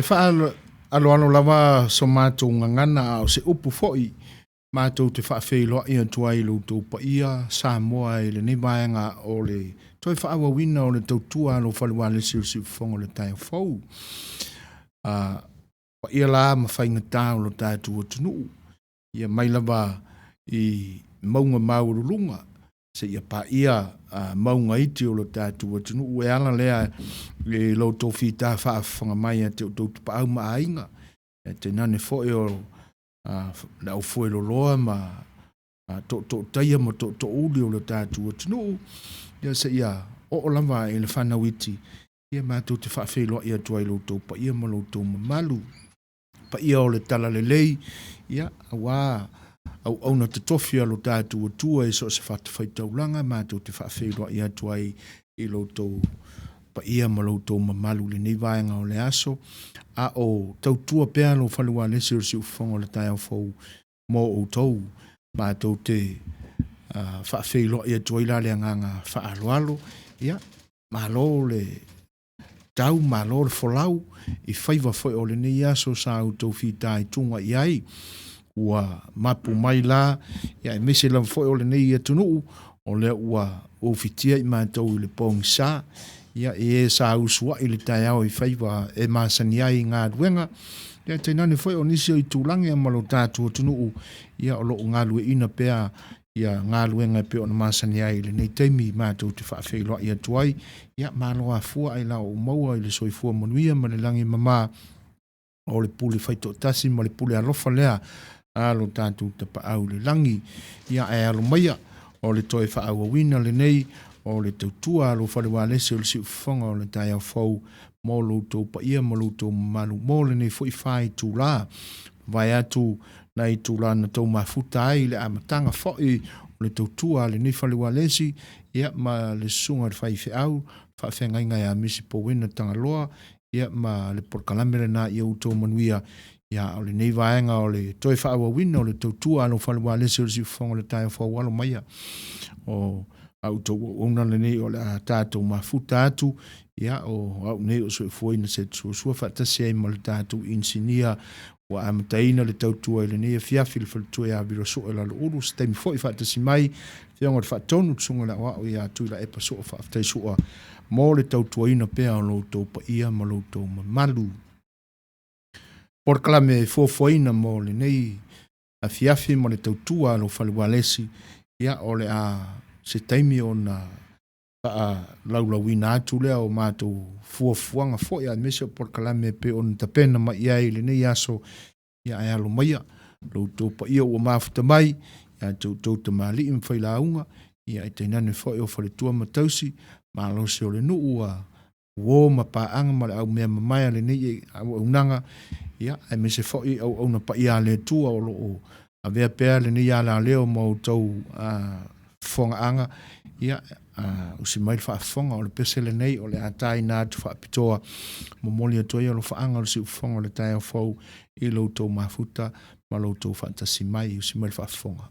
faaaloalo lava so matou gagana a o se upu foi matou te faafeiloai atu ai i lo outou paia Samoa i lenei vaega o le toe faaauauina o le tautua a lou fale ualesi o le Siufofoga o le taeao fou. Paia la ma faigata o lo tatou atunuu, ia mai lava i mauga maualuluga seia paia mauga iti o lo tatou atunuu. E ala lea i lo outou fita faafofoga mai ia te outou tapaau ma aiga, ae tainane foi o le aufueloloa ma tootootaia ma tootoouli o lo tatou atunuu, ia seia oo lava i le fanau iti, ia matou te faafeiloai atu ai i lo outou paia ma lo outou mamalu. Paia o le talalelei, ia, aua auauna totofi a lo tatou Atua i so o se fatafaitaulaga, matou te faafeiloai atu ai i lo outou paia ma lo outou mamalu i lenei vaega o le aso, a o tautua pea lou fale ualesi o le Siufofoga o le taeao fou mo outou. Matou te faafeiloai atu ai la le agaga faaaloalo, ia, malo le tau, malo le folau i faiva foi o lenei aso sa outou fitaituga i ai, ua mapu mai la, ia aemaise lava foi o lenei atunuu, o lea ua ufitia i matou i le pogisa, ia i e sa usuai i le taeao i faiva e masani ai i galuega, ia tainane foi o nisi o itulagi ma lo tatou atunuu, ia o lo o galueaiina pea ia galuega e pei ona masani ai i lenei taimi matou te faafeiloai atu ai, ia malo afua ailao ua maua i le soifua manuia ma le lagi e mama o le pule faitoatasi ma le pule alofa lea a lo tatou Tapaau i le lagi. Ia ae alo maia o le toe faaauauina lenei o le tautua a lou fale ualesi o le Siufofoga o le taeao fou mo lo outou paia ma lo outou mamalu mo lenei foi faitula. Mavae atu nai itula na tou mafuta ai i le amataga foi o le tautua a lenei fale ualesi, ia ma le susuga i le faifeau faafeagaiga ia Misi Powena Tagaloa, ia ma le polokalame lena ia outou manuia. Ia o lenei vaega o le toe faaauauina o le tautua a lou fale ualesi o le Siufofoga o le taeao fou, alo maia o a outou auauna lenei o le a tatou mafuta atu, ia o au nei o soifuaina se suasua faatasi ai ma le tatou inisinia ua amataina le tautua i lenei afiafi le faletua ia Vilo Sue Laloulu. Se taimi foi faatasi mai Afioga i le Faatonu, le Susuga i le Aoao ia Tuilaepa Sua, faafetai Sua mo le tautuaina pea o lo outou paia ma lo outou mamalu. Polokalame e fuafuaina mo lenei afiafi ma le tautua a lou fale ualesi, ia o le a se taimi ona faalaulauina atu lea o matou fuafuaga foi aemaise o polokalame e pei ona tapena mai i ai i lenei aso, ia ae alo maia lo outou paia ua mafuta mai ia te outou tamalii ma failauga, ia ae tainane foi o faletua ma tausi malosi o le nuu a uo ma paaga ma le au mea mamae a lenei auaunaga, ia aemaise foi auauna paia a le Atua o lo o avea pea lenei alaleo ma outou fofogaaga, ia usi mai le faafofoga o le pese lenei o le a taina atu faapitoa momoli atu ai alofaaga o le Siufofoga o le taeao fou i lo outou mafuta ma lo outou faatasi mai. Usi mai le faafofoga.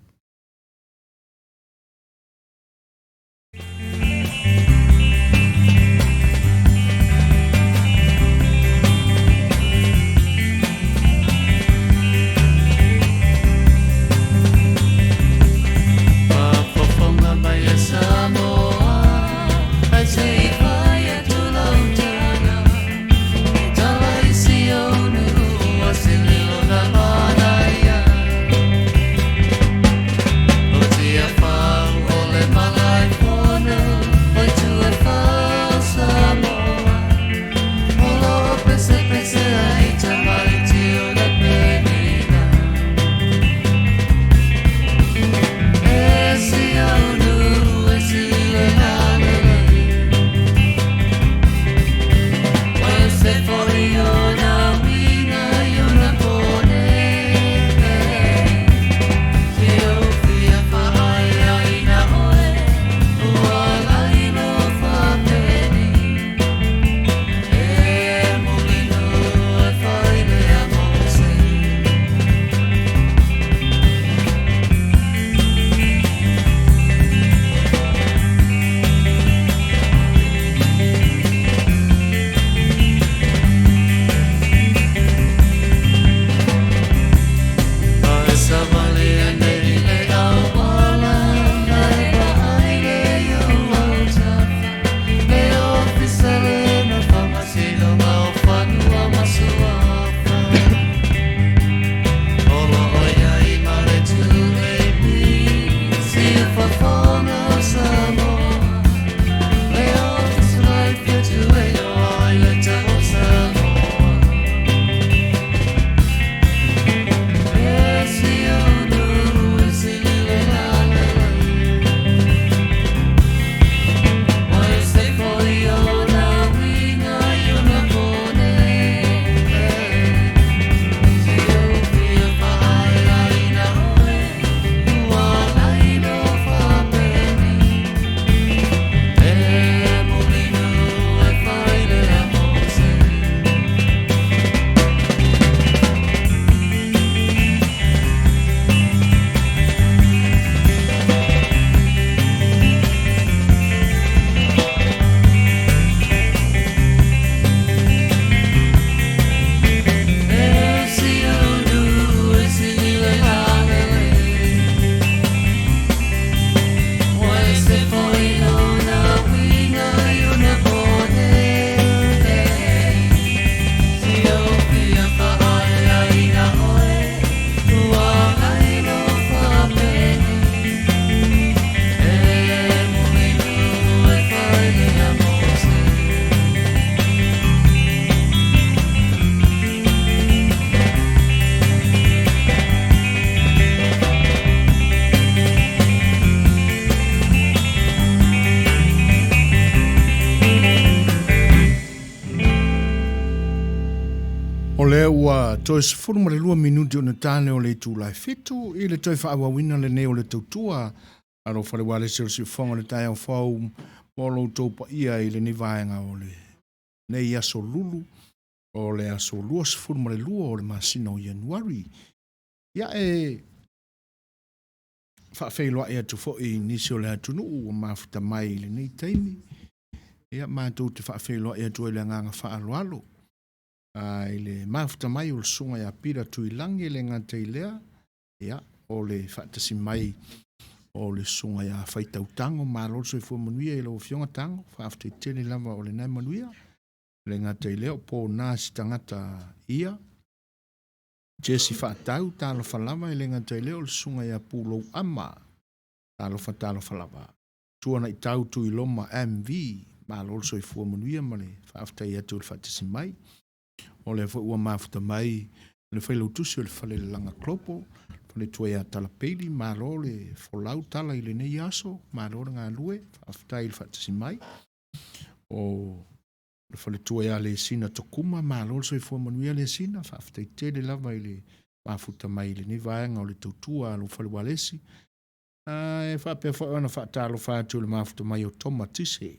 Faafofoga mai e Samoa, ae se i fai atu lau tala, e tala i si ou nuu o se leo na manaia. Toe 12 minute ona tane o le itula e 7 i le toe faaauauina lenei o le tautua a lou fale ualesi o le siufofoga o le taeao fou mo lo outou paia i lenei vaega o lenei aso lulu o le aso 22 o le masina o Ianuari. Ia e faafeiloai atu foi i nisi o le atunuu ua mafuta mai i lenei taimi. Ia matou te faafeiloai atu ai i le agaga faaaloalo i le mafuta mai o le susuga ia Peter Tuilagi, e le gata i lea, ia, o le faatasi mai o le susuga ia Faitau Tago. Malo le soifua manuia i lau Afioga Tago, faafetai tele lava o lena e manuia. E le gata i lea, o Pona si tagata ia, Jesse Faatau, talofa lava, e le gata i lea o le susuga ia Pulou Ama, talofa talofa lava. Tuanaitau Tuiloma MV, malo le soifua manuia ma le faafetai atu i le faatasi mai. O lea foi ua mafuta mai le failautusi o le Falelalaga Global, faletua ia Tala Peili, malo le folau tala i lenei aso, malo le galue, faafetai i le faatasi mai. O le faletua ia Lesina Tokuma, malo le soifua manuia Lesina, faafetai tele lava i le mafuta mai i lenei vaega o le tautua a lou fale ualesi. E faapea foi ona faatalofa atu i le mafuta mai o Toma Tise,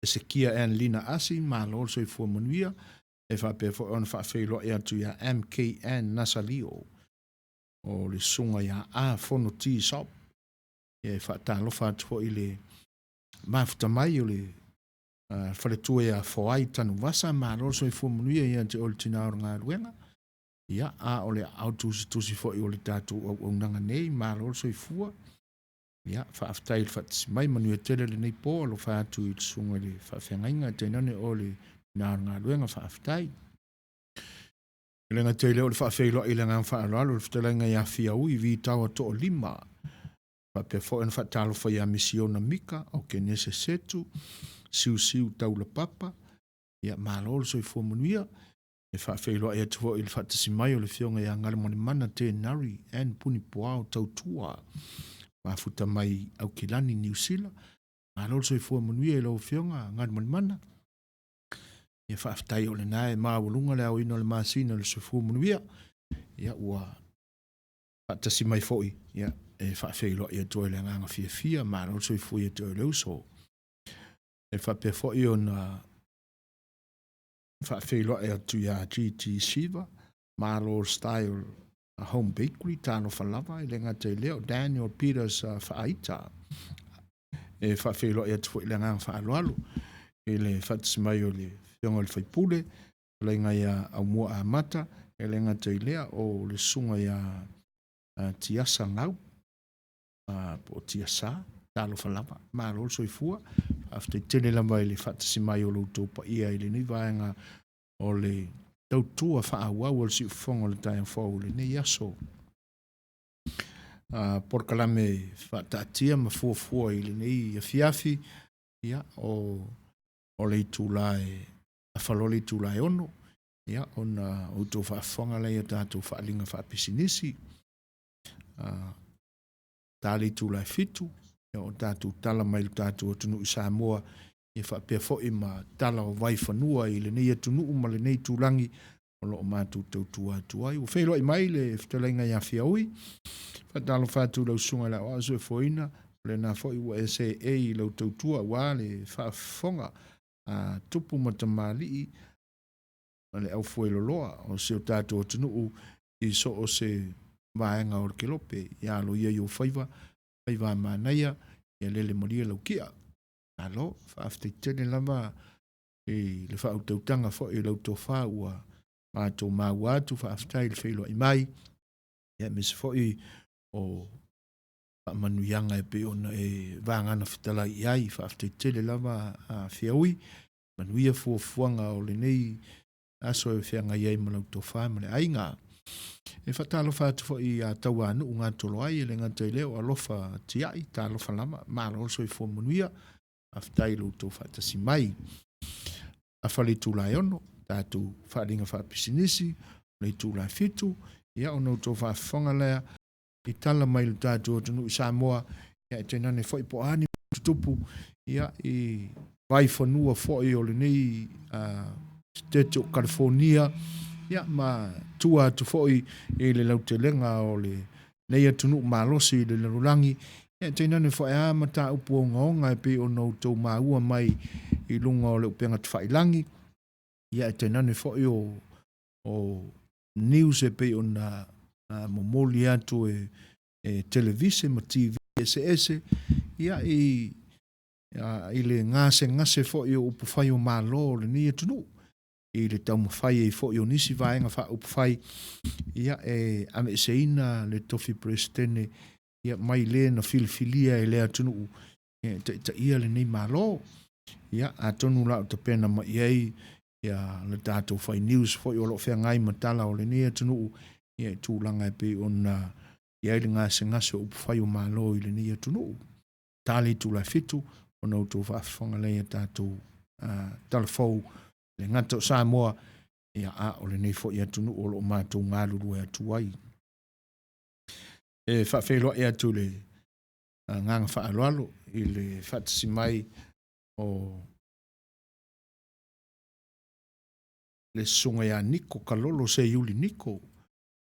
Esekia and Lina Asi, malo le soifua manuia. E faapea foi ona faafeiloai atu ia MKN Nasalio, o le susuga ia A Fono T Sop. E faatalofa atu foi i le mafuta mai o le faletua ia Foai Tanuvasa, malo le soifua manuia ia te oe le tina o le galuega. Ia, a o le aao tusitusi foi o le tatou auaunaga nei, malo le soifua. Ia, faafetai i le faatasi mai, manuia tele lenei po, alofa atu i le susuga i le faafeagaiga, tainane o le tina o le galuega, faafetai. E le gata i lea o le faafeiloai i le agaga faaaloalo i le fetalaiga ia Fiaui Vitaoa Toalima, faapea foi ona faatalofa ia Misiona Mika o Kenese Setu, Siusiu Taulapapa, ia malo le soifua manuia. E faafeiloai atu foi i le faatasi mai o le Afioga ia Galumalemana Tenari Ann Punipoao Tautua, mafuta mai Aukilani, Niu Sila. Malo le soifua manuia i lau Afioga Galumalemana. Ia faafetai o lena e maualuga le aoina o le masina o le soifua manuia. Ia ua faatasi mai foi, ia e faafeiloai atu ai le agaga fiafia, malo le soifua ia te oe le uso. E faapea foi ona faafeiloai atu ia GT Shiva, Malo Style Home Bakery, talofa lava, e le gata i lea o Daniel Peters Faaita. E faafeiloai atu foi i le agaga faaaloalo i le faatasi mai o le Afioga i le Faipule, fetalaiga ia Aumua Amata, e le gata i lea o le susuga ia Tiasa Gau, po o Tiasa, talofa lava, malo le soifua, faafetai tele lava i le faatasi mai o lo outou paia i lenei vaega o le tautua faaauau o le siufofoga o le taeao fou i lenei aso. Polokalame faataatia ma fuafua i lenei afiafi, ia, o le itula e afa loa le itula e 6, ia, ona outou faafofoga lea i a tatou faaaliga faapisinisi. Ta le itula e 7, ia, o tatou tala mai le tatou atunuu i Samoa, ia faapea foi ma tala o vaifanua i lenei atunuu ma lenei itulagi o lo o matou tautua atu ai. Ua feiloai mai le fetalaiga ia Fiaui, faatalofa atu i lau susuga i le aoao soifuaina, o lena foi ua e seei i lau tautua aua le faafofoga a tupu ma tamalii ma le aufueloloa o si o tatou atunuu i so o se vaega o le kelope. Ia aloaia i ou faiva, faiva a manaia, ia lele malie lau kia. Malo, faafetai tele lava i le faautautaga foi i lau tofa ua matou maua atu, faafetai i le feiloai mai, ia aemaise foi o faamanuiaga e pei ona e vagana fetalai i ai. Faafetai tele lava a Fiaui, manuia fuafuaga o lenei aso e feagai ai ma lau tofa ma le aiga. E faatalofa atu foi ia Tauanuu Gatoloai, e le gata i lea o Alofa Tiai, talofa lava, malo le soifua manuia, faafetai i lo outou faatasi mai. Afa le itula e 6, tatou faaaliga faapisinisi, le itula e 7, ia ona outou faafofoga lea i tala mai le tatou atunuu i Samoa, ia e tainane foi po o a ni tutupu ia i vaifanua foi o lenei sitete o Kalifonia. ia, ma tua atu foi i le lautelega o lenei atunuu malosi i le lalolagi, ia, tainane foi lava mataupu ogaoga e pei ona outou maua mai i luga o le upega tafailagi, ia, e tainane foi o news e pei ona momoli atu e televise ma TV eseese, ia, i le gasegase foi o upufai o Malo o lenei atunuu, i le taumafai ai foi o nisi vaega faaupufai, ia, e aveeseina le tofi Peresetene, ia, mai le na filifilia e le atunuu, ia, e taitaia lenei Malo. Ia, atonu la o tapena mai i ai, ia, le tatou fai news foi o lo o feagai ma tala o lenei atunuu, ia, i tulaga e pei ona i ai le gasegase o upufai o Malo i lenei atunuu. Ta le itula e 7 ona outou faafofoga lea i a tatou tala fou, e le gata o Samoa, ia, a o lenei foi atunuu o lo o matou galulue atu ai. E faafeiloai atu le agaga faaaloalo i le faatasi mai o le susuga ia Niko Kalolo Seiuli Niko,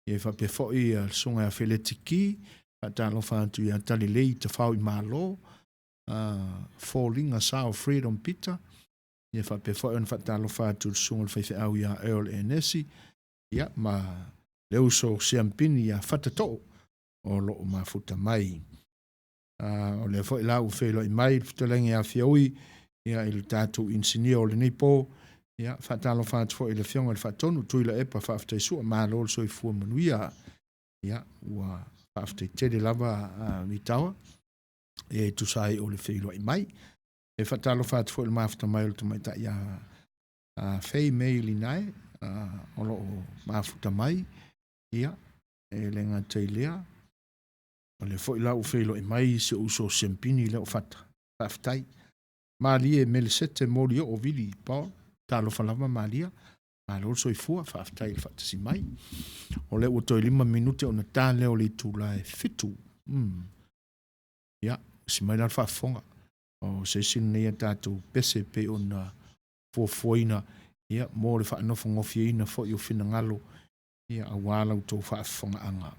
ia faapea foi le susuga ia Feleti Ki, faatalofa atu ia Talilei Tafao i Malo, Foliga Sao Freedom Peter, ia faapea foi ona faatalofa atu le susuga i le faifeau ia Earl Enesi, ia, ma le uso Siampini ia Fatatoo o lo o mafuta mai. O lea foi la ua feiloai mai le fetalaiga ia Fiaui, ia, i le tatou inisinia o lenei po, ia, faatalofa atu foi i le Afioga i le Faatonu Tuilaepa Faafetaisua, malo le soifua manuia. Ia, ua faafetai tele lava Vitaoa e tusa ai o le feiloai mai. E faatalofa atu foi i le mafuta mai o le tamaitai ia Fei Mei Linae, o lo o mafuta mai, ia, e le gata i lea, o lea foi la ua feiloai mai si ou uso Sempini lea o Fata, faafetai. Malie Melesete Molioo Vili Paul, talofa lava Malia, malo le soifua, faafetai i le faatasi mai. O lea ua toe 5 minute ona ta lea o le itula e 7. Ia, usi mai la le faafofoga o se isi lenei a tatou pese pei ona fuafuaina, ia, mo le faanofogofieina foi o finagalo, ia, aua la outou faafofogaaga.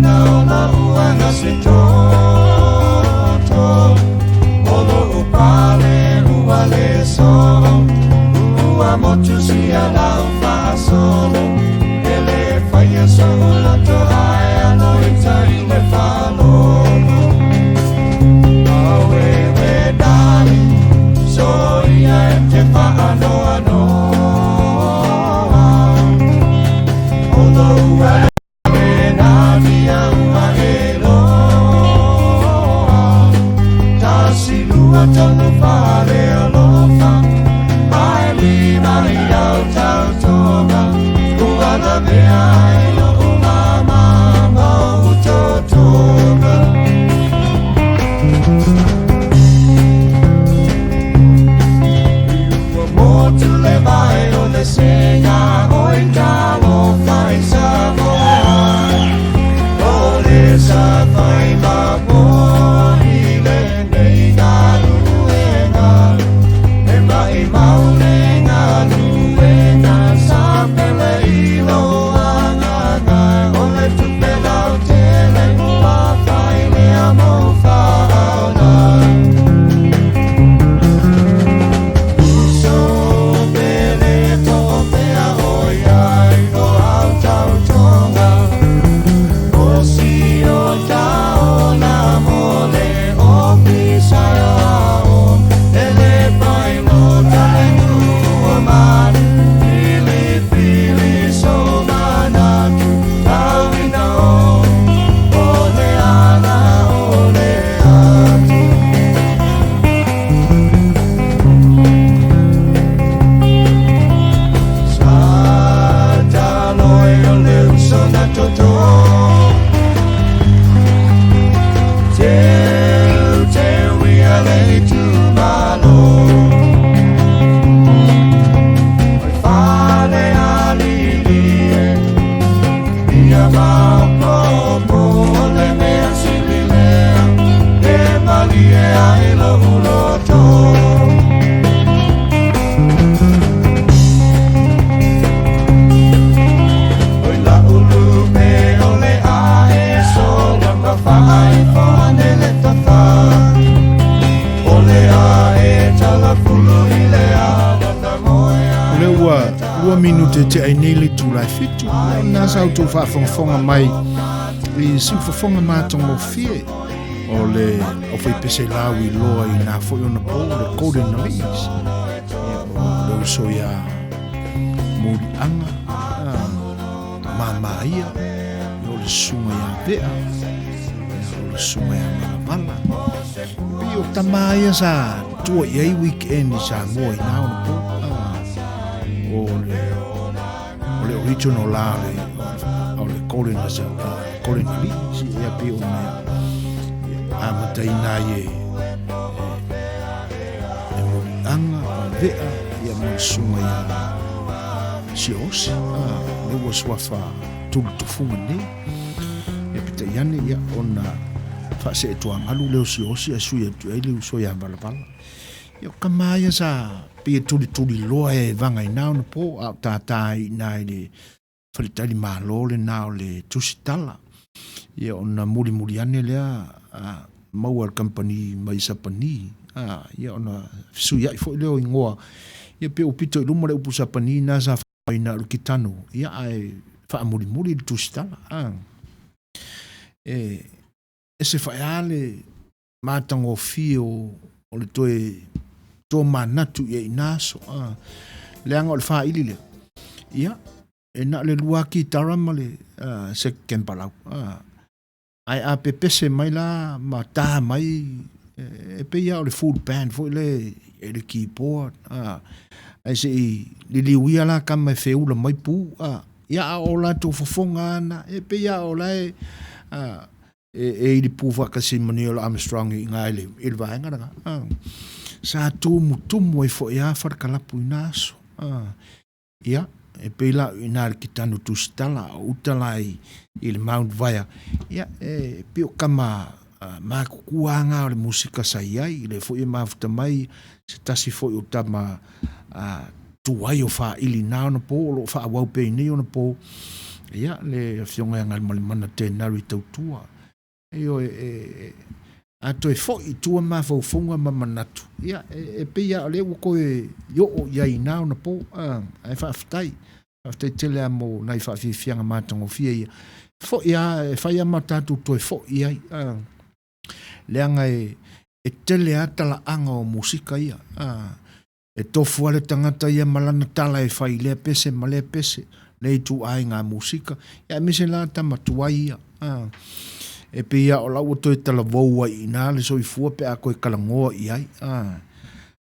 ina o lo'u aga se toto O lo'u pale ua le soo Ua motu sia lau faasolo E le faia so'u loto ae alo i tai le faalogo Auewe darling Soia e te faanoanoa O lou ale natia ua e loa Tasi lua tolu fale alofa Ae lima i au tautoga Ua lavea ai lo'u mama ma ou totoga. Ua motu le vai o le sega oi talofa i Samoa O le safai mamoa i lenei galuega E maʻimau le galuega sa pele i lou agaga O le tupe lautele ua fai lea mou faaola Uso pele to'opea ʻoiai o au tautoga O si o taola mo le Ofisa Aoao E le pailota le nuu o manu Filifili sou manatu Tau ina o o le ala o le atu. Sa taloi o le uso na toto Teu teu ia le itumalo Oi fale alili e Ia maopopo o le mea sili lea E malie ai lou loto. Oi la'u lupe o le ae sola ma faaifo ane le tafa O le ae talafulu i le ala na moe O lea ua lua minute e tea ai nei le itula e fitu, ia na sa outou faafogafoga mai i siufofoga matagofie o le aufaipese lau iloa i na foi ona po le Golden Leaves. Ia, o le uso ia Muliaga, mama ia, ia o le susuga ia Vea, ia o le susuga ia Malavala. Pei o tama ia sa tua i ai weekend i Samoa i na ona po. O le o le original la o le o le Golden as Golden Leaves ia pei ona amataina ai e e Muliaga, o Vea, ia ma le susuga ia Siaosi, lea ua suafa tulutufuga nei. Ia peitai ane, ia, ona faaseetuagalu lea o Siaosi ae sui atu i ai le uso ia Valavala. Ia o tama ia sa pei e tulituliloa e vaga i na ona po, a o tātā ai i ina i le faletalimalo lena o le Tusitala. Ia ona mulimuli ane lea a maua e le kamupani mai Sapani, a, ia ona fesuiai foi lea o igoa. Ia pei ua pito i luma le upu Sapani na sa faaaogaina o le Kitano, ia ae faamulimuli le Tusitala, a. E ese faeā le matagofie o o le toe tomanatu i ai i na aso, a. Leaga o le faili lea, ia, e na o le lua kitara ma le second palau, a. Ae a pepese mai la ma ta mai, e pei lava o le full band foi lea i le keyboard, a. Ae se i liliuia la tama e feula mai pu, a. Ia, a o latou fofoga lava na, e pei lava o la e, a, e ilipu faatasi ma Neil Armstrong i ina i le, i le vaega lena. A. Sa tumutumu ai foi lava falekalapu i na aso. A. Ia, e pei la o i ina i le Kitano Tusitala, a o uta la i, i le Mount Vaea, ia, e pei o tama matutua lava na o le musika sa i ai, o lea foi e mafuta mai se tasi foi o tama tuai o Faili i na ona po, o lo o faaauau pea i nei ona po. Ia, le Afioga ia Galumalemana Tenari Tautua. Ioe, e, a toe foi i tua mafaufauga ma manatu, ia, e pei lava o lea ua toe oo i ai i na ona po, ae faafetai, faafetai tele lava mo nai faafiafiaga matagofie ia. Foi lava, e fai lava ma tatou toe foi i ai, leaga e tele lava talaaga o musika ia, E tofu lava le tagata ia ma lana tala e fai i lea pese ma lea pese, lea ituaiga musika, ia aemaise la tama tuai ia. A, e pei lava o la ua toe talavou ai i ina le soifua pe a toe talanoa i ai. A,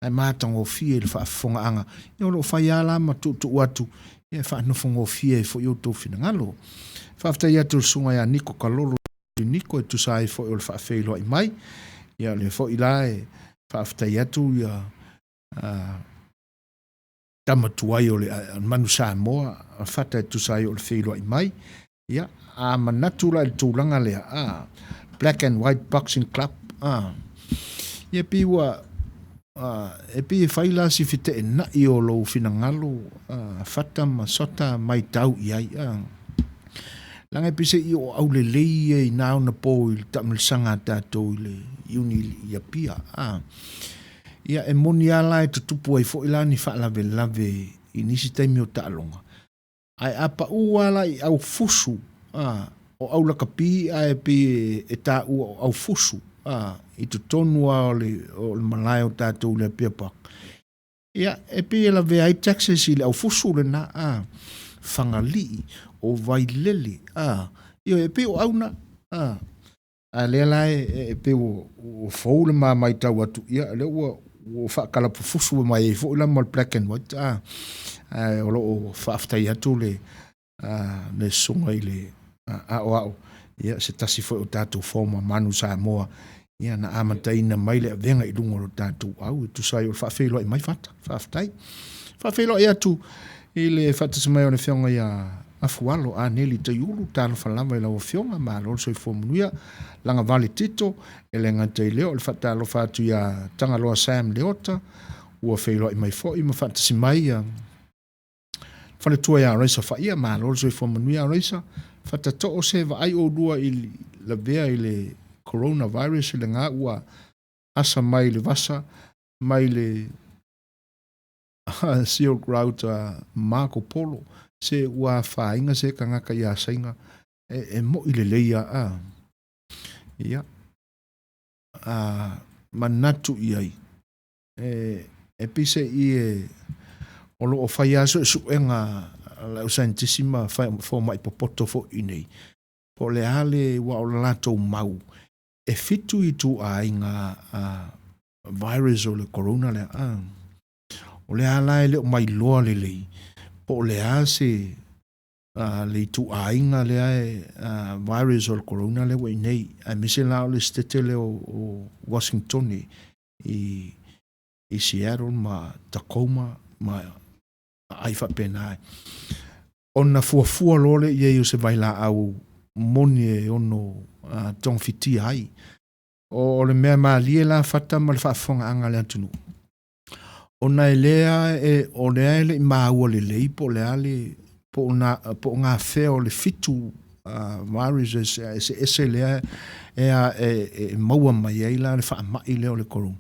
ae matagofie i le faafofogaaga, ia o lo o fai lava la ma tuutuu atu, ia e faanofogofie ai foi outou finagalo. Faafetai atu i le Susuga ia Niko Kalolo Niko e tusa ai foi o le faafeiloai mai. Ia o lea foi la e faafetai atu ia tama tuai o le Manu Samoa Fata e tusa ai o le feiloai mai. Ia, a manatu la i le tulaga lea, a, Black and White Boxing Club, a, ia pei ua, a, e pei e fai la si feteenai o lou finagalo, a, Fata ma Sota maitau i ai, a. Leaga e pei se i o aulelei ia i na ona po i le taamilosaga a tatou i le Iuni i Apia, a. Ia, e moni lava la e tutupu ai foi la ni faalavelave i nisi taimi o taaloga, ae a pau lava la i aufusu, a, o aulakapi ae pei e taua o aufusu, a, i totonu lava o le, o le malae o tatou i le Apia Park, ia, e pei e lavea ai taxes i le aufusu lena, a, Fagalii, o Vailele, a, ioe, e pei o au na, a. A lea la e pei ua fou le ma matau atu, ia lea ua faakalapufusu mai ai foi la ma le black and white, a, ae o lo o faafetai atu le le susuga i le aoao, ia se tasi foi o tatou former Manu Samoa, ia na amataina mai le avega i luga o lo tatou au e tusa ai o le faafeiloai mai Fata. Faafetai. Faafeiloai atu i le faatasi mai o le Afioga ia Afualo Aneli Taiulu, talofa lava i lau Afioga, malo le soifua manuia. Lagavale Tito, e le gata i lea o le faatalofa atu ia Tagaloa Sam Leota, ua feiloai mai foi ma faatasi mai ia faletua ia Raisa Faia, malo le soifua manuia Raisa. Fatatoo se vaai oulua i lavea i le coronavirus i lena ua asa mai le vasa mai le Silk Route a Marco Polo, se ua afaina se tagata ia Saina e moi lelei a a. Ia, a manatu i ai, e pei se i e o lo o fai lava suesuega a le au saienitisi ma fomai popoto foi i nei, po o le a le, aua o le latou mau, e fitu ituaiga virus o le corona lea. A. O le a la e le o mailoa lelei, po o le a se le ituaiga lea e virus o le corona lea ua i nei, aemaise la o le setete lea o Washingtone i Seattle ma Tacoma ma aai faapena. Ona fuafua loa lea i ai o se vailaau moni e ono togafitia ai. O le mea malie la Fata ma le faafofogaaga a le atunuu, ona e lea e, o lea e le i maua lelei po o le a le, po o na, po o gafea o le fitu viruses eseese lea e, e, e maua mai ai la le faamai lea o le corona.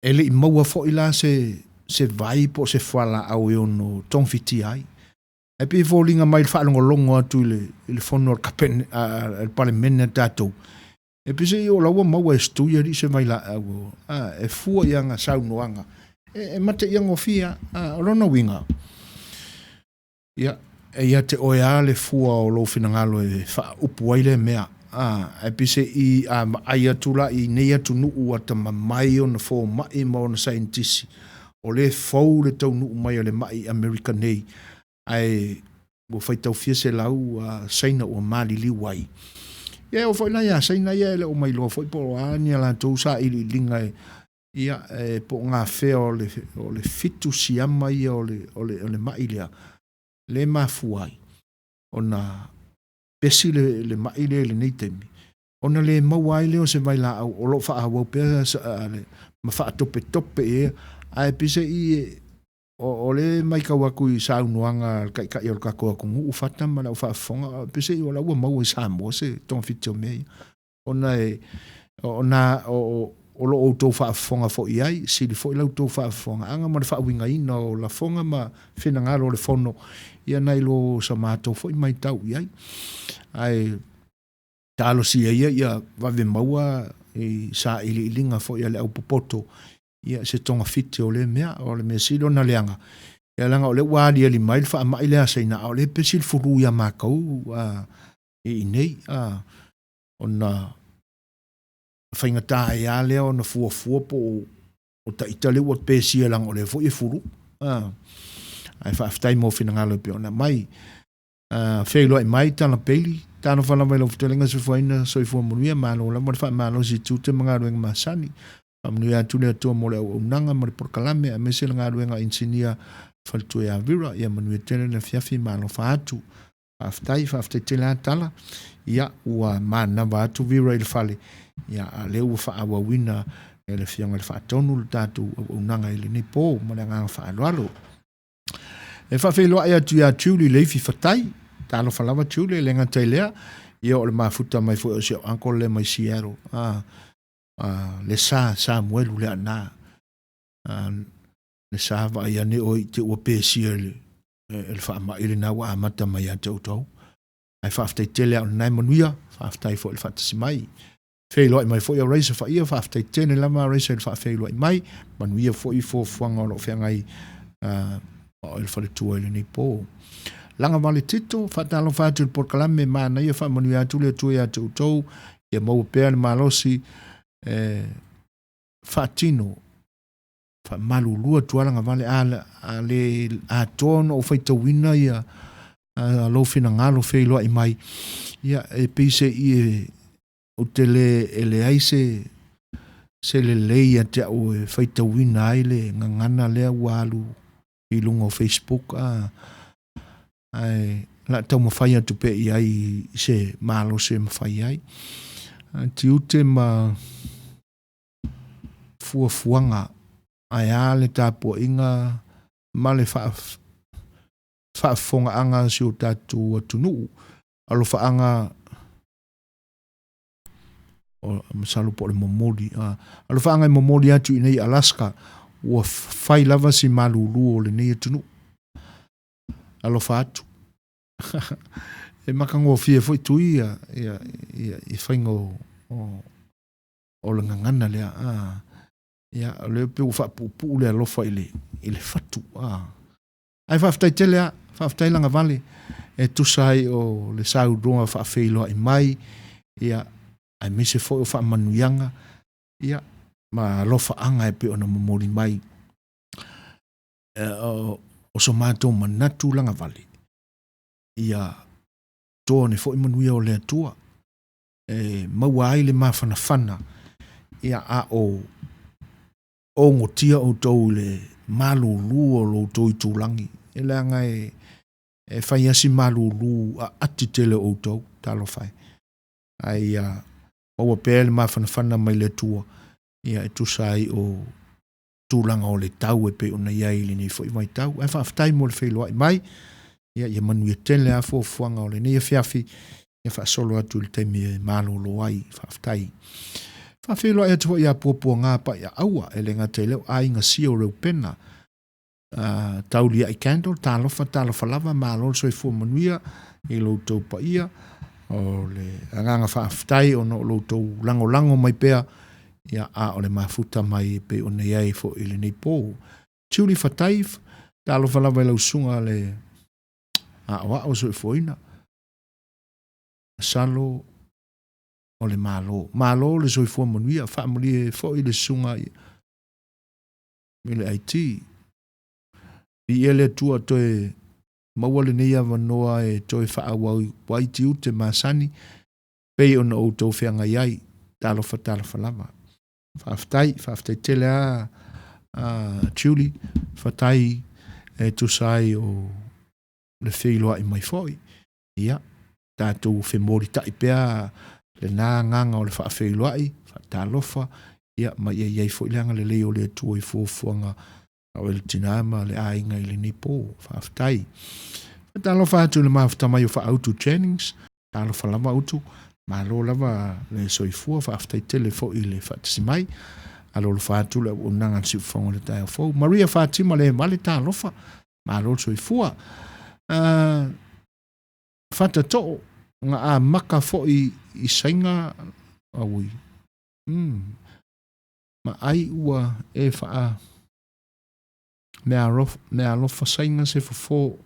E le i maua foi la se vai po o se fualaau e ono togafitia ai. Ae pei e foliga mai i le faalogologo atu i le fono a le Kapene, a le Palemene a tatou, e pei se i o la ua maua e Stui alii se vailaau, a, e fua i ana saunoaga, e mataia gofie lava. A, o lona uiga, ia, e ia te oe lava le fua o lou finagalo e faaupu ai lea mea. A, ae pei se i a vaai atu la i nei atunuu atamamai ona fomai ma ona saienitisi, o lea e fou le taunuu mai o le mai i Amerika nei, ae ua faitau fia selau Saina ua maliliu ai. Ia e oo foi la ia Saina ia e le o mailoa foi po o a ni a latou sailiiliga e, ia, e po o gafea o le fitu siama ia o le mai lea, le mafua ai ona pesi le mai lea i lenei taimi, ona le maua ai lea o se vailaau o lo o faaauau pea ma faatopetope i ai, ae pei se i O le matau atu i saunoaga a le Taitai o le tatou atunuu Fata ma lau faafofoga, peiseai o la ua maua i Samoa se togafiti o mea ia. Ona e, ona o lo o outou faafofoga foi i ai, sili foi la outou faafofogaaga ma le faauigaina o lafoga ma finagalo o le Fono, ia nai lo sa matou foi matau i ai. Ae talosia ia ia vave maua i sailiiliga foi a le aupopoto ia se togafiti o lea mea. O le mea sili ona leaga, ia leaga o lea ua aliali mai le faamai lea a Saina, a o lea e pesi le fulu ia matou i inei, ona faigata ai lava lea ona fuafua po o ta ita lea ua pesia leaga o lea foi e fulu. Ae faafetai mo finagalo e pei ona aumai. Feiloai mai Tala Peili, talofa lava i lau fetalaiga Soifuaina, soifua manuia, malo lava le faamalosi i tiute ma galuega masani. Faamanuia atu le Atua mo le auaunaga ma le polokalame aemaise le galuega a inisinia faletua ia Vera. Ia manuia tele le afiafi ma alofa atu. Faafetai, faafetai tele lava Tala. Ia, ua manava atu Vera i le fale, ia, a o lea ua faaauauina e le Afioga i le Faatonu le tatou auaunaga i lenei po ma le agaga faaaloalo. E faafeiloai atu ia Julie Leifi Fatai. Talofa lava Julie, e le gata i lea, ia o le mafuta mai foi o si au uncle lea mai Seattle, a, a, le Sa Samuelu Leaana. A, le sa vaai ane oe i te ua pesia e le, e le faamai lena ua amata mai ia te outou. Ae faafetai tele a o lena e manuia, faafetai foi i le faatasi mai. Feiloai mai foi a Raisa Faia, faafetai tele lava a Raisa i le faafeiloai mai, manuia foi fuafuaga o lo o feagai ma oe le faletua i lenei po. Lagavale Tito, faatalofa atu i le polokalame, manaia faamanuia atu le Atua ia te outou, ia maua pea le malosi e faatino faamalulu atu lava Lagavale, a, a le atoa ona ou faitauina ia lou finagalo feiloai mai, ia e pei se i e ou te le e leai se se lelei ia te au e faitauina ai le gagana lea ua alu i luga o Facebook a ae la taumafai atu pea i ai i se malosi e mafai ai. Tiute ma fuafuaga ae a le tapuaiga ma le faafofogaaga a si o tatou atunuu. Alofaaga o, masalo po o le momoli, a, alofaaga e momoli atu i nei Alaska, ua fai lava si malulu o lenei atunuu. Alofa atu. E matagofie foi tui ia, ia, ia, i faiga o, o, o le gagana lea. A, ia, o lea pei ua faapuupuu le alofa i le, i le fatu. A. Ae faafetai tele lava, faafetai Lagavale e tusa ai o le saunoa faafeiloai mai, ia, aemaise foi o faamanuiaga, ia, ma alofaaga e pei ona momoli mai. O, o so matou manatu Lagavale, ia toa ane foi manuia o le Atua e maua ai le mafanafana, ia, a o ogotia outou i le malulu o lo outou itulagi, e leaga e, e fai lava si malulu aati tele o outou, talofa e. Ae ia maua pea le mafanafana mai le Atua, ia e tusa ai o tulaga o le tau e pei ona i ai i lenei foi vaitau. Ae faafetai mo le feiloai mai, ia, ia manuia tele lava fuafuaga o lenei afiafi, ia faasolo atu i le taimi e malolo ai. Faafetai. Faafeiloai atu foi ia Puapuaga Paiaaua, e le gata i lea o aiga sia o Reupena, Tauliai Candle, talofa, talofa lava, malo le soifua manuia i lo outou paia. O le agaga faafetai ona o lo outou lagolago mai pea, ia, a o le mafuta mai e pei ona i ai foi i lenei po. Julie Fatai, talofa lava i lau susuga le aoao soifuaina. Masalo o le Malo. Malo le soifua manuia, faamalie foi le susuga i le IT. Viia le Atua toe maua lenei avanoa e toe faaauau ai tiute masani pei ona outou feagai ai. Talofa, talofa lava. Faafetai, faafetai tele lava Julie, fatai e tusa ai o le feiloai mai foi. Ia, tatou femolitai pea lena agaga o le faafeiloai, faatalofa, ia, ma ia i ai foi le agalelei o le Atua i fuafuaga. Au e le tinā ma le aiga i lenei pō. Faafetai. Faatalofa atu i le mafuta mai o Faautu Jennings. Talofa lava Utu. Malo lava le soifua. Faafetai tele foi i le faatasi mai. Alolofa atu le auaunaga a le Siufofoga o le taeao fou. Maria Fatima le vale talofa. Malo le soifua. Uh, Fatatoo, na amaka foi i Saina, aui. Mm. Ma ai ua e faa meaalofa Saina se fofo.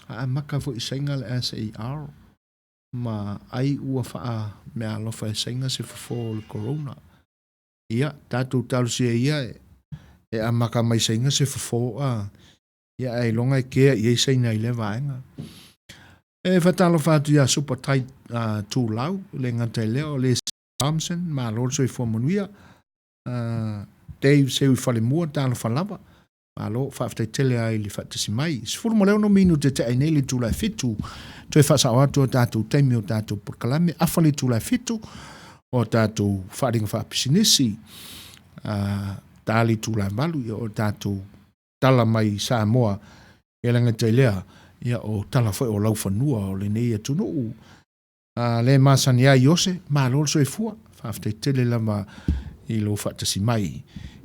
A amaka foi i Saina le SAR ma ai ua faa meaalofa e Saina se fofo o le Corona. Ia, tatou talosia ia e amaka mai Saina se fofo a ia ailoga e kea i ai Saina i lea vaega. E faatalofa atu ia Super Tight uh, Tulau, le gata i lea o le Thompson, malo le soifua manuia. Uh, Dave Seu i Falemua, talofa lava. Malo, faafetai tele ai le faatasi mai. 16 minute te ai nei le itula e 7. Toe faasao atu o tatou taimi o tatou polokalame. Afa le itula e 7 o tatou faaaliga faapisinisi. Uh, ta le itula e 8 ia o tatou tala mai Samoa e le gata i lea, ia o tala foi o laufanua o lenei atunuu. A le masani ai Iose, malo le soifua, faafetai tele lava i lou faatasi mai.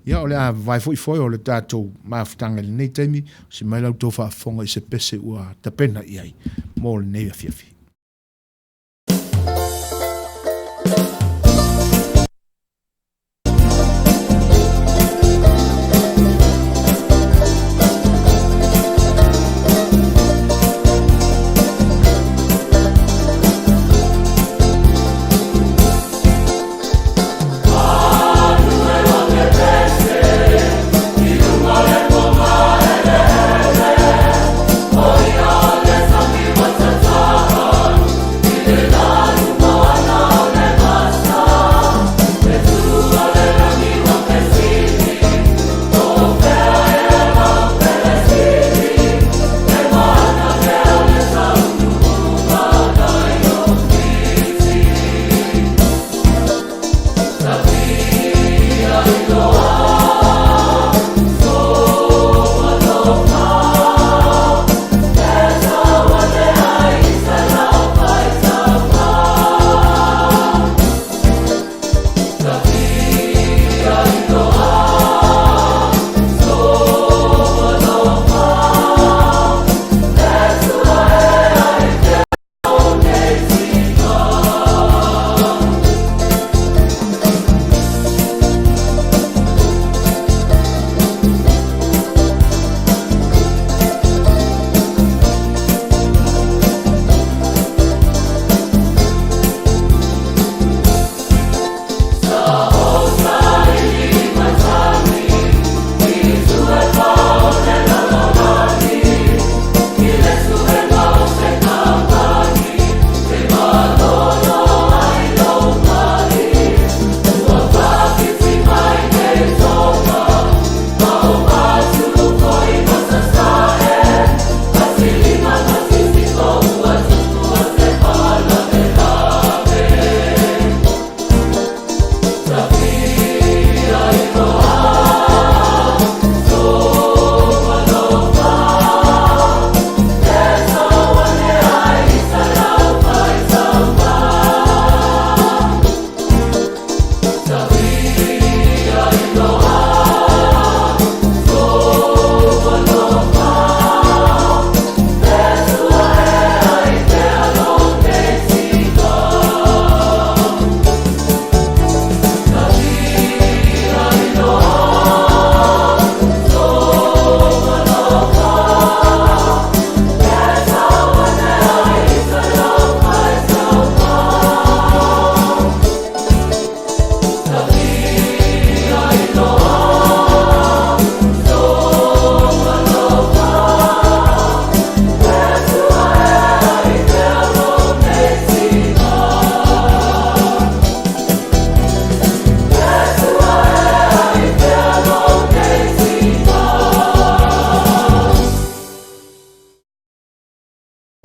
Ia o le a vavae foi foe o le tatou mafutaga i lenei taimi, si mai la outou faafofoga i se pese ua tapena i ai mo lenei afiafi.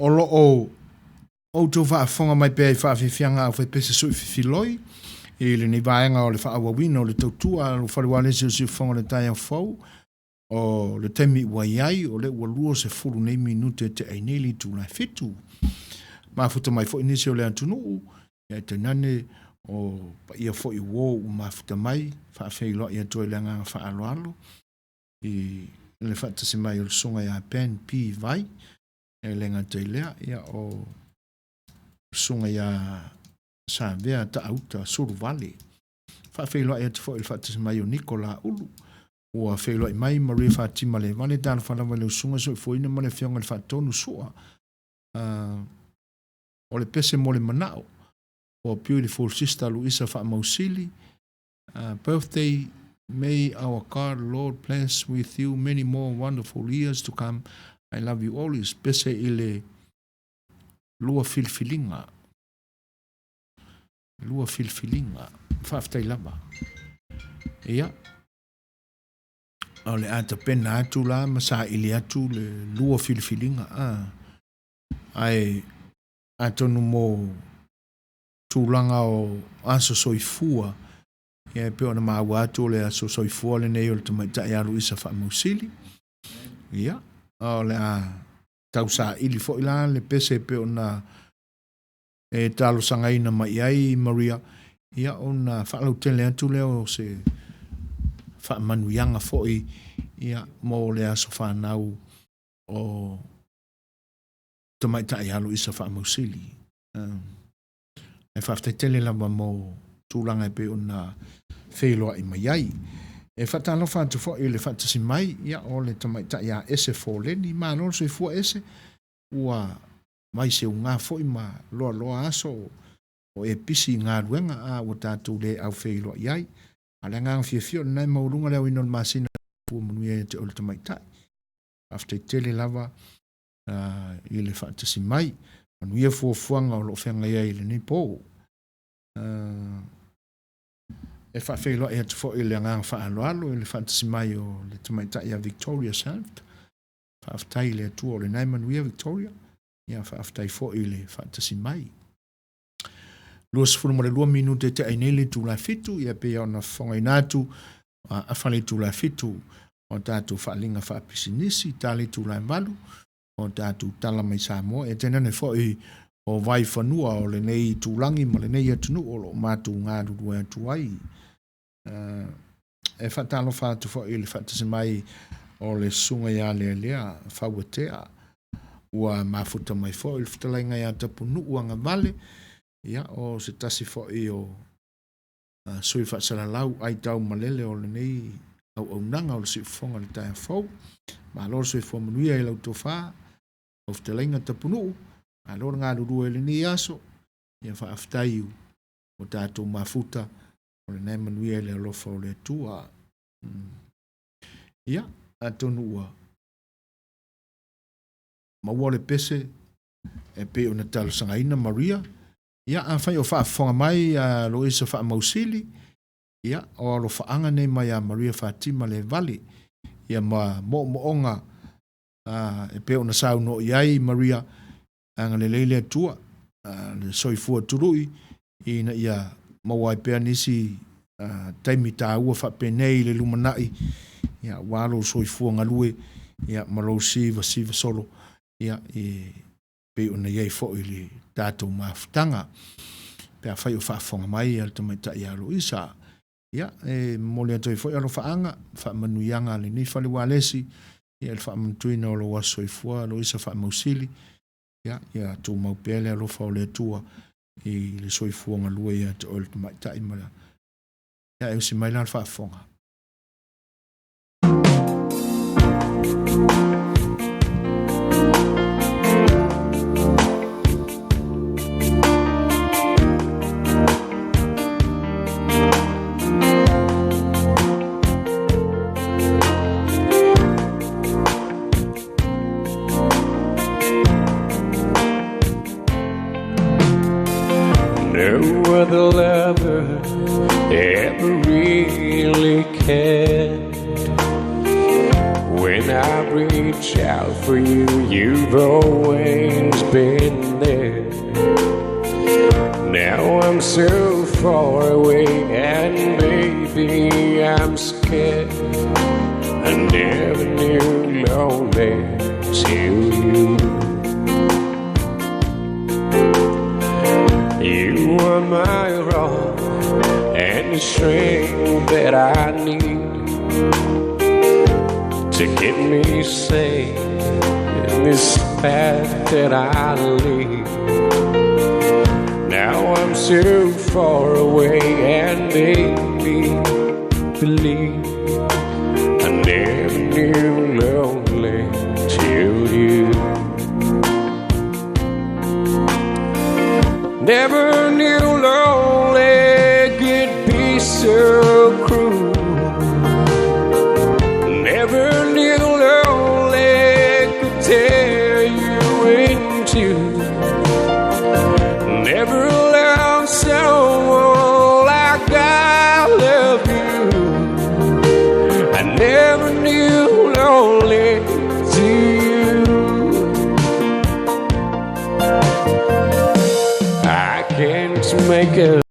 O lo o outou faafofoga mai pea i faafiafiaga a Faipese Sui Fifiloi i lenei vaega o le faaauauina o le tautua a lo fale ualesi o Siufofoga o le taeao fou. O le taimi ua i ai, o lea ua 20 nei minute e tea ai nei le itula e fitu. Mafuta mai foi nisi o le atunuu, ia e tainane o paia foi uo ua mafuta mai, faafeiloai atu ai le agaga faaaloalo i le faatasi mai o le susuga ia Ben P. Vai, e le gata i lea, ia o le susuga ia Savea Taauta Suluvale. Faafeiloai atu foi i le faatasi mai o Niko Laulu, ua feiloai mai Maria Fatima Levale, talofa lava i lau susuga soifuaina ma le afioga i le Faatonu Sua. O le pese mo le manao, for beautiful sister Luisa Faamausili, birthday, may our God Lord bless with you many more wonderful years to come, I love you always, pese i le lua filifiliga. Lua filifiliga. Faafetai lava. Ia, o le a tapena atu la ma saili atu le lua filifiliga. A, ae atonu mo tulaga o aso soifua, ia e pei ona maua atu o le aso soifua lenei o le tamaitai ia Luisa Faamausili. Ia, o le a tausaili foi la le pese e pei ona e talosagaina mai ai Maria, ia ona faalautele atu lea o se faamanuiaga foi ia mo le aso fanau o tamaitai ia Luisa Faamausili. Ae faafetai tele lava mo tulaga e pei ona feiloai mai ai. E faatalofa atu foi i le faatasi mai ia o le tamaitai ia Ese Foleni. Malo le soifua Ese, ua mai seuga foi ma loaloa aso o e pisi i galuega a ua tatou le aufeiloai ai. A o le agaga fiafia o lena e maualuga le aoina o le masina ua manuia ia te oe le tamaitai. Faafetai tele lava i le faatasi mai. Manuia fuafuaga o lo o feagai ai i lenei po. E faafeiloai atu foi i le agaga faaaloalo i le faatasi mai o le tamaitai ia Victoria Sanft. Faafetai i le Atua o lena e manuia Victoria. Ia faafetai foi i le faatasi mai. 22 minute e tea ai nei le itula e fitu, ia pei ona fofogaina atu, afa le itula e fitu o tatou faaaliga faapisinisi, ta le itula e valu o tatou tala mai Samoa, e tainane foi o vaifanua o lenei itulagi ma lenei atunuu o lo o matou galulue atu ai. E faatalofa atu foi i le faatasi mai o le susuga ia Lealea Fauatea, ua mafuta mai foi le fetalaiga ia Tapunuu Agavale, ia o se tasi foi o sui faasalalau ai taumalele o lenei auaunaga o le siufofoga i le taeao fou. Malo le soifua manuia i lau tofa, lau fetalaiga Tapunuu, malo le galulue i lenei aso, ia faafetai ua tatou mafuta o lena e manuia i le alofa o le Atua. Ia, atonu ua maua le pese e pei ona talosagaina Maria. Ia, afai o faafofoga mai a Loisa Faamausili, ia, o alofaaga nei mai a Maria Fatima Levale, ia ma moomooga e pei ona saunoa i ai Maria, agalelei le Atua, le soifua tului, ina ia maua ai pea nisi taimi taua faapenei i le lumanai, ia, aua lou soifua galue, ia, ma lou sivasiva solo, ia, e pei ona i ai foi le tatou mafutaga. Pe afai o faafofoga mai le tamaitai ia Loisa, ia, e momoli atu ai foi alofaaga, faamanuiaga a lenei fale ualesi, ia, i le faamanatuina o lou aso soifua, Loisa Faamausili, ia, ia tumau pea le alofa o le Atua i le soifua galue ia te oe le tamaitai ma ia, e usi mai la le faafofoga. No other lover ever really cared. When I reach out for you, you've always been there. Now I'm so far away, and baby, I'm scared. I never knew lonely till you. You are my rock and the strength that I need to get me safe in this path that I lead. Now I'm so far away, and baby, believe I never knew lonely till you. Never knew lonely could be so cruel. Never knew lonely could tear you in two. Never loved someone like I love you. I never knew lonely till you. I can't make up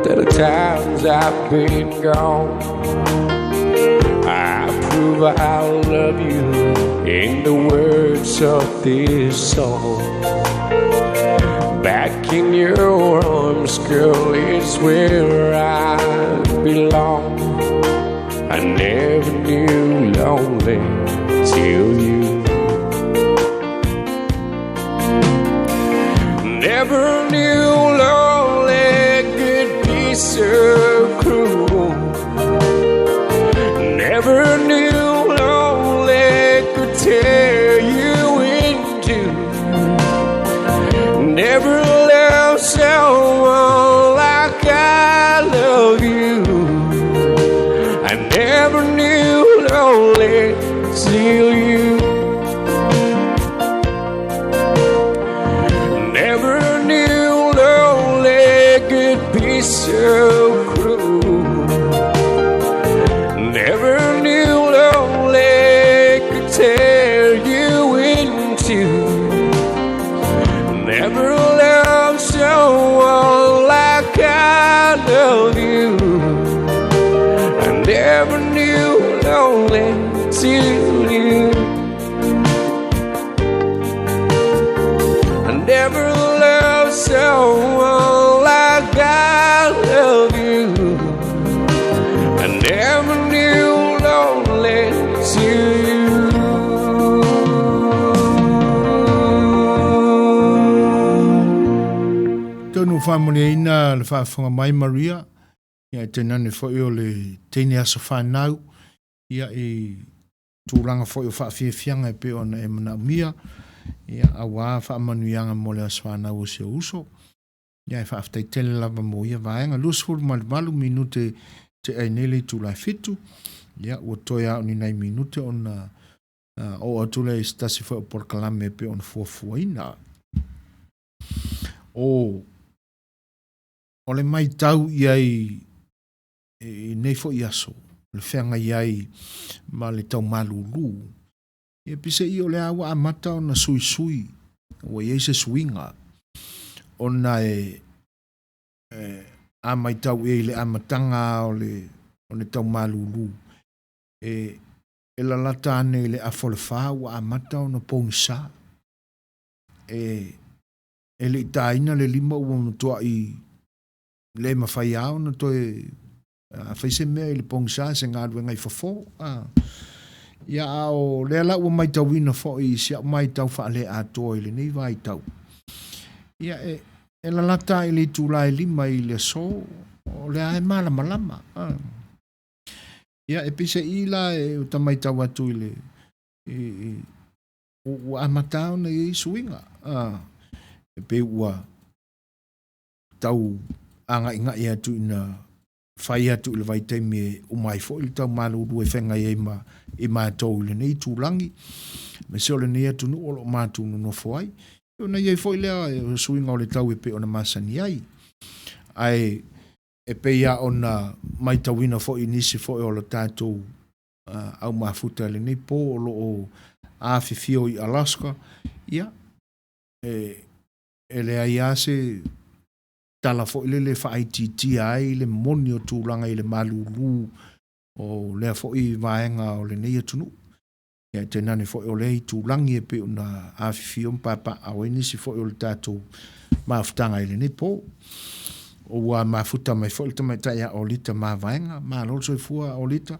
to the times I've been gone. I prove I love you in the words of this song. Back in your arms, girl, is where I belong. I never knew lonely till you. Never knew lonely could be so cruel. Never knew lonely could tear you in two. Never loved someone like I love you. I never knew lonely till you. Never knew lonely could be so cruel. Never knew lonely could tear you in two. Never loved someone like I love you. I never knew lonely till you. I never loved someone like I love you. I never knew lonely till you. Atonu ua faamanuiaina le faafofoga mai Maria, ia e tainane foi o le teine aso fanau, ia i tulaga foi o faafiafiaga e pei ona e manaomia, ia auā faamanuiaga mo le aso fanau o si ou uso. Ia e faafetai tele lava mo ia vaega. 28 minute te ai nei le itula e fitu, ia ua toe lava o ni nai minute ona oo atu lea i se tasi foi o polokalame e pei ona fuafuaina. O o le maitau i ai i nei foi aso, le feagai ai ma le tau malūlū, ia peiseai o lea ua amata ona suisui, ua i ai se suiga, ona e, e a maitau i ai i le amataga o le, o le tau malūlū, e, e lalata ane i le afa o le fa ua amata ona pogisa. E, e le i tāina le lima ua matuai le mafai lava ona toe fai se mea i le pogisa, se galuega i fafo. A. Ia, a o lea la ua maitauina foi i si au maitau faale-atoa i lenei vaitau, ia, e, e lalata i le itula e lima i le aso, o lea e malamalama. A. Ia, e peiseai la e ua maitau atu i le, i, i, ua amata ona i ai suiga. A. E pei ua tau āgaigaʻi atu ina fai atu i le vaitaimi e uma ai foi le tau malūlū e feagai ai ma i matou i lenei itulagi, aemaise o lenei atunuu o lo o matou nonofo ai. Ona i ai foi lea o suiga o le tau e pei ona masani ai. Ae e pei lava ona maitauina foi i nisi foi o le tatou au mafuta i lenei po o lo o afifio i Alaska, ia, e, e leai lava se tala foi lele e faaitiitia ai le moni o tulaga i le malūlū o lea foi vaega o lenei atunuu. Ia tainane foi o lea itulagi e pei ona afifio ma papaaao ai nisi foi o le tatou mafutaga i lenei po. Ua mafuta mai foi le tamaitai ia Olita Mavaega. Malo le soifua Olita.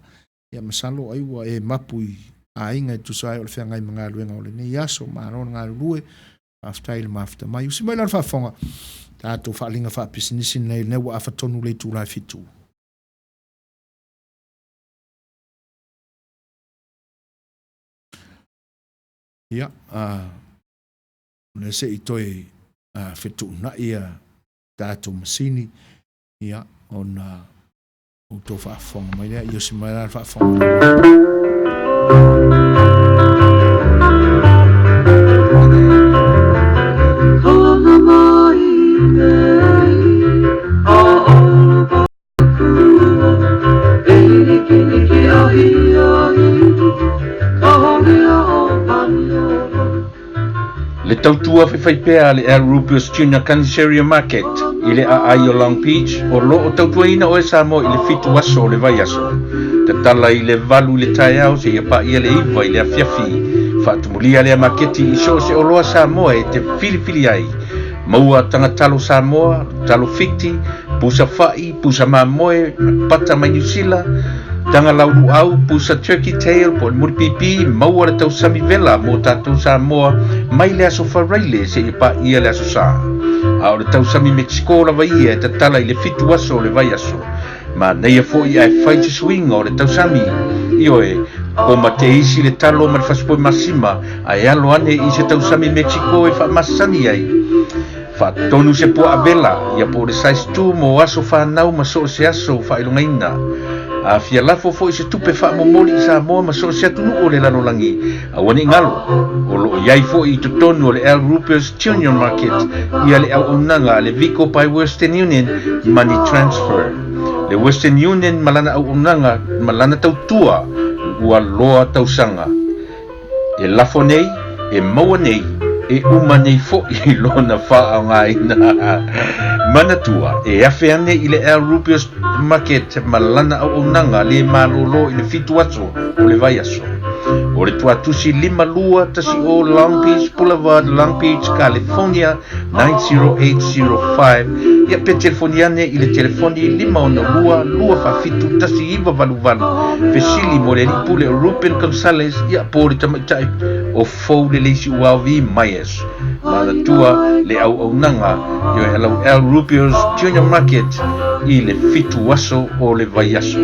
Ia masalo ai ua e mapu i aiga e tusa ai o le feagai ma galuega o lenei aso. Malo le galulue. Faafetai i le mafuta mai. Usi mai la le faafofoga, tatou faaaliga faapisinisi nei, lenei ua afa tonu le itula e 7. Ia, o lea se i toe fetuunai a tatou masini, ia, ona outou faafofoga mai lea. Ia usi mai la le faafofoga. Le tautua faifaipea a le Al Rubius Junior Caniceria Market i le aai o Long Beach o lo o tautuaina oe Samoa i le 7 aso o le vaiaso. Tatala i le 8 i le taeao seia paia le 9 i le afiafi. Faatumulia lea maketi i so o se oloa Samoa e te filifili ai. Maua taga talo Samoa, talo Fiti, pusa fa'i, pusa mamoe, pata mai Niu Sila, taga laulu'au, pusa turkey tail po o le mulipipi, maua le tausami vela mo tatou Samoa mai le aso Faraile seia paia le aso Sa. A o le tausami Mexico lava ia e tatala i le 7 aso o le vaiaso. Manaia foi ae fai se suiga o le tausami. Ioe, koma te isi le talo ma le fasipoi masima ae alo ane i se tausami Mexico e faamasani ai. Faatonu se puaa vela, ia po o le size 2 mo aso fanau ma so o se aso faailogaina. A fia lafo foi se tupe faamomoli i Samoa ma so o se atunuu o le lalolagi, aua ne i galo, o lo o i ai foi i totonu o le Al Rupert's Junior Market ia le auaunaga a le Vico by Western Union Money Transfer. Le Western Union ma lana auaunaga ma lana tautua ua loa tausaga. E lafo nei, e maua nei, e uma nei foi lona faaaogaina. Manatua, e afe ane i le Al Rubius Market ma lana auaunaga le malōlō i le 7 aso o le vaiaso. O le tuatusi 5210 Long Beach Boulevard, Long Beach, California 90805. Ia pe telefoni ane i le telefoni 562 247 1988. Fesili mo le alii pule o Ruben Gonzalez, ia po o le tamaitai o Fou le Leisi Uao V. Myers. Manatua le auaunaga ioe alau Al Rubio's Junior Market i le 7 aso o le vaiaso.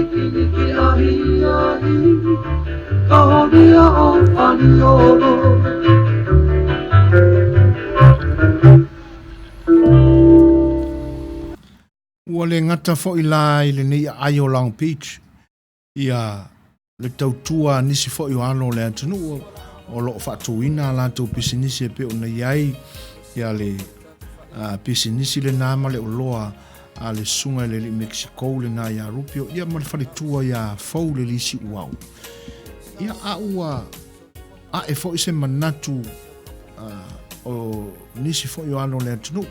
Ua le gata foi la i lenei aai o Long Beach ia le tautua a nisi foi o alo o le atunuu o lo o faatuina a latou pisinisi e pei ona i ai ia le pisinisi lena ma le oloa a le susuga i le alii Mexico lena ia Rupio ia ma le faletua ia Fou le Lisi Uau. Ia a ua ae foi se manatu o nisi foi o alo o le atunuu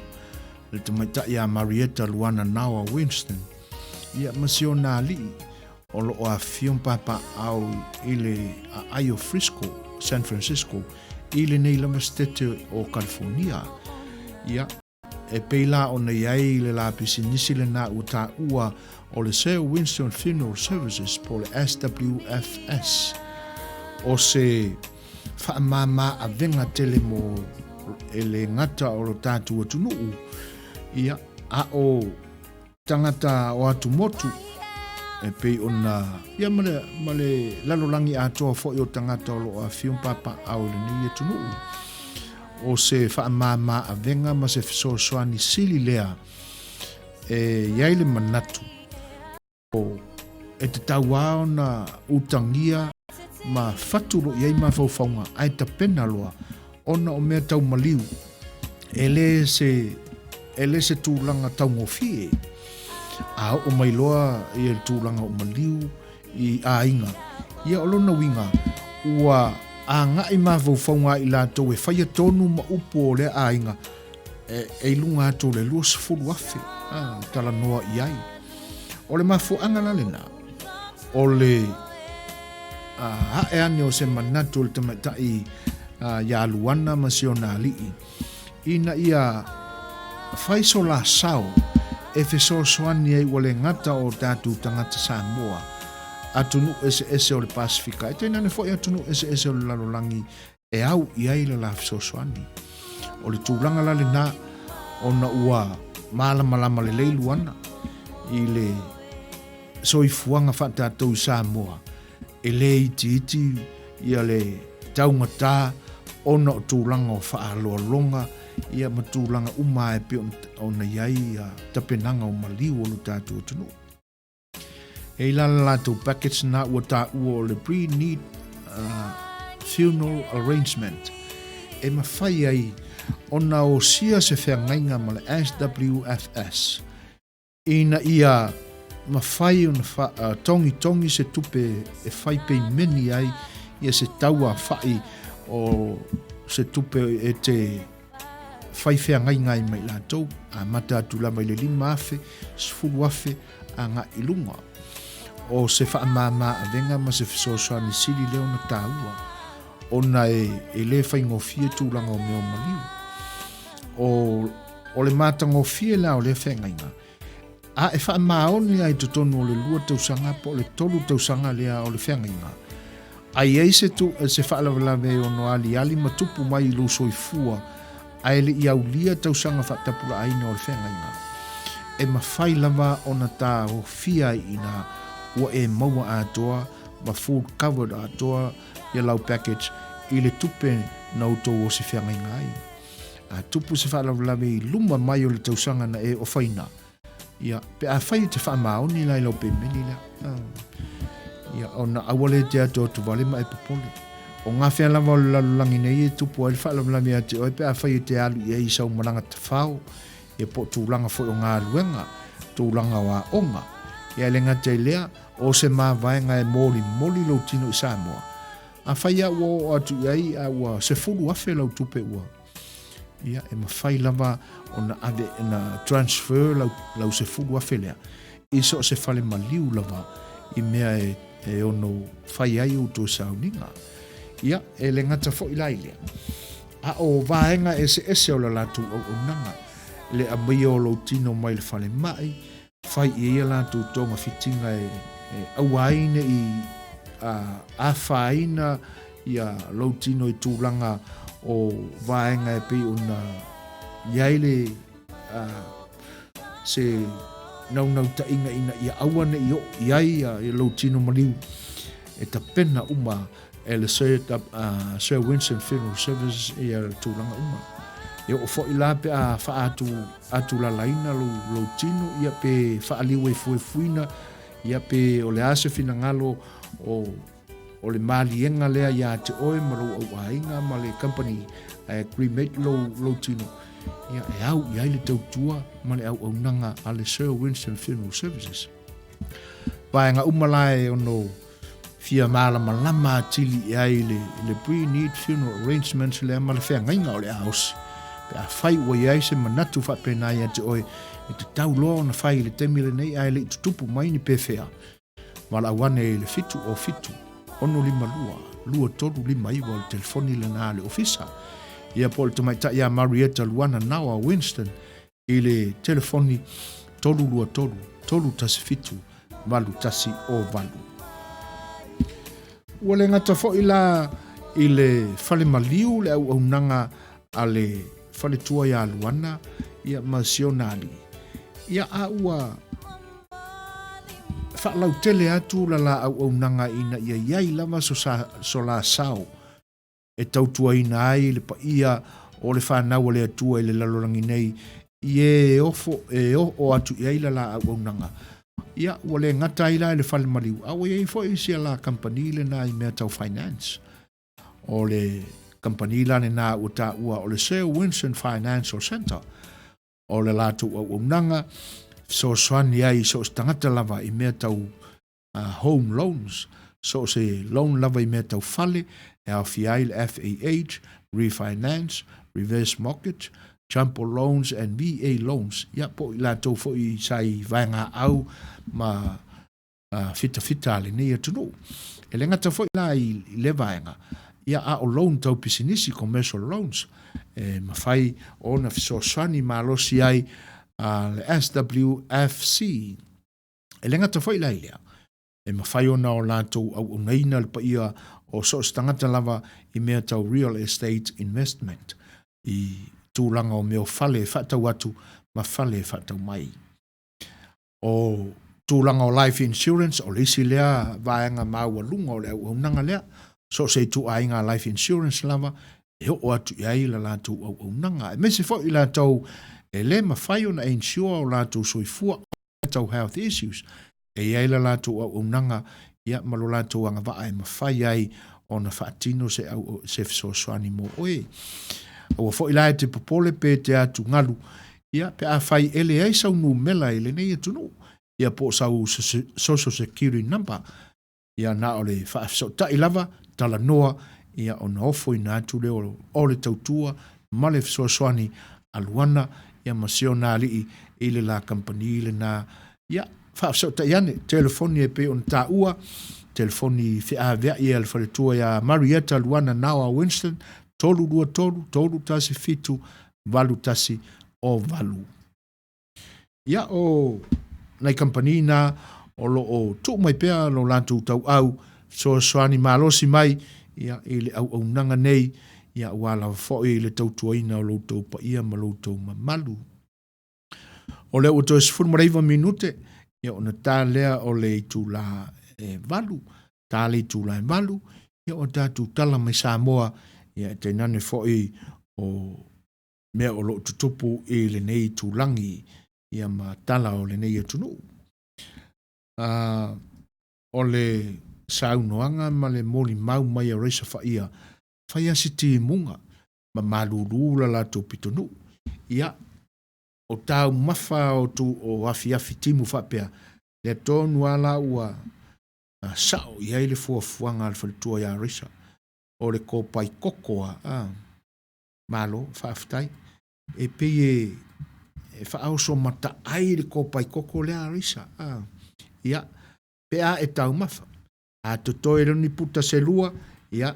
le tamaitai ia Marietta Luana Naoa Winston ia ma si ona alii o lo o afifio ma papaaao i le aai o Frisco, San Francisco, i lenei lava setete o California. Ia, e pei la ona i ai le la pisinisi lena ua taua o le Sir Winston Funeral Services po o le SWFS, o se faamāmā avega tele mo e le gata o lo tatou atunuu, ia, a o tagata o atumotu e pei ona ia ma le, ma le lalolagi atoa foi o tagata o lo o afifio ma papaaao i lenei atunuu. O se faamāmā avega ma se fesoasoani sili lea e i ai le manatu o e tatau lava ona utagia ma fatu loa i ai mafaufauga ae tapena loa ona o mea tau maliu e le se e le se tulaga taugofie. A oo mai loa ia le tulaga o maliu i aiga, ia o lona uiga ua agai mafaufauga a i latou e faia tonu ma upu o lea aiga e i luga atu o le 20,000 a talanoa i ai. O le mafuaaga la lena. O le ae ane o se manatu o le tamaitai ia Luana ma si ona alii, ina ia fai so la sao e fesoasoani ai ua le gata o tatou tagata Samoa, atunuu eseese o le Pasefika, e tainane foi atunuu eseese o le lalolagi e au i ai le la fesoasoani. O le tulaga la lena, ona ua malamalama lelei Luana i le soifuaga faatatou i Samoa, e le itiiti ia le taugata ona o tulaga o faaaloaloga ia ma tulaga uma e pei ona i ai ia tapenaga o maliu o lo tatou atunuu. E i la le latou package na ua taua o le pre-need funeral arrangement e mafai ai ona osia se feagaiga ma le SWFS ina ia mafai ona togitogi se tupe e fai peimeni ai ia se tauafa'i o se tupe e te fai feagaiga ai ma i latou, amata atu lava i le 5,000, 10,000 agai i luga. O se faamāmā avega ma se fesoasoani sili lea ona taua, ona e le faigofie tulaga o mea o maliu. O le matagofie la o lea feagaiga, a e faamaoni lava i totonu o le 2 tausaga po o le 3 tausaga lea o le feagaiga, a i ai se, tu, se faalavelave e ono aliali ma tupu mai i lou soifua ae le i aulia tausaga faatapulaaina o le feagaiga, e mafai lava ona taofia ai i ina ua e maua atoa ma full covered atoa ia lau package i le tupe na outou osi feagaiga ai. A tupu se faalavelave i luma mai o le tausaga na e ofaina, ia, pe afai e te faamaoni la i lau pemeni lea, ia, ona aua le te atu atu vale ma e popole. O ngā whea lava o le lalolagi nei e tupu ai le faalavelave ia te oe pe afai e te alu i ai i sau malaga tawhao, ia po o tulaga foi o galuega, tulaga o aoga. Ia e le gata i lea, o se mavaega e molimoli lou tino i Samoa. Afai a ua oo atu i ai a ua 10,000 lau tupe ua, ia e mafai lava ona ave na transfer lau 10,000 lea i so o se fale maliu lava i mea e ono fai ai outou sauniga. Ia, e le gata foi la i lea, a o vaega eseese o le latou auaunaga, le aumaia o lou tino mai le falemai, fai i ai a latou togafitiga e aua ai ne i afaina ia lou tino i tulaga o vaega e pei ona i ai le se naunautaiga ina ia aua ne i oo i ai ia lou tino maliu e tapena uma e le Sir Winston Funeral Services ia le tulaga uma. E oo foi la pe a faaatu atulalaina lou tino, ia pe faaliu efuefuina, ia pe o le a se finagalo o le maliega lea ia te oe ma lou auaiga ma le company ae cremate lou tino, ia e au i ai le tautua ma le auaunaga a le Sir Winston Funeral Services. Vaega uma la e ono fia malamalama atili i ai le pre-need funeral arrangements lea ma le feagaiga o le a osi. Pe afai ua i ai se manatu faapena ia te oe, e tatau loa ona fai i le taimi lenei ae le i tutupu mai ni pefea. Valaau ane i le 707 652 2359 o le telefoni lena a le ofisa. Ia po o le tamaitai ia Marietta Luana Naoa Winston i le telefoni 323 317 8108. Ua le gata foi la i le fale maliu le auaunaga a le faletua ia Luana ia ma si ona alii. Ia a ua faalautele atu la la auaunaga ina ia i ai lava so la sao e tautuaina ai le paia o le fanau a le Atua i le lalolagi nei, i e ofo, e oo atu i ai la la auaunaga. Ia, ua le gata ai la i le fale maliu, a ua i ai foi sia la kamupani lena i mea tau finance. O le kamupani la lena ua taua o le Sir Winston Financial Centre. O le latou auaunaga, fesoasoani ai i so o se tagata lava i mea tau home loans, so o se loan lava i mea tau fale, e aofia ai le FAH, refinance, reverse mortgage, jumbo loans and VA loans, ia po o i latou foi sa i vaegaau ma fitafita a lenei atunuu. E le gata foi la i lea vaega, ia a o loan tau pisinisi, commercial loans, e mafai ona fesoasoani malosi ai a le SWFC. E le gata foi la i lea, e mafai ona o latou auaunaina le paia o so o se tagata lava i mea tau real estate investment, i tulaga o mea o fale e faatau atu ma fale e faatau mai. O tulaga o life insurance, o le isi lea vaega maualuga o le auaunaga lea. So o se ituaiga life insurance lava e oo atu i ai la latou auaunaga. Aemaise foi i latou e le mafai ona insure o latou soifua tau health issues, e i ai la latou auaunaga ia ma lo latou agavaa e mafai ai ona faatino se, au, se fesoasoani mo oe. Aua foi la e te popole pe te atugalu, ia pe afai e leai sau numera i lenei atunuu, ia po o sau social security number, ia na o le faafesootai lava, talanoa, ia ona ofoina atu lea o le tautua ma le fesoasoani a Luana ia ma si ona alii i le la kamupani lena. Ia, faafesootai ane, telefoni e pei ona taua, telefoni feaveai a le faletua ia Marietta Luana Naoa Winston, 323 317 8108. Ia, o nai kamupani na o lo o tuu mai pea lo latou tauau fesoasoani malosi mai ia, i le auaunaga nei, ia, aua lava foi le tautuaina o lo outou paia ma lo outou mamalu. O lea ua toe 19 minute, ia, ona ta lea o le itula e 8, ta le itula e 8, ia, o tatou tala mai Samoa, ia, e tainane foi o mea o lo o tutupu i lenei itulagi, ia, ma tala o lenei atunuu. O le saunoaga ma le molimau mai a Raisa Faia, fai a si timuga ma malūlū la latou pitonuu. Ia, o taumafa o, tu, o afiafi timu faapea, lea tonu a la ua sao i ai le fuafuaga a le faletua ia Raisa. O le kopai koko a, malo, faafetai. E pei e, e faaoso mataai le kopai koko lea a Raisa. Ia, pe a e taumafa. A totoe lea ni puta se lua, ia,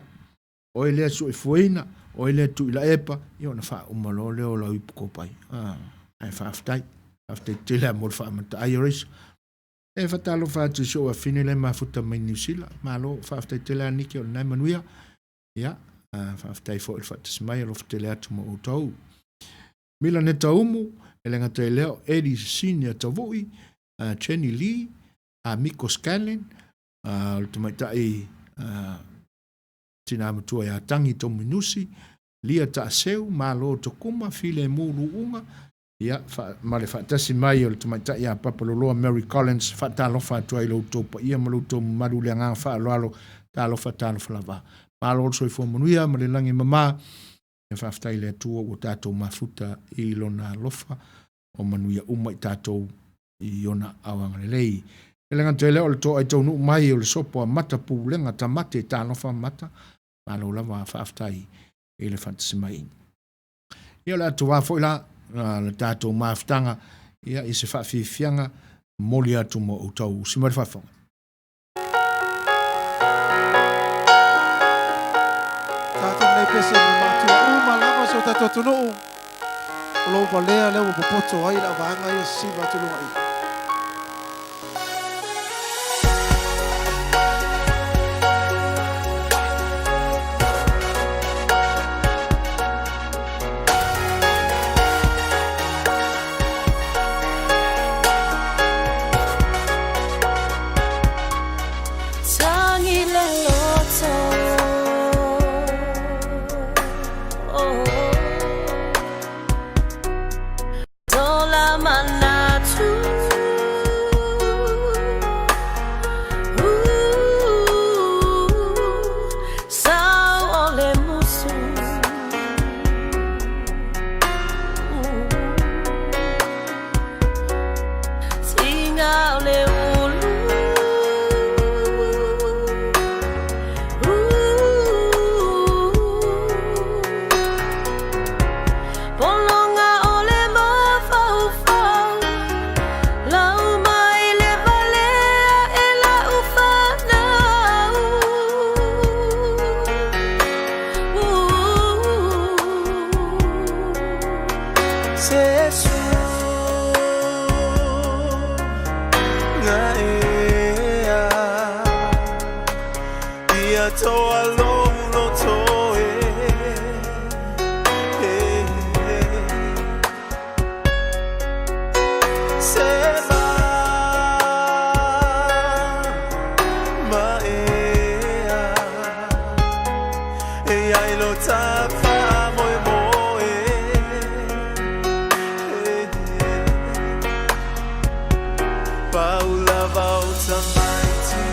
oe lea soifuaina, oe lea Tuilaepa, ia ona faauma loa lea o lau ipu kopai. Ae faafetai. Faafetai tele mo le faamataai o Raisa. E faatalofa atu i si ou afine lea e mafuta mai Niu Sila. Malo, faafetai tele a Niki o lena e manuia. Ia, faafetai foi i le faatasi mai, alofa tele atu ma outou. Milaneta Umu, e le gata i lea o Eddie Senior Tavui, Jenny Lee, Miko Scanlon, o le tamaitai tina matua ia Tangi Tominusi, Lia Taaseu, Malo Tokuma, Filemu Luuga, ia, ma le faatasi mai o le tamaitai ia Papaloloa Mary Collins, faatalofa atu ai lo outou paia ma lo outou mamalu le agaga faaaloalo, talofa talofa lava. Malo le soifua manuia ma le lagi mama, ia faafetai i le Atua ua tatou mafuta i lona alofa o manuia uma i tatou i ona aao agalelei. E le gata i lea o le toai taunuu mai o le sopo a Mata Pulega Tamate, talofa Mata, malo lava faafetai i le faatasi mai. Ia o le atoa foi la le tatou mafutaga ia i se faafiafiaga momoli atu mo outou. Usi mai le faafofoga. Tatou nei pese ma matua uma lava o si o tatou atunuu o lo o valea lea ua popoto ai le auvaega ia sisiva atu luga i. Tagi le loto Tola manatu. Toa lou loto e Se ma ea E ai lo ta faamoemoe Pau lava o tamaiti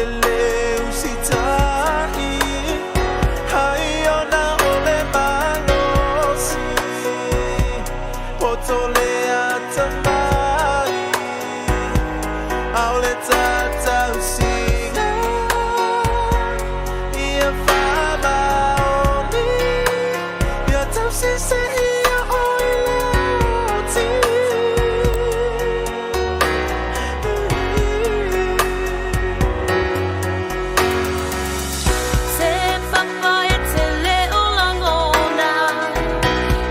E le usitai Ai ona o le malosi Poto le atamai Ao le tatausiga Ia faamaoni Ia tausi seia o i le oti. Se papa e te le o langona,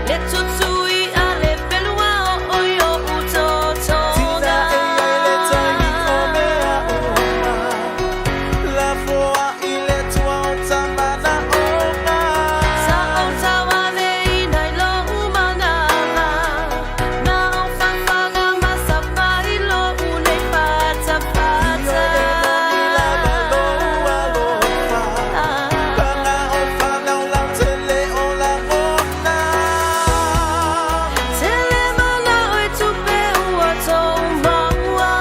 Le tutui a le pelua o oi o Tina utotoga. e ai le taimi o mea uma, Lafoa i le tua o tamana ona. Sa o tauave ina i lo umanawa, Na o whawhanga masapa i lo unei fata Io fata. e moni lava lou alofa, Paga o whanau lau tele o lagona. Tele mana oi tupe ua tō maua.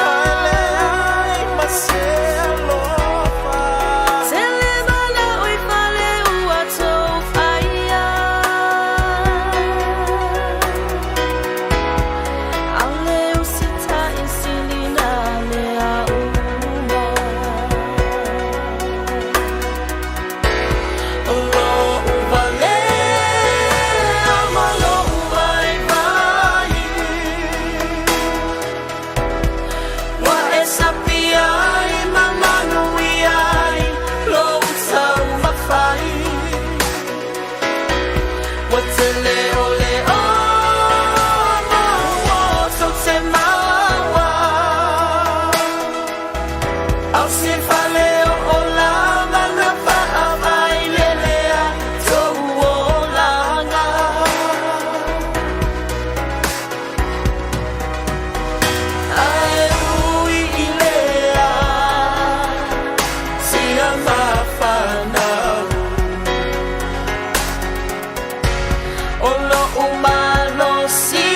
Haele ai ma se alofa. Tele mana oi fale ua tō whaia. Aole usita i silina le a uma. O lo'u valea ma lo'u vaivai, Ua e sapi ai ma manuia ai lou taumafai. Ua tele o le ona ua tou te maua. Au se fale o olanga na fa'availelea tou olaga. Ae ui i lea sia mafanau, O lo'u malosi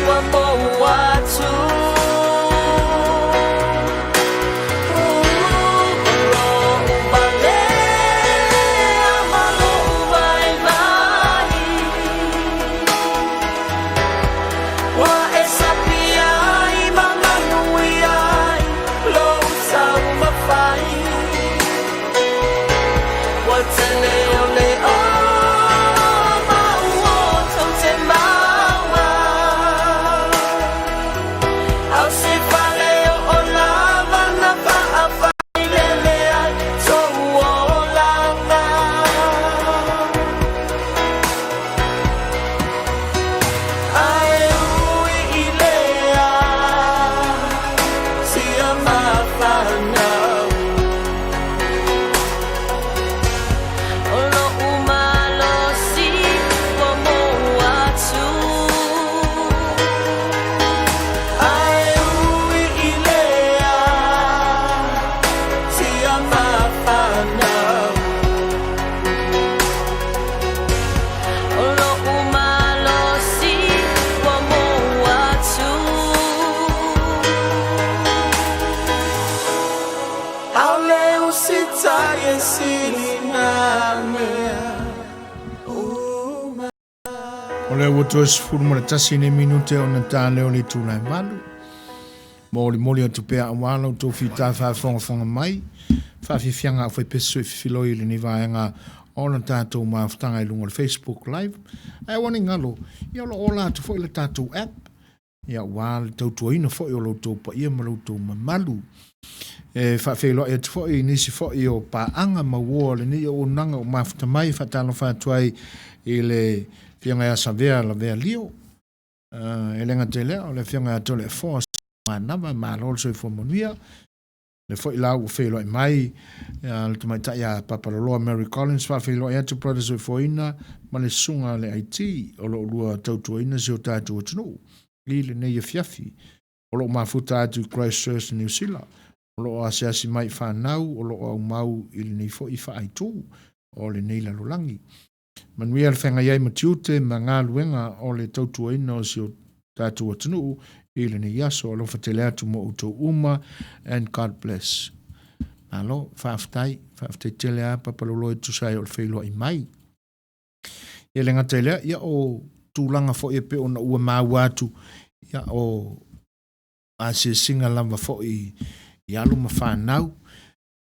ua mou atu. O lo'u valea ma lo'u vaivai, Ua e sapi ai ma manuia ai lou taumafai. Ua tele o le ona ua tou te maua. Au se fale o olava na fa'afailele ai tou olaga. Ae ui i lea sia mafanau, O lo'u malosi ua mou atu. Ae ui i lea sia mafanau, O lo'u malosi ua mou atu. Aole usitai e sili nā mea uma. O lea ua toe 11 nei minute ona ta lea o le itula e valu. Molimoli atu pea auā la outou fita faafogafoga mai. Faafiafiaga a faipesu e fefiloi i lenei vaega o la tatou mafutaga i luga o le Facebook Live. Ae ua ne i galo, ia o lo o ola atu foi le tatou app, ia auā le tautuaina foi o lo outou paia ma lo outou mamalu. E faafeiloai atu foi i nisi foi o paaga mauoa o lenei auaunaga ua mafuta mai e faatalofa atu ai i le Afioga ia Savea Lavea Lio. E le gata i lea, o le Afioga ia Toleafoa Manava, malo le soifua manuia. Lea foi la ua feiloai mai le tamaitai a Papaloloa Mary Collins faafeiloai atu brother soifuaina ma le susuga a le IT o lo o lua tautuaina si o tatou atunuu i lenei afiafi. O lo o mafuta atu i Christchurch, Niu Sila. O lo o asiasi mai i fanau o lo o aumau i lenei foi faaitu o lenei lalolagi. Manuia le feagai ai ma tiute ma galuega o le tautuaina o si o tatou atunuu i lenei aso. Alofa tele atu mo outou uma and God bless. Malo, faafetai, faafetai tele a Papalolo e tusa ai o le feiloai mai. Ia le gata i lea, ia o tulaga foi e pei ona ua maua atu, ia o asiasiga lava foi i alo ma fanau,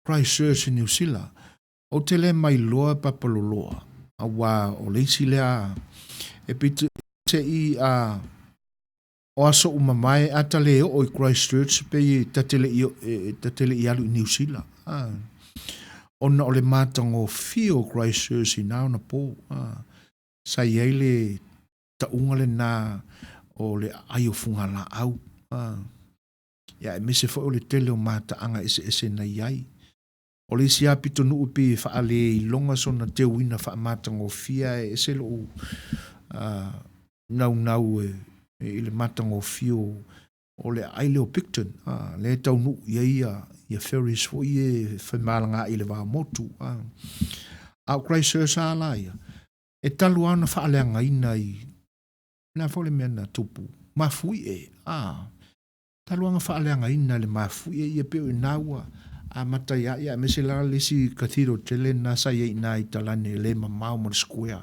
Christchurch i Niu Sila. Ou te le mailoa Papaloloa, aua o le isi lea e pito se i a o aso uma mae a ta le oo i Christchurch pei ta te le i ta te le i alu i Niu Sila. A, ona o le matagofie o Christchurch i na ona po. A, sa i ai le tauga lena o le aai o fugalaau. A, ia aemaise foi o le tele o mataaga eseese na i ai. O le isi lava pitonuu e pei e faaleiloga sona teuina faamatagofie ae ese lou naunau i le matagofie o le aai lea o Picton, lea e taunuu i ai ia ferries foi ia e femalagaai i le va o motu. A o Christchurch lava la ia, e talu lava ona faaleagaina i le a foi le mea na tupu, mafuie. Talu lava ona faaleagaina e le mafuie ia pei o i ina ua amata ai lava, ia aemaise la le isi cathedral tele lena sa i ai i ina i Talane e le mamao ma le square.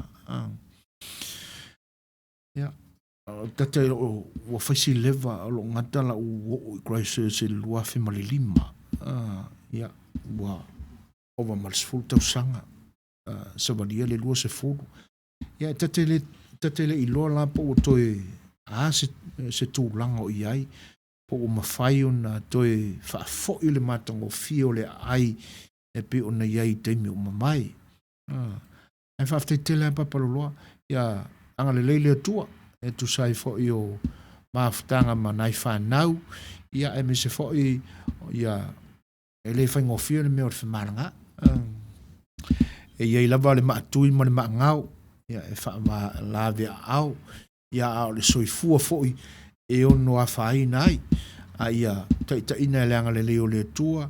Ia, tata ua fai si leva o lo o gata lau oo i Christchurch i le 2005. Ia, ua ova ma le 10 tausaga, savalia le 20. Ia, e ta te le iloa la po ua toe a se, se tulaga o i ai, po ua mafai ona toe faafoi le matagofie o le aai e pei ona i ai i taimi ua mavae. Ae faafetai tele lava Papaloloa, ia agalelei le Atua e tusa ai foi o mafutaga ma nai fanau, ia aemaise foi ia E le faigofie le mea o le femalagaai. E i ai lava le maatui ma le maagao, ia e faalaveaao, ia a o le soifua foi e ono afaina ai, a ia taitaiina e le agalelei o le Atua,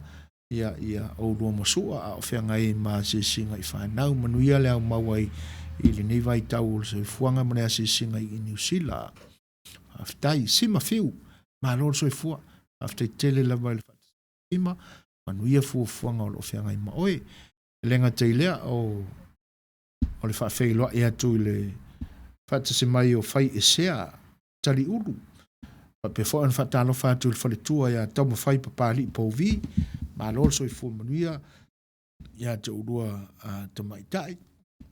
ia ia oulua ma sua a o feagai ai ma asiasiga i fanau. Manuia le aumau ai i lenei vaitau o le soifuaga ma le asiasiga i Niu Sila. Faafetai. Sima Fiu, malo le soifua. Faafetai tele lava i le 5, manuia fuafuaga o lo o feagai ma oe. E le gata i lea, o, o le faafeiloai atu i le faatasi mai o Fai Esea Taliulu. Faapea foi ona faatalofa atu i le faletua ia Taumafai Papalii Pouvi. Malo le soifua manuia ia te oulua tamaitai,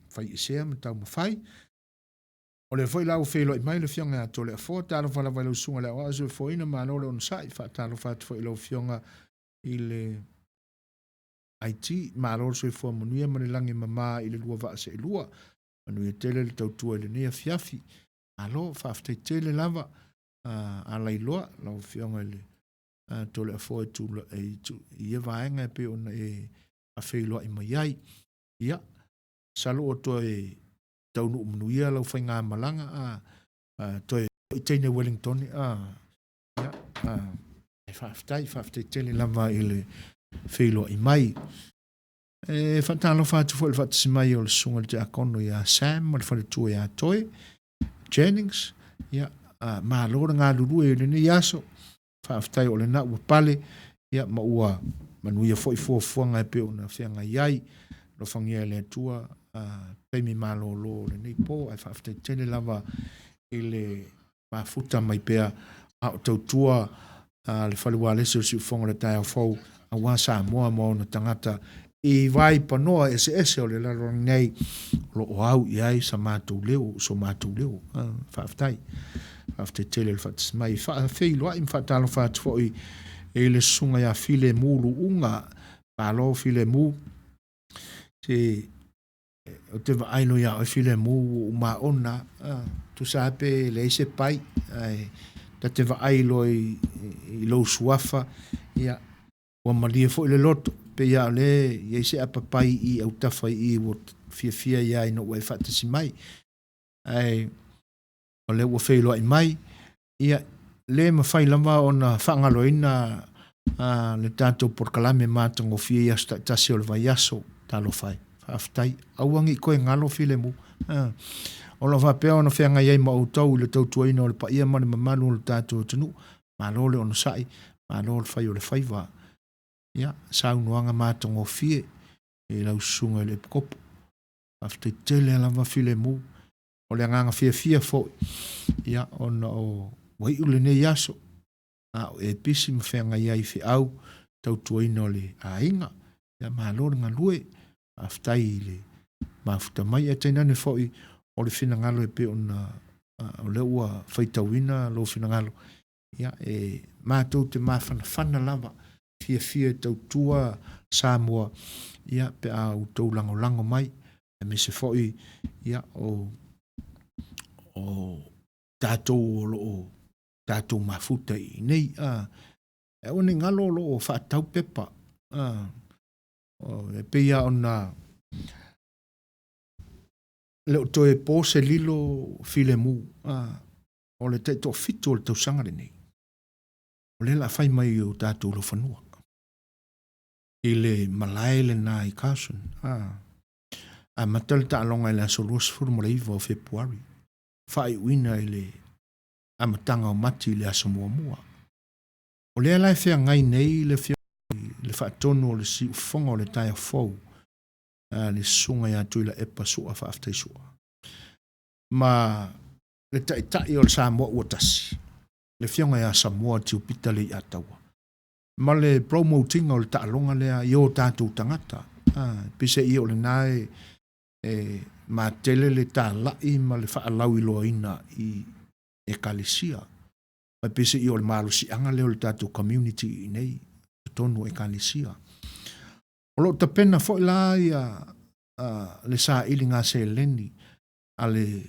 Fai Esea ma Taumafai. O lea foi la ua feiloai mai le Afioga ia Toleafoa, talofa lava i lau Susuga i le Aoao Soifuaina, malo le onosai, faatalofa atu foi i lau Afioga i le IT, malo le soifua manuia ma le lagi e mama i le lua vaa seelua, manuia tele le tautua i lenei afiafi. Malo, faafetai tele lava Alailoa, lau Afioga i le Toleafoa i ia vaega e pei ona e faafeiloai mai ai. Ia, masalo ua toe taunuu manuia lau faigamalaga a, a toe i teine Wellington a, ia, a, e faafetai, faafetai tele lava i le feiloai mai. E faatalofa atu foi i le faatasi mai o le susuga i le tiakono ia Sam ma le faletua ia Toi Jennings. Ia, a, malo le galulue i lenei aso. Faafetai o lena ua pale, ia, ma ua manuia foi fuafuaga e pei ona feagai ai. Alofagia e le Atua taimi malolo o lenei po, ae faafetai tele lava i le mafuta mai pea a o tautua le fale ualesi o le Siufofoga o le Taeao Fou aua Samoa ma ona tagata i vaipanoa eseese o le lalolagi nei o lo o au i ai sa matou leo, so matou leo. Faafetai. Faafetai tele i le faatasi mai. Faafeiloai ma faatalofa atu foi i le susuga ia Filemu Luuga. Malo Filemu. Se ou te vaai loa ia oe Filemu ua ou maona. Tusa lava pe leai se pai, ae ta te vaai loa i lou suafa, ia. Ua malie foi le loto, pei lava o lea e i ai se apapai i i autafa i i ua fiafia ia ina ua e faatasi mai. Ae o lea ua feiloai mai, ia, le mafai lava ona faagaloina le tatou polokalame matagofie i aso taitasi o le vaiaso. Talofa e, faafetai. Aua ne i toe galo filemu. O lo o faapea ona feagai ai ma outou i le tautuaina o le paia ma le mamalu o le tatou atunuu. Malo le onosai, malo le fai o le faiva. Ia, saunoaga matagofie i lau susuga i le Epikopo. Faafetai tele lava filemu. O le agaga fiafia foi, ia, ona o ua iu lenei aso, a o e pisi ma feagai ai i feau tautuaina o le aiga. Ia, malo le galue. Faafetai i le mafuta mai, ae tainane foi o le finagalo e pei ona o lea ua faitauina lou finagalo, ia, e matou te mafanafana lava, fiafia e tautua Samoa, ia, pe a outou lagolago mai, aemaise foi, ia, o, o tatou o lo o tatou mafuta i inei. A, e aua ne i galo o lo o faatau pepa. A, o, e pei lava ona le o toe po se lilo filemu, a, o le taitoafitu o le tausaga lenei, o lea o le a fai mai i o tatou laufanua i le malae lena i Carson. A, amata le taaloga i le aso 29 o Fepuari, faaiuina i le amataga o Mati i le aso muamua. O lea la e feagai nei le Afioga i le Faatonu o le Siufofoga o le Taeao Fou, le Susuga ia Tuilaepa Sua Faafetai Sua, ma le Taitai o le Samoa Ua Tasi, le Afioga ia Samoa Tiopita Leiataua, ma le promote ina o le taaloga lea i o tatou tagata. Peiseai o lena e e matele le talai ma le faalauiloaina i Ekalesia. Ma e peiseai o le malosiaga lea o le tatou community i inei i totonu o Ekalesia. O lo o tapena foi la ia le sailiga seleni a le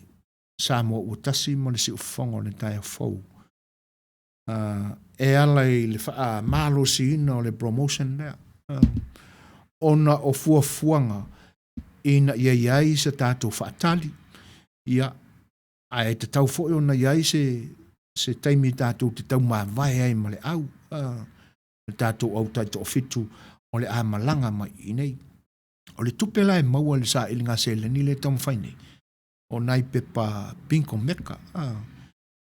Samoa Ua Tasi ma le Siufofoga o le Taeao Fou e ala i le faamalosiina o le promotion lea, ona o fuafuaga ina ia i ai se tatou faatali, ia, ae tatau foi ona i ai se se taimi tatou te taumavae ai ma le au, le tatou au taitoafitu o le a malaga mai i inei. O le tupe la e maua i le sailiga seleni lea e taumafai nei, o nai pepa bingo meka.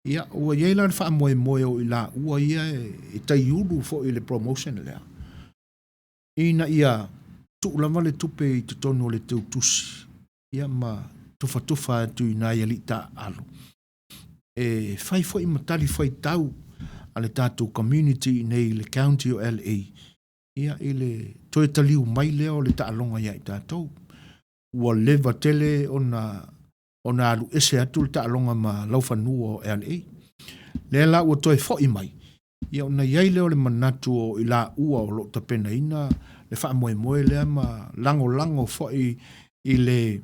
Ia, ua i ai la le faamoemoe o i laua ia e taiulu foi i le promotion lea, ina ia tuu lava le tupe i totonu o le teutusi, ia ma tufatufa atu i nai alii taaalo, e fai foi ma talifuaitau a le tatou community i inei i le county o LA, ia, i le toe taliu mai lea o le taaloga ia i tatou. Ua leva tele ona ona alu ese atu le taaloga ma laufanua o LA. Lea la ua toe foi mai, ia ona i ai lea o le manatu o i laua o lo o tapenaina le faamoemoe lea ma lagolago foi i le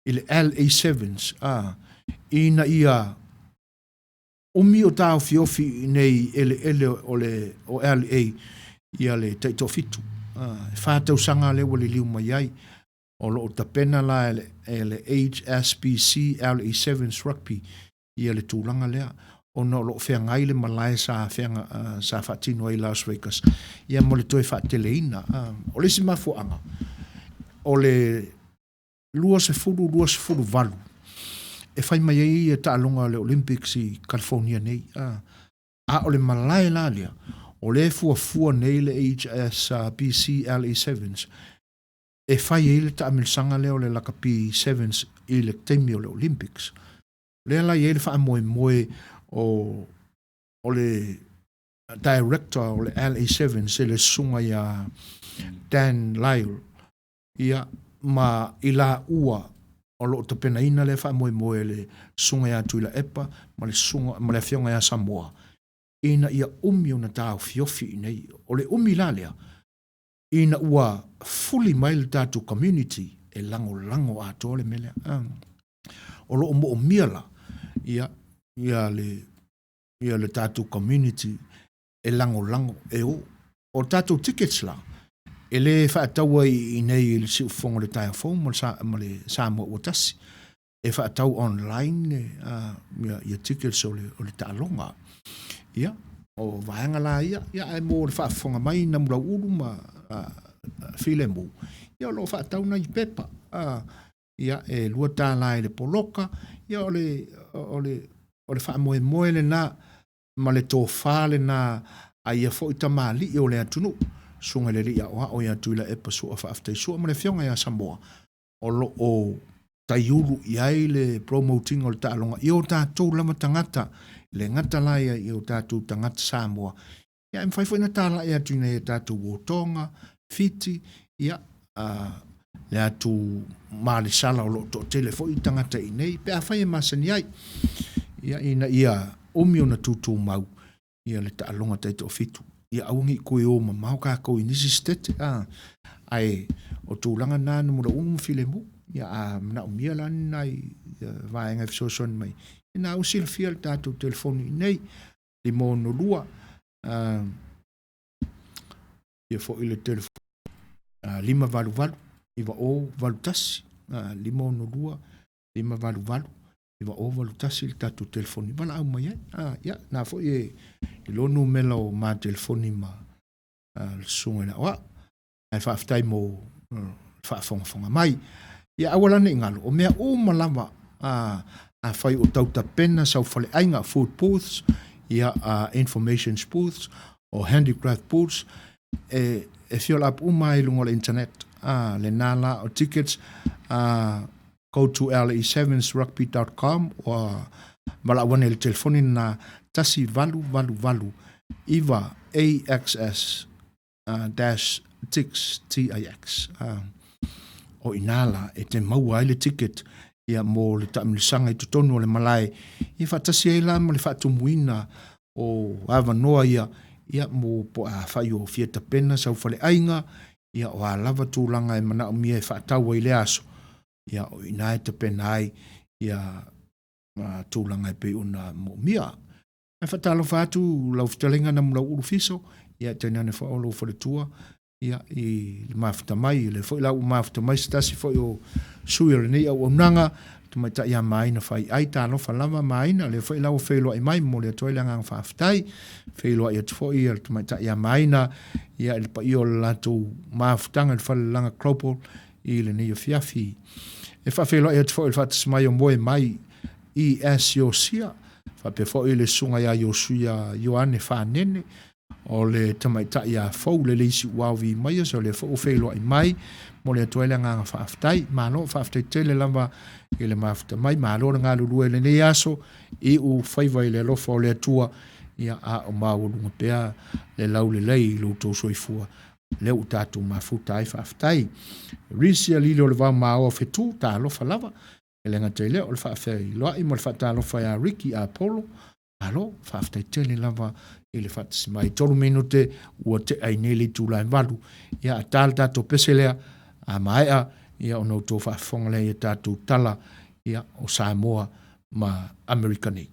i le LA Sevens, a, ina ia umi o taofiofi i inei i eleele o le o LA ia le taitoafitu. A, e 4 tausaga lea ua liliu mai ai. O lo o tapena la e le HSBC LA Sevens Rugby ia le tulaga lea, ona o lo o feagai le malae sa feaga, sa faatino ai Las Vegas, ia mo le toe faateleina. O le isi mafuaaga, o le 2028 e fai mai ai ia taaloga o le Olympics i California nei. A o le malae la lea, o lea e fuafua nei le HSBC LA Sevens e fai ai le taamilosaga lea o le Lakapi Sevens i le taimi o le Olympics. Lea la i ai le faamoemoe o o le director o le LA Sevens, le susuga ia Dan Lyle, ia, ma i laua o lo o tapenaina lea faamoemoe, le susuga ia Tuilaepa ma le susuga ma le afioga ia Samoa, ina ia umi ona taofiofi i inei. O le umi la lea, ina ua fuli mai le tatou community e lagolago atoa le mea lea. O lo o moomia la ia ia le ia le tatou community e lagolago e o. O tatou tickets la, e lē faataua i inei i le siufofoga o le taeao fou ma le ma le Samoa ua tasi. E faatau online ia, ia tickets o le, o le taaloga. Ia, o vaega la ia, ia ae mo le faafofoga mai Namulauulu ma Filemu, ia o lo o faatau nai pepa. Ia, e $2 i le poloka, ia o le, o le, o le faamoemoe lena ma le tofa lena a ia foi tamalii o le atunuu, Susuga i le Alii Aoao ia Tuilaepa Sua Faafetai Sua ma le Afioga ia Samoa, o lo o taiulu i ai le promote ina o le taaloga i o tatou lava tagata, e le gata la ia i o tatou tagata Samoa, ia ae mafai foi ona talai atu i nai a tatou Otoga, Fiti, ia, le atu malesala o lo o toatele foi tagata i inei, pe afai e masani ai, ia, ina ia umi ona tutumau ia le taaloga taitoafitu. Ia aua ne i toe o mamao tatou i nisi setete, a, ae o tulaga na na mulaulu ma filemu. Ia a manaomia la ni nai vaega e fesoasoani mai, ia na ua silafia le tatou telefoni i inei, 562, ia foi le telefoni 588 9081, 562 588 9081 le tatou telefoni valaau mai ai. Ia, na foi e iloa numera o ma telefoni ma le susuga i le aoao. Ae faafetai mo le faafogafoga mai. Ia aua la ne i galo, o mea uma lava afai o tau tapena sau faleaiga, food booths, ia information booths, o handicraft booths, e fill up uma ai i luga o le internet. Lena la o tickets, go to le7srugby.com ua valaau ane i le telefoni lena 1888 9 AXS dash tix, TIX. O i ina la e te maua ai le ticket ia mo le taamilosaga i totonu o le malae ia faatasi ai la ma le faatumuina o avanoa ia ia mo po a fai o fia tapena sau faleaiga ia o a lava tulaga e manaomia e faatau ai i le aso ia o i ina e tapena ai ia tulaga e pei ona moomia. Ae faatalofa atu lau fetalaiga Namulauulu Fiso, ia tainane foi o lou faletua, ia i le mafuta mai, o lea foi la ua mafuta mai se tasi foi o sui o lenei auaunaga, tamaitai ia Maina Faiai, talofa lava Maina, o lea foi la ua feiloai mai, momoli atu ai le agaga faafetai, feiloai atu foi le tamaitai ia Maina, ia i le paia o le latou mafutaga i le Falelaga Global i lenei afiafi. E faafeiloai atu foi i le faatasi mai o Moe Mai i S. Iosia, faapea foi le susuga ia Iosuia Ioane Fanene, o le tamaitai ia Fou le Leisi Uao Vimaia, so lea foi ua feiloai mai, momoli atu ai le agaga faafetai. Malo, faafetai tele lava i le mafuta mai, malo le galulue i lenei aso, iu faiva i le alofa o le Atua, ia a o maualuga pea le laulelei i lo outou soifua, lea ua tatou mafuta ai, faafetai. Risia Lili o le Vao Maoa Fetu, talofa lava. E le gata i lea, o le faafeiloai ma le faatalofa ia Ricky Apollo, malo, faafetai tele lava i le faatasi mai. 3 minute ua tea ai nei le itula e 8. Ia, a ta le tatou pese lea, a maea, ia ona outou faafofoga lea i a tatou tala, ia, o Samoa ma Amerika nei.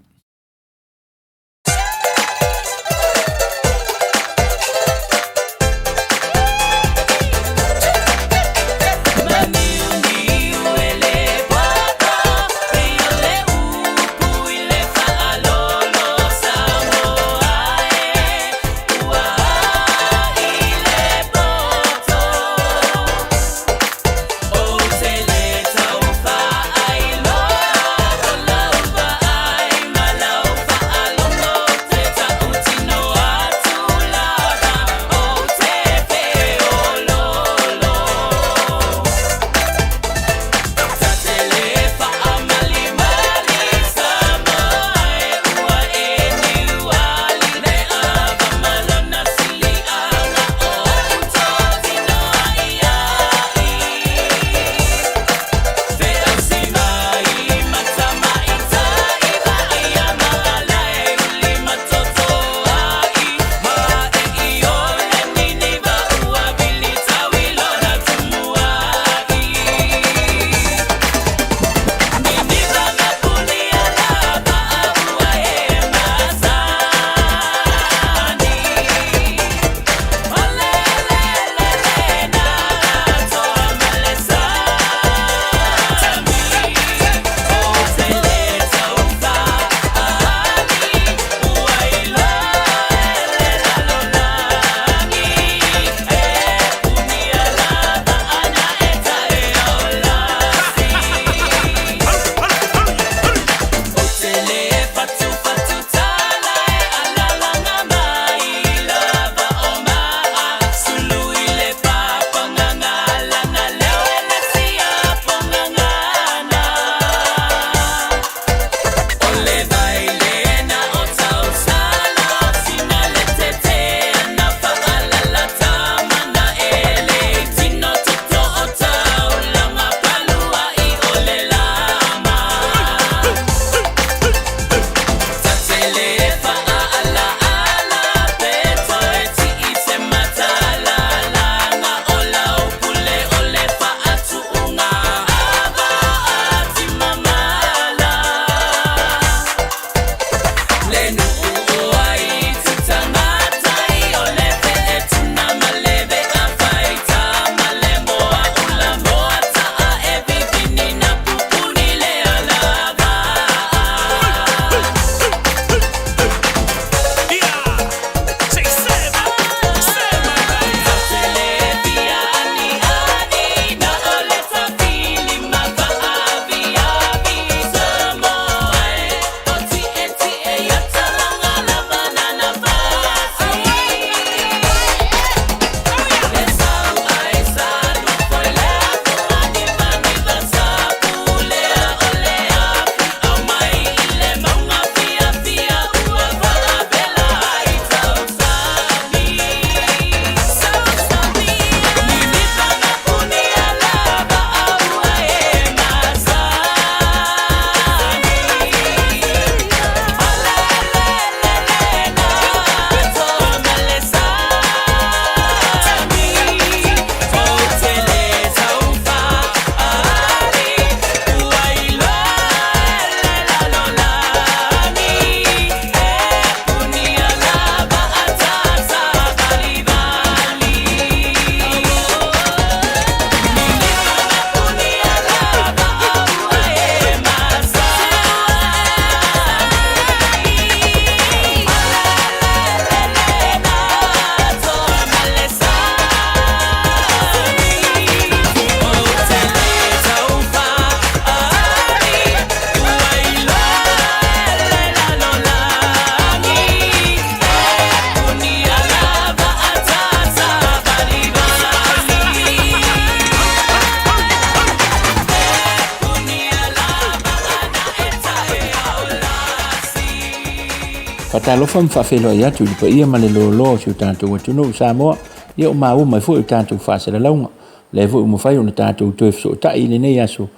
Faatalofa ma faafeiloai atu i le paia ma le loaloa o si o tatou atunuu Samoa, ia ua maua mai foi o tatou faasalalauga. Lea foi ua mafai ona tatou toe fesootai i lenei aso,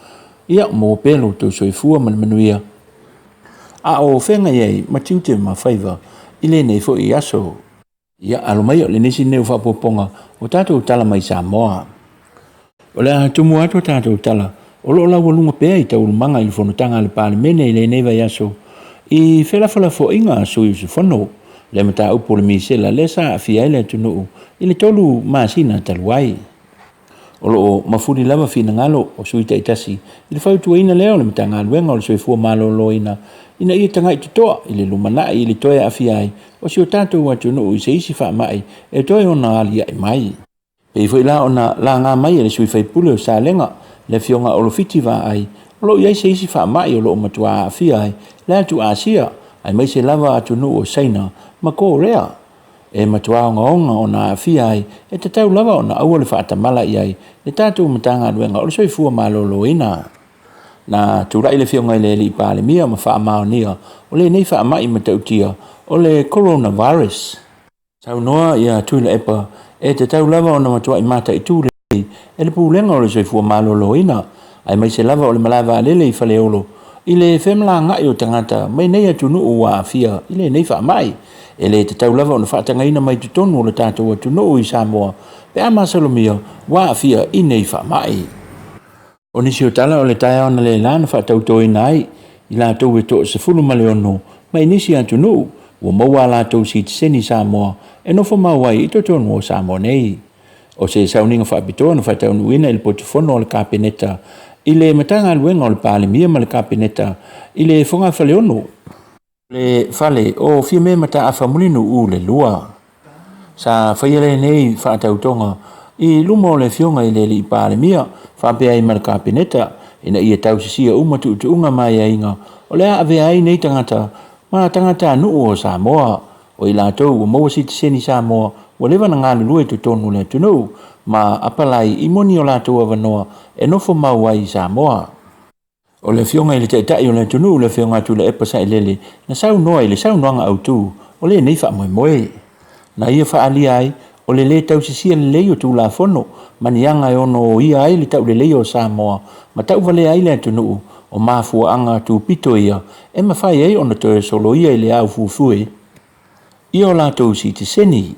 ia maua pea lo outou soifua ma le manuia. A o feagai ai ma tiute ma faiva i lenei foi aso. Ia, alo mai o le nisi nei o faaopoopoga o tatou tala mai Samoa. O le a tumu atu a tatou tala o lo o laualuga pea i taualumaga i le fonotaga a le Palemene i lenei vaiaso i felafolafoaiga a sui usufono le mataupu o le misela lea sa aafia ai le atunuu i le 3 masina talu ai. O lo o mafuli lava finagalo o sui taitasi i le fautuaina lea o le Matagaluega o le Soifua Maloloina ina ia tagai totoa i le lumanai i le toe aafia ai o si o tatou atunuu i se isi faamai e toe ona aliae mai. Pei foi la ona laga mai e le sui faipule o Salega, le afioga Olofiti Vaai, o lo o i ai se isi faamai o lo o matua aafia ai le atu Asia, aemaise lava atunuu o Saina ma Korea. E matua ogaoga ona aafia ai, e tatau lava ona aua le faatamala i ai le tatou Matagaluega o le Soifua Maloloina. Na tulai le afioga i le alii Palemia ma faamaonia o lenei faamai matautia o le coronavirus. Saunoa ia Tuilaepa e tatau lava ona matuai mataitu lelei e le Pulega o le Soifua Maloloina, aemaise lava o le malae vaalele i Faleolo i le femalagaai o tagata mai nei atunuu ua aafia i lenei faamai. E le tatau lava ona faatagaina mai totonu o le tatou atunuu i Samoa pe a masalomia ua aafia i nei faamai. O nisi o tala o le taeao analeila na faatautoina ai i latou e 16 mai nisi atunuu ua maua a latou sitiseni Samoa e nofo mau ai i totonu o Samoa nei. O se sauniga faapitoa na faataunuuina i le potufono a le Kapeneta i le Matagaluega o le Palemia ma le Kapeneta i le Fogafaleono, le fale o Fiame Mataafa Mulinuu le lua. Sa faia lenei faatautoga i luma o le afioga i le alii Palemia faapea ai ma le Kapeneta ina ia tausisia uma tuutuuga ma aiaiga o le a avea ai nei tagata ma tagatanuu o Samoa, o i latou ua maua sitiseni Samoa ua leva na galulue i totonu o le atunuu ma apalai i moni o latou avanoa e nofo mau ai i Samoa. O le afioga i le Taitai o le atunuu, le afioga Tuilaepa Sailele, na saunoa i le saunoaga autu o lenei faamoemoe. Na ia faaalia ai o le lē tausisia lelei o Tulafono ma ni aga e ono oia ai le tauleleia o Samoa ma tauvalea ai le atunuu, o mafuaaga tupito ia e mafai ai ona toe soloia i le aufuefue i o latou sitiseni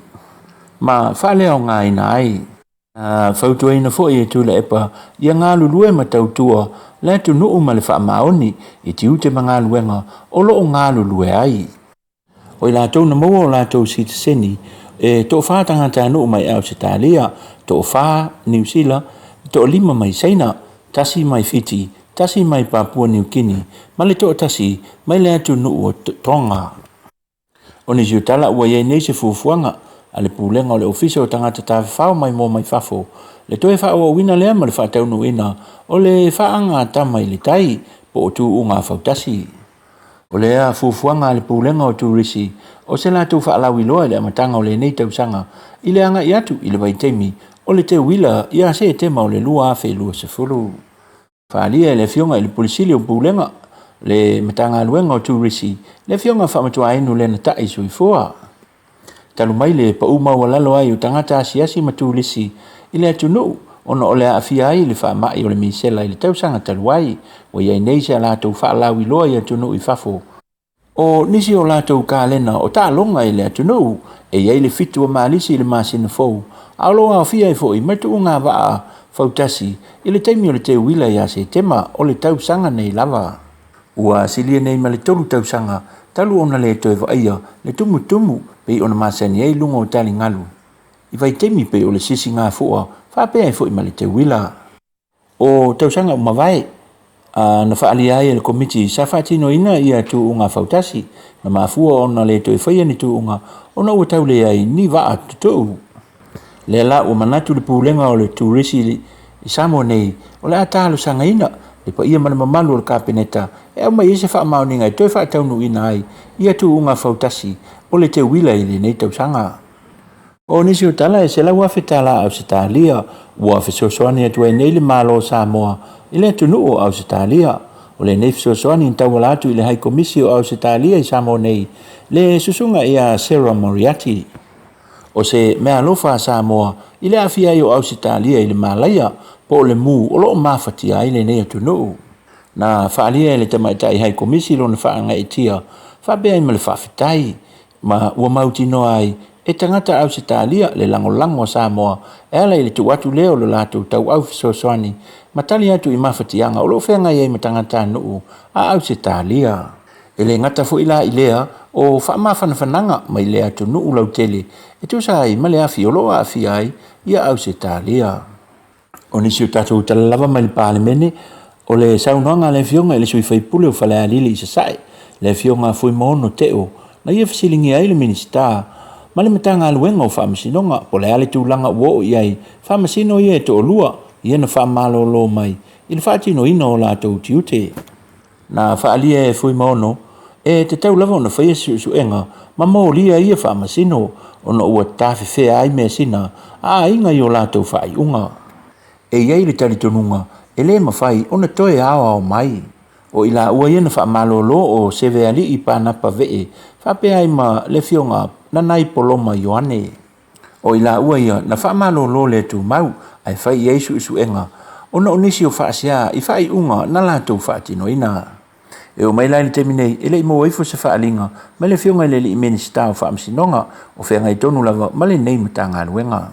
ma faaleaogaina ai. Na fautuaina foi e Tuilaepa ia galulue ma tautua le atunuu ma le faamaoni i tiute ma galuega o lo o galulue ai. O i latou na maua o latou sitiseni e 4 tagatanuu mai Ausetalia, 4 Niu Sila, 5 mai Saina, 1 mai Fiti, 1 mai Papua Niu Kini, ma le 1 mai le atunuu o Tonga. O nisi o tala ua iai nei se fuafuaga a le Pulega o le Ofisa o Tagata Tafafao Maimoa Mai Fafo, le toe faaauauina lea ma le faataunuuina o le faagatama i le tai po o tuuga fautasi. O lea fuafuaga a le Pulega o Turisi o se latou faalauiloa i le amataga o lenei tausaga i le agai atu i le vaitaimi o le teuila ia Setema o le 2020. Faaalia e le afioga i le Pule Sili o Pulega le Matagaluega o Turisi, le afioga Faamatuainu Lenatai Soifua. Talu mai le pau maualalo ai o tagata asiasi ma turisi i le atunuu ona o le aafia ai i le faamai o le misela i le tausaga talu ai, ua i ai nei se a latou faalauiloa i atunuu i fafo. O nisi o latou kalena o taaloga i le atunuu e i ai le 7 o Malisi i le masina fou, a o lo o aofia ai foi ma tuuga vaa fautasi i le taimi o le teuila ia Setema o le tausaga nei lava. Ua silia nei ma le 3 tausaga talu ona le toe vaaia le tumutumu pei ona masani ai luga o taligalu i vaitaimi pei o le sisigafua faapea ai foi ma le teuila. O tausaga ua mavae na faaalia ai e le Komiti sa faatinoina ia tuuga fautasi na mafua ona le toe faia ni tuuga ona ua tauleai ni vaa tutuu. Lea la ua manatu le Pulega o le Turisi i Samoa nei o le a talosagaina le paia ma le mamalu o le Kapeneta e aumai ai se faamaoniga e toe faataunuuina ai ia tuuga fautasi o le teuila i lenei tausaga. O nisi o tala e 100,000 tala Ausetalia ua fesoasoani atu ai nei le Malo o Samoa i le atunuu o Ausetalia. O lenei fesoasoani na tauala atu i le Hai Komisi o Ausetalia i Samoa nei, le Susuga ia Sarah Moriarty. O se meaalofa a Samoa i le aafia ai o Ausetalia i le malaia po o le mu o lo o mafatia ai lenei atunuu. Na faaalia e le Tamaitai Hai Komisi lona faagaeetia faapea ai ma le faafetai ma ua mautinoa ai e tagata Ausetalia le lagolago a Samoa e ala i le tuu atu lea o le latou tauau fesoasoani ma tali atu i mafatiaga o lo o feagai ai ma tagatanuu a Ausetalia. E le gata foi la i lea o faamafanafanaga mai le atunuu lautele e tusa ai ma le afi o lo o aafia ai ia Ausetalia. O nisi o tatou tala lava mai le Palemene, o le saunoaga a le Afioga i le sui faipule o Falealili i Sasae, le Afioga a Fuimaono Teo, na ia fesiligia ai le Minisita ma le Matagaluega o Faamasinoga po o le a le tulaga ua oo i ai faamasino ia e toalua ia na faamalolo mai i le faatinoina o latou tiute. Na faaalia e Fuimaono, e tatau lava ona faia se suesuega ma molia ia faamasino ona ua tafefea ai measina a aiga i o latou faaiuga. E i ai le talitonuga e le mafai ona toe aoao mai. O i laua ia na faamalolo o Sevealii Panapa Vee faapea ai ma le Afioga Nanai Poloma Ioane. O i laua ia na faamalolo le tumau ae fai i ai suesuega ona o nisi o faasea i faaiuga na latou faatinoina. E oo mai la i le taimi nei, e le i maua ifo se faaaliga mai le Afioga i le alii Minisita o Faamasinoga o feagai tonu lava ma lenei Matagaluega.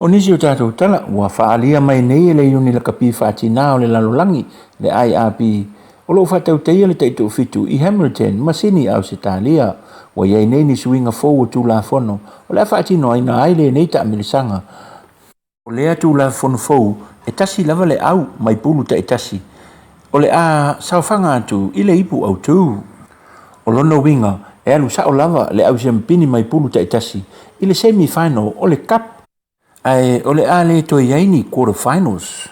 O nisi o tatou tala ua faaalia mai nei e le Iuni Lakapi Faatina o le Lalolagi, le IRB, o lo o faatautaia le taitoafitu i Hamilton ma Sini, Ausetalia. Ua i ai nei ni suiga fou o Tulafono o le a faatinoina ai lenei taamilosaga. O lea Tulafono fou e tasi lava le au mai pulu taitasi o le a saofaga atu i le ipu autu. O lona uiga e alu sao lava le au siamupini mai pulu taitasi i le semi final o le Cup ae o le a le toe i ai ni quarter finals.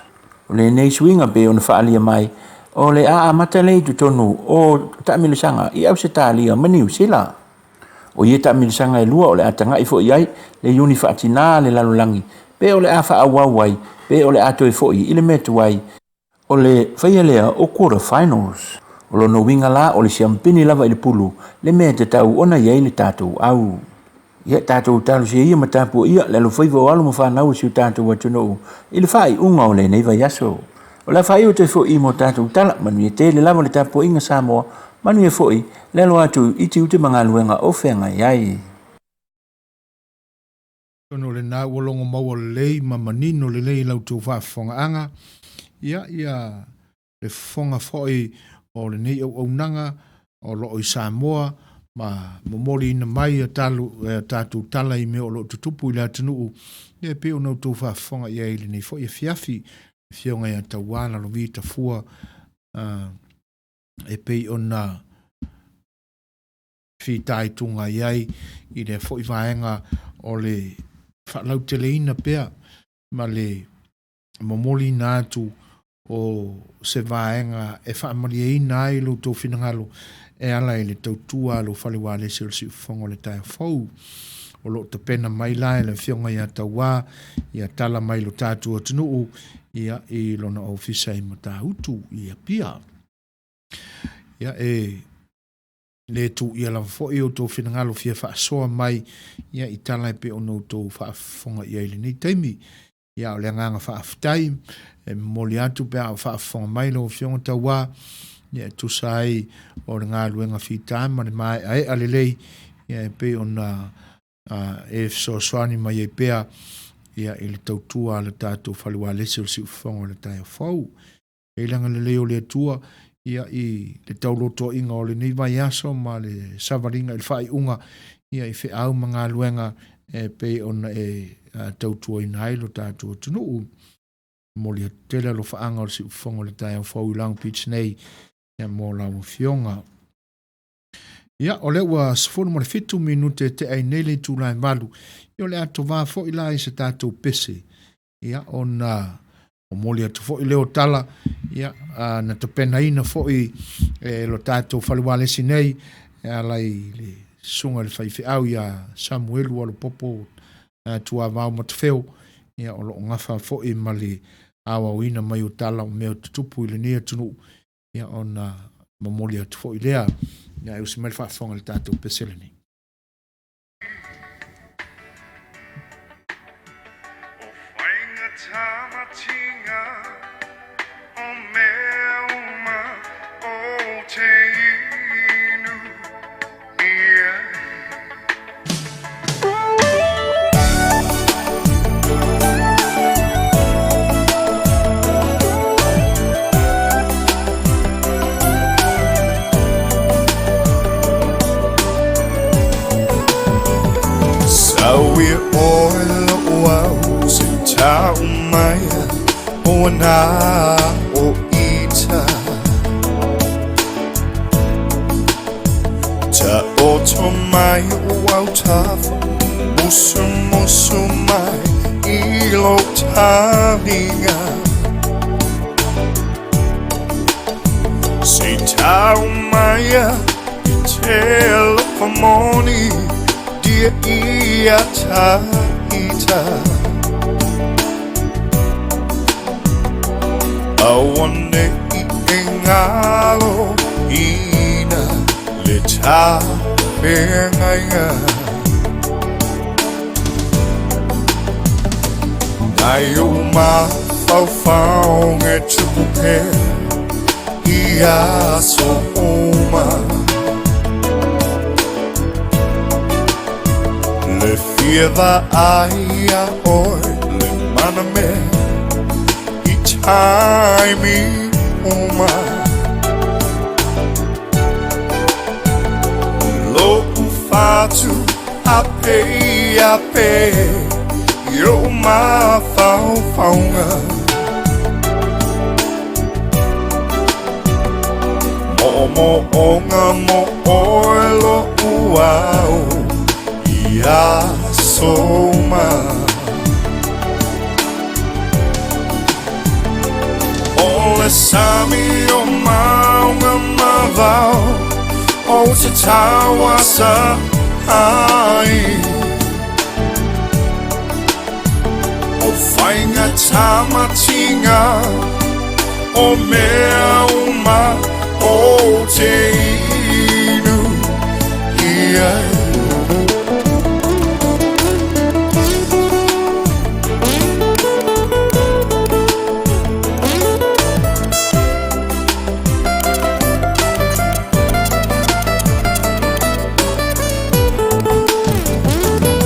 O lenei suiga pei ona faaalia mai, o le a amata lea i totonu o taamilosaga i Ausetalia ma Niu Sila. O ia taamilosaga e lua o le a tagai foi i ai le Iuni Faatina a le Lalolagi pe o le a faaauau ai pe o le a toe foi i le mea tuai o le faia lea o quarter finals. O lona uiga la o le siamupini lava i le pulu le mea e tatau ona i ai le tatou au. Ia tatou talosia ia ma tapuaia le alofaiva o alo ma fanau o si o tatou atunuu i le faaiuga o lenei vaiaso. O le a faaiu atu ai foi i mo tatou tala, manuia tele lava le tapuaiga Samoa, manuia foi le alo atu i tiute ma galuega o feagai ai. Atonu o lena ua logo maua lelei ma manino lelei i la outou faafofogaaga, ia, ia le fofoga foi o lenei auaunaga o lo o i Samoa ma momoliina mai a talu, a tatou tala i mea o lo o tutupu i le atunuu, ia e pei ona outou faafofoga i ai i lenei foi afiafi, le Afioga ia Tauā Lalovi Tafua, e pei ona fitaituga i ai i lea foi vaega o le faalauteleina pea ma le momoliina atu o se vaega e faamalieina ai lo outou finagalo e ala i le tautua a lou fale ualesi o le Siufofoga o le Taeao Fou. O lo o tapena mai la e le Afioga ia Tauā ia tala mai lo tatou atunuu ia i lona ofisa i Matautu i Apia. Ia e le tuuia lava foi outou finagalo fia faasoa mai ia i tala e pei ona outou faafofoga i ai i lenei taimi. Ia, o le agaga faafetai e momoli atu pe a o faafofoga mai lau Afioga Tauā, ia e tusa ai o le galuega fita ma le maeaea lelei, ia e pei ona e fesoasoani mai ai pea ia i le tautua a le tatou fale ualesi o le Siufofoga o le Taeao Fou. E i le agalelei o le Atua ia i le taulotoaʻiga o lenei vaiaso ma le savaliga i le faaiuga ia i feau ma galuega e pei ona e tautuaina ai lo tatou atunuu. Momoli atu tele alofaaga o le Siufofoga o le Taeao Fou i Long Beach nei ia mo lau Afioga. Ia, o lea ua 17 minute e tea ai nei le itula e 8. Ia, o le a tovā foi la i se tatou pese. Ia, ona momoli atu foi lea o tala, ia, na tapenaina foi e lo tatou fale ualesi nei, e ala i le susuga i le faifeau ia Samuelu Alopopo Tuavao Matafeo, ia, o lo o gafa foi ma le aoaoina mai o tala o mea o tutupu i lenei atunuu. Ia ona momoli atu foi lea, ia e usi mai le faafofoga i le tatou pese lenei. O whainga tamatinga o mea uma o te inu ia. Sauia oe lo'u au se i tau mai o ana o ita Taoto mai o autafa Musumusu mai i lou taliga Se i tau mai i te alofa moni Dia ia ta ita Aua ne i e ngalo ina le tafeagaiga Nai ou mafaufauga e tupu pea i aso uma Le fia vaai iā oe le mana mea i taimi uma Lo'u fatu a pei a pe i ou mafaufauga Mo'omo'oga mo oe lo'u ao i aso uma O le sami o mauga ma vao Ou te tauasa ai O faiga tamatinga O mea uma ou te inu i ai.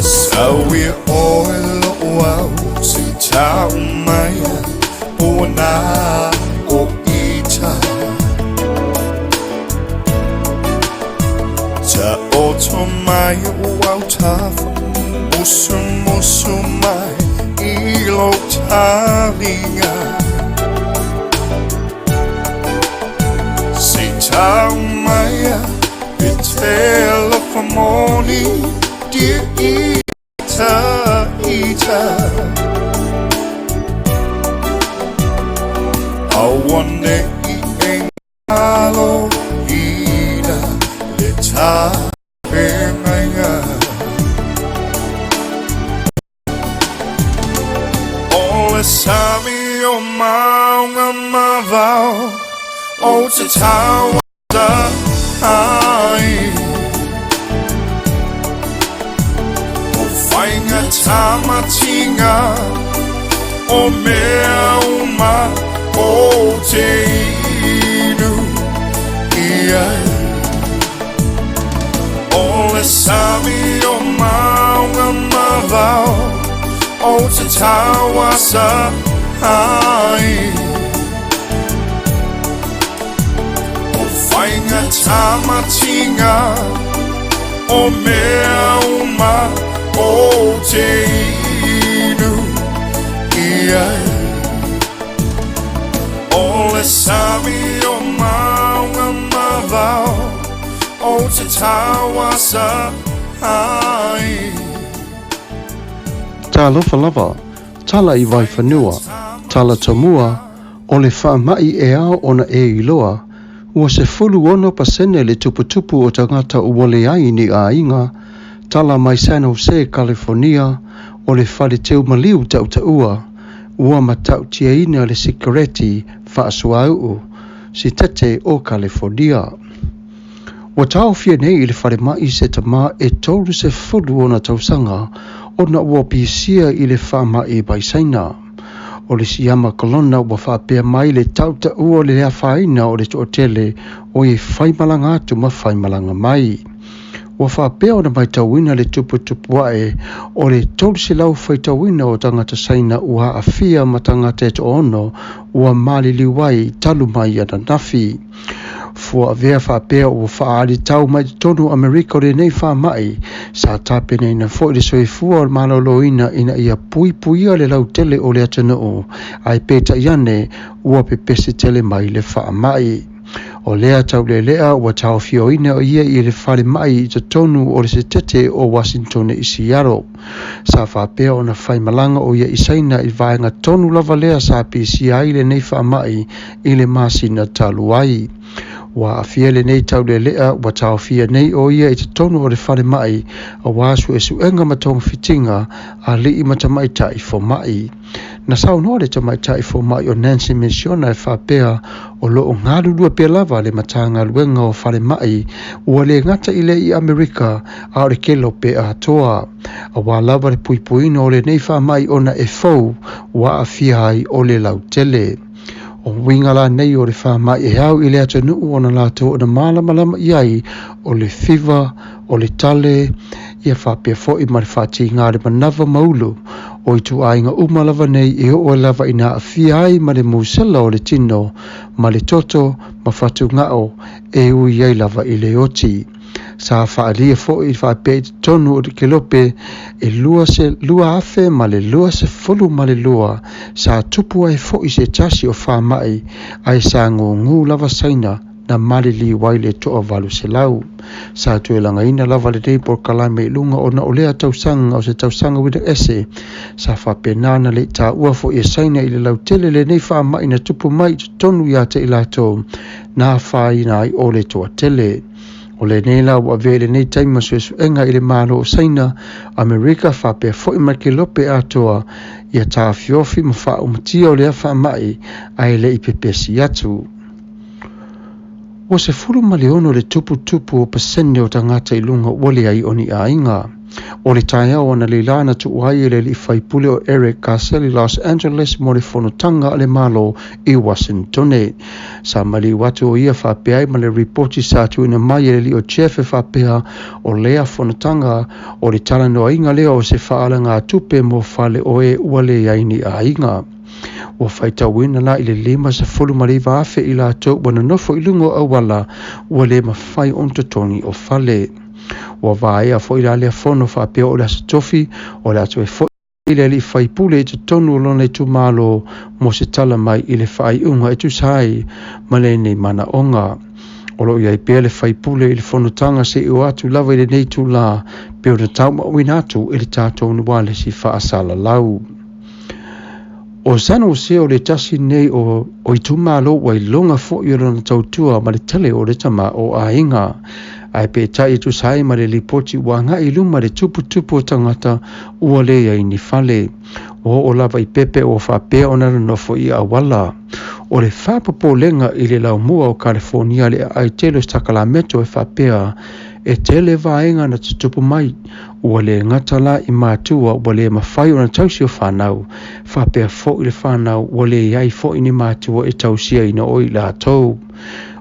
Sauia oe lo'u au se i tau mai po ana o ita Taoto mai o autafa Musumusu mai i lou taliga Se i tau mai i te alofa moni Dear ita ita Aua ne i e ngalo ina le tafeagaiga O le sami o mauga ma vao Ou te tauasa ai O faiga tamatinga O mea uma ou te inu i ai O le sami o mauga ma vao Ou te tauasa ai O faiga tamatinga O mea uma ou te inu i ai O le sami o mauga ma vao Ou te tauasa ai. Talofa lava, tala i Vaifanua, tala tomua, o le faamai e ao ona e iloa, ua 16% le tuputupu o tagata ua leai ni aiga, tala mai San Jose, Kalifonia, o le fale teu maliu tautaua, ua matautiaina le sikareti faasuauu. Sitete o Kalifonia. Ua taofia nei i le falemai se tama e 30 ona tausaga ona ua pisia i le faamai mai Saina. O le siama kolona ua faapea mai le tautaua o le afaina o le toatele o e faimalaga atu ma faimalaga mai. Ua faapea ona matauina le tuputupu ae o le 300 faitauina o tagata Saina ua aafia ma tagata e toaono ua maliliu ai talu mai ananafi. Fua avea faapea ua faaalitau mai totonu o Amerika o lenei faamai, sa tapenaina foi le soifua o le maloloina ina ia puipuia le lautele o le atunuu, ae peitai ane ua pepesi tele mai le faamai. O lea taulelea ua taofioina o ia i le falemai i totonu o le setete o Wasintone i Seattle. Sa faapea ona faimalaga o ia i Saina i vaega tonu lava lea sa pisia ai lenei faamai i le masina talu ai. Ua aafia lenei taulelea ua taofia nei o ia i totonu o le falemai auā suesuega ma togafitiga a alii ma tamaitai fomai. Na saunoa le tamaitai fomai o Nancy Mensiona e faapea o loo galulue pea lava le Matagaluega o Falemai ua le gata i lea i Amerika a o le kelope atoa. Auā lava le puipuiga o lenei faamai ona e fou ua aafia ai o le lautele. O uiga la nei o le faamai e au i le atunuu ona latou ona malamalama i ai o le fiva, o le tale, ia faapea foi ma le faatiga o le manava ma ulu o ituaiga uma lava nei e oo ai lava ina aafia ai ma le musela o le tino ma le toto ma fatugao e ui ai lava i le oti. Sa faaalia foi faapea i totonu o le kelope e 2022 sa tupu ai foi se tasi o faamai ae sa gugu lava Saina na maliliu ai le 800. Sa toe lagaina lava lenei polokalame i luga ona o lea tausaga o se tausaga uiga ese. Sa faapena ona le i taua foi e Saina i le lautele lenei faamai na tupu mai i totonu ia te i latou na afaina ai o le toatele. O lenei la ua avea i lenei taimi ma suesuega i le Malo o Saina, Amerika faapea foi ma le kelope atoa ia taofiofi ma faaumatia o lea faamai ae le i pepesi atu. Ua 16 le tuputupu o pasene o tagata i luga ua leai o ni aiga. O le taeao analeila na tuu ai e le alii faipule o Eric Garcetti Los Angeles mo le fonotaga a le Malo i Wasintone. Sa maliu atu o ia faapea ai ma le ripoti sa tuuina mai e le alii o Jeff e faapea o lea fonotaga o le talanoaina lea o se faaalagatupe mo fale o e ua leai ni aiga. Ua faitauina la i le 59,000 i latou ua nonofo i luga o auala ua le mafai ona totogi o fale. Ua vaea foi la lea fono faapea o le Aso Tofi o le a toe foi le alii faipule i totonu o lona itumalo mo se tala mai i le faaiuga e tusa ai ma lenei manaoga. O lo o i ai pea le faipule i le fonotaga seia oo atu lava i lenei itula pei ona taumauina atu e le tatou ualesi faasalalau. O San Jose o le tasi nei o itumalo ua iloga foi o lona tautua ma le tele o le tama o aiga. Ae peitai e tusa ai ma le lipoti ua agai i luma le tuputupu o tagata ua leai ni fale. Ua oo lava i pepe ua faapea ona nonofo i auala. O le faapopolega i le laumua o Kalifonia le aai tele o Sakalameto e faapea e tele vaega na tutupu mai. Ua le gata la i matua ua le mafai ona tausi o fanau, faapea foi le fanau ua leai foi ni matua e tausiaina o i latou.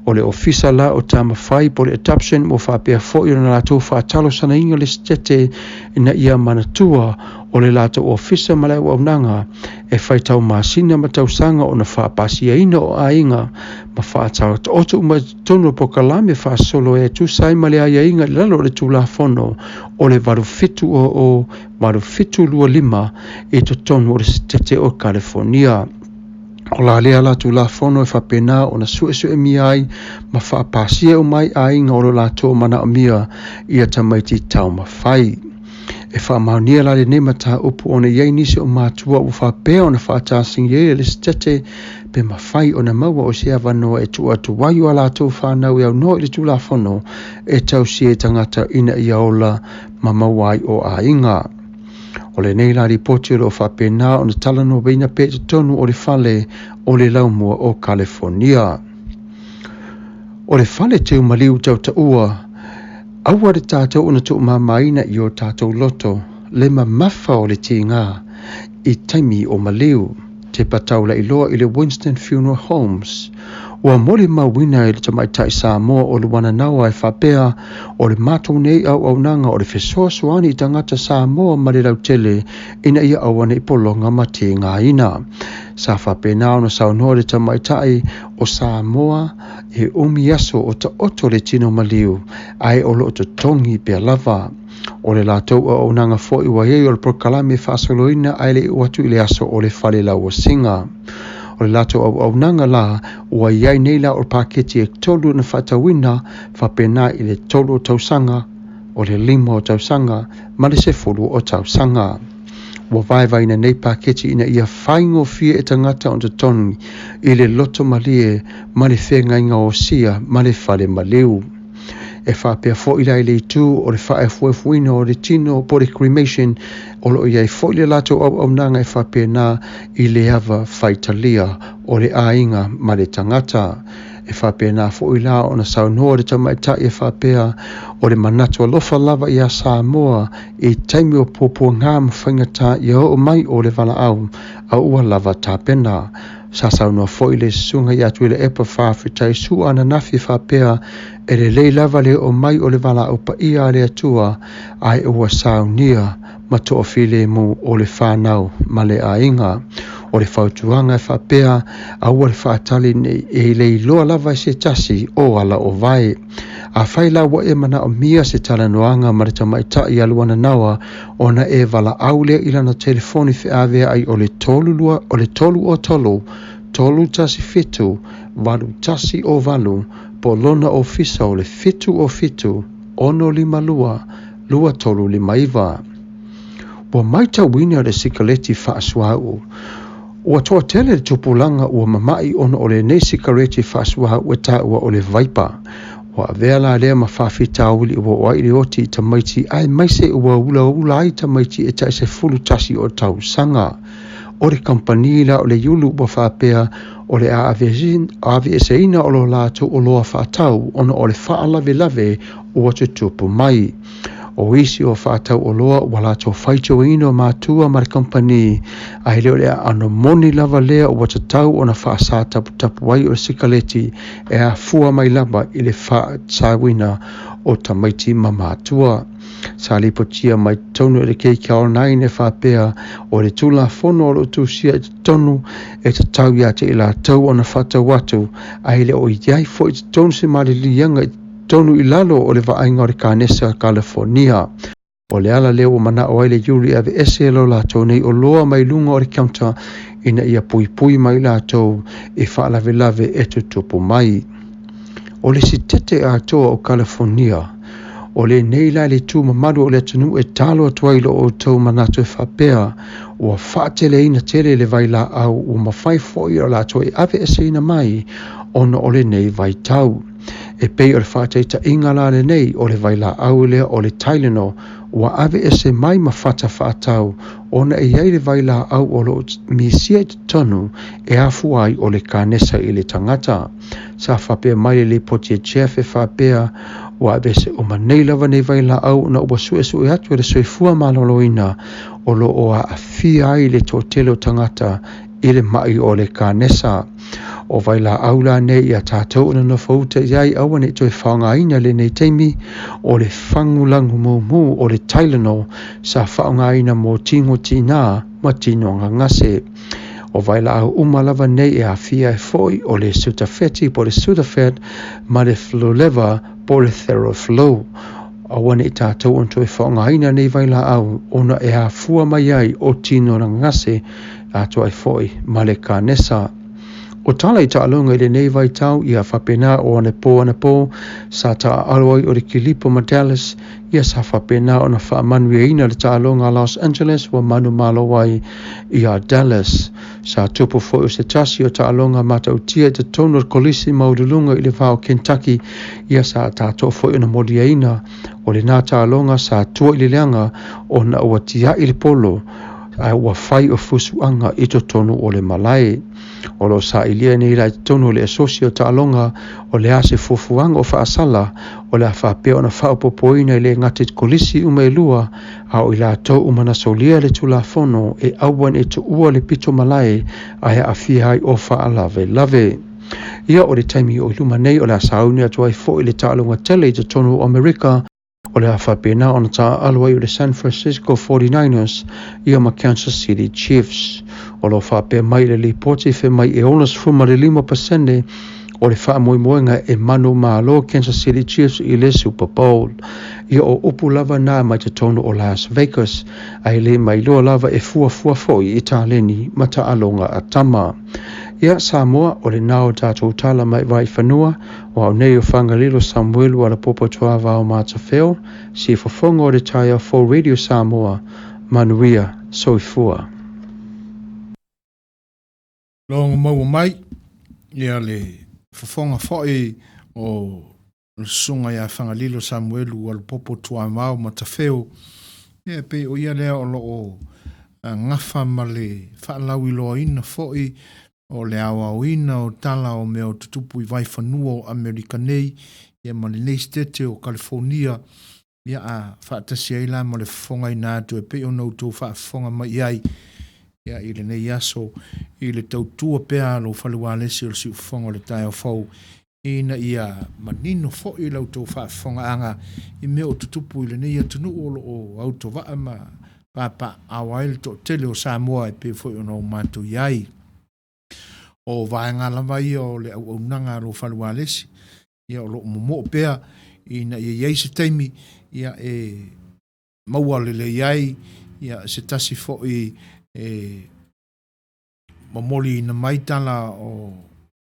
O le ofisa la o Tamafai po o le Adoption ua faapea foi ona latou faatalosagaina le setete ina ia manatua o le latou ofisa ma le auaunaga e faitau masina ma tausaga ona faapasiaina o aiga ma faataotooto uma i totonu o polokalame faasolo e tusa ai ma le aiaiga i lalo o le Tulafono o le 8700 8725 i totonu o le setete o Kalifonia. O la lea la Tulafono e faapena ona suesuemia ai ma faapasia uma ai aiga o lo latou manaomia ia tamaiti taumafai. E faamaonia la lenei mataupu ona i ai nisi o matua ua faapea ona faatasigi ai le setete pe mafai ona maua o se avanoa e tuu atu ai o a latou fanau e aunoa i le Tulafono e tausia i tagata ina ia ola ma maua ai o aiga. O lenei la lipoti o lo o faapena ona talanoaina pea i totonu o le fale o le laumua o Kalifonia. O le fale teu maliu tautaua, aua le tatou ona tuumamaina i o tatou loto le mamafa o le tiga i taimi o maliu. Tepa taulailoa i le Winston Funeral Homes. Ua molimauina e le tamaitai Samoa o Luananaua e faapea, O le matou nei auaunaga o le fesoasoani i tagata Samoa ma le lautele ina ia aua ne i pologa ma tigaina. Sa faapena ona saunoa le tamaitai o Samoa e umi aso o taoto le tino maliu ae o lo o totogi pea lava. O le latou auaunaga foi ua i ai o le polokalame faasoloina ae le i oo atu i le aso o le falelauasiga. O le latou auaunaga la ua i ai nei la o paketi e tolu na faatauina faapena i le 3 o tausaga, o le 5 o tausaga ma le 10 o tausaga. Ua vaevaeina nei paketi ina ia faigofie e tagata ona totogi i le loto malie ma le feagaiga osia ma le fale maliu. E faapea foi la i le itu o le faaefuefuina o le tino po o le cremation, o lo o i ai foi le latou auaunaga e faapena i le ava faitalia o le aiga ma le tagata. E faapena foi la ona saunoa le tamaitai e faapea, o le manatu alofa lava iā Samoa i taimi o puapuaga ma faigata ia oo mai o le valaau a ua lava tapena. Sa saunoa foi le Susuga ia Tuilaepa Faafetai Sua ananafi e faapea, e lelei lava le oo mai o le valaau paia a le Atua, ae ua saunia ma toafilemu o le fanau ma le aiga. O le fautuaga e faapea, aua le faatali nei e le iloa lava e se tasi o ala o vae. Afai la ua e manaomia se talanoaga ma le tamaitai ia Luananaua ona e valaau lea i lana telefoni feaveai o le 32 o le 303 317 8108 po o lona ofisa o le 707 652 2359. Ua maitauina le sikaleti faasuauu. Ua toatele le tupulaga ua mama'i ona o lenei sikareti faasuauu e taua o le vaipa. Ua avea la lea ma faafitauli ua oo ai le oti i tamaiti aemaise ua ulaula ai tamaiti e tai 11 o tausaga. O le kamupani la o le Yulu ua faapea o le a aveeseina o lo latou oloa faatau ona o le faalavelave ua tutupu mai. O isi o faatau oloa ua latou faitioina o matua ma le kamupani, ae le o le aano moni lava lea ua tatau ona faasataputapu ai o le sikaleti e afua mai lava i le faasauina o tamaiti ma matua. Sa lipotia mai totonu e le KKL9 e faapea, o le Tulafono o lo o tusia i totonu e tatau ia te i latou ona faatau atu, ae le o i ai foi i totonu se maliliaga i totonu i lalo o le vaaiga o le Kanesa Kalifonia. O le ala lea ua manao ai le Iuli e aveese lo latou nei oloa mai luga o le counter ina ia puipui mai latou i faalavelave e tutupu mai. O le sitete atoa o Kalifonia, o lenei la le itu mamalu o le atunuu e talo atu ai i lo outou manatu e faapea, ua faateleina tele le vailaau ua mafai foi o latou e aveeseina mai ona o lenei vaitau. E pei o le faataitaiga la lenei o le vailaau lea o le Tylenol ua aveese mai ma fata faatau ona e i ai le vailaau o lo o misia i totonu e afua ai o le kanesa i le tagata. Sa faapea mai le lipoti a Jeff e faapea, ua aveese uma nei lava nei vailaau ona ua suesue atu e le soifua maloloina o lo o aafia ai le toatele o tagata i le ma'i o le kanesa. O vailaau la nei ia tatou e nonofo uta i ai aua ne i toe faaaogaina i lenei taimi, o le fagulagu mumu o le Tylenol sa faaaogaina mo tino tinā ma tino gagase. O vailaau uma lava nei e aafia ai foi o le Sudafeti po o le Sudafed ma le Fluleva po o le Theraflu. Aua ne i tatou ona toe faaaogaina nei vailaau ona e afua mai ai o tino gagase atoa ai foi ma le kanesa. O tala i taaloga i lenei vaitau ia faapena o anapo anapo sa taaalo ai o le Kilipo ma Dallas, ia sa faapena ona faamanuiaina le taaloga a Los Angeles ua manumalo ai ia Dallas. Sa tupu foi o se tasi o taaloga matautia i totonu o le Kolisi Maualuluga i le va o Kentucky, ia sa tatou foi ona moliaina o lena taaloga sa tua i le leaga ona ua tiai le polo ae ua fai o fusuaga i totonu o le malae. O lo o sailia nei la i totonu o le Asosi o Taaloga o le a se fuafuaga o faasala o le a faapea ona faaopoopoina e le gata i kolisi uma e lua, a o i latou uma na solia le Tulafono e aua ne i tuua le pito malae ae aafia ai o faalavelave. Ia, o le taimi o i luma nei o le a sauni atu ai foi le taaloga tele i totonu o Amerika, o le a faapena ona taaalo ai o le San Francisco 49ers ia ma Kansas City Chiefs. O lo o faapea mai le lipoti fai mai e 65% o le faamoemoega e manumalo Kansas City Chiefs i le Super Bowl. Ia o upu lava na mai totonu o Las Vegas, ae le mailoa lava e fuafua foi i taleni ma taaloga a tama. Ia Samoa, o lena o tatou tala mai Vaifanua, o au nei o Fagalilo Samuelu Alapopo Tuavao Matafeo, siufofoga o le taeao fou Radio Samoa, manuia, soifua. Logo maua mai ia le fofoga foi o le susuga ia Fagalilo Samuelu Alapopo Tuavao Matafeo, ia e pei o ia lea o lo o gafa ma le faalauiloaina foi o le aoaoina o tala o mea o tutupu i Vaifanua o Amerika nei, ia ma lenei Setete o Kalifonia, ia a faatasi ai la ma le fofogaina atu e pei ona outou faafofoga mai i ai, ia i lenei aso, i le tautua pea a lou fale ualesi o le siufofoga o le taeao fou, ina ia manino foi la outou faafofogaaga i mea o tutupu i lenei atunuu o lo o autovaa ma papaaao ai le toatele o Samoa e pei foi ona o matou i ai. O vaega lava ia o le auaunaga a lou fale ualesi, ia o lo o momoo pea ina ia i ai se taimi ia e maua lelei ai ia se tasi foi e momoliina mai tala o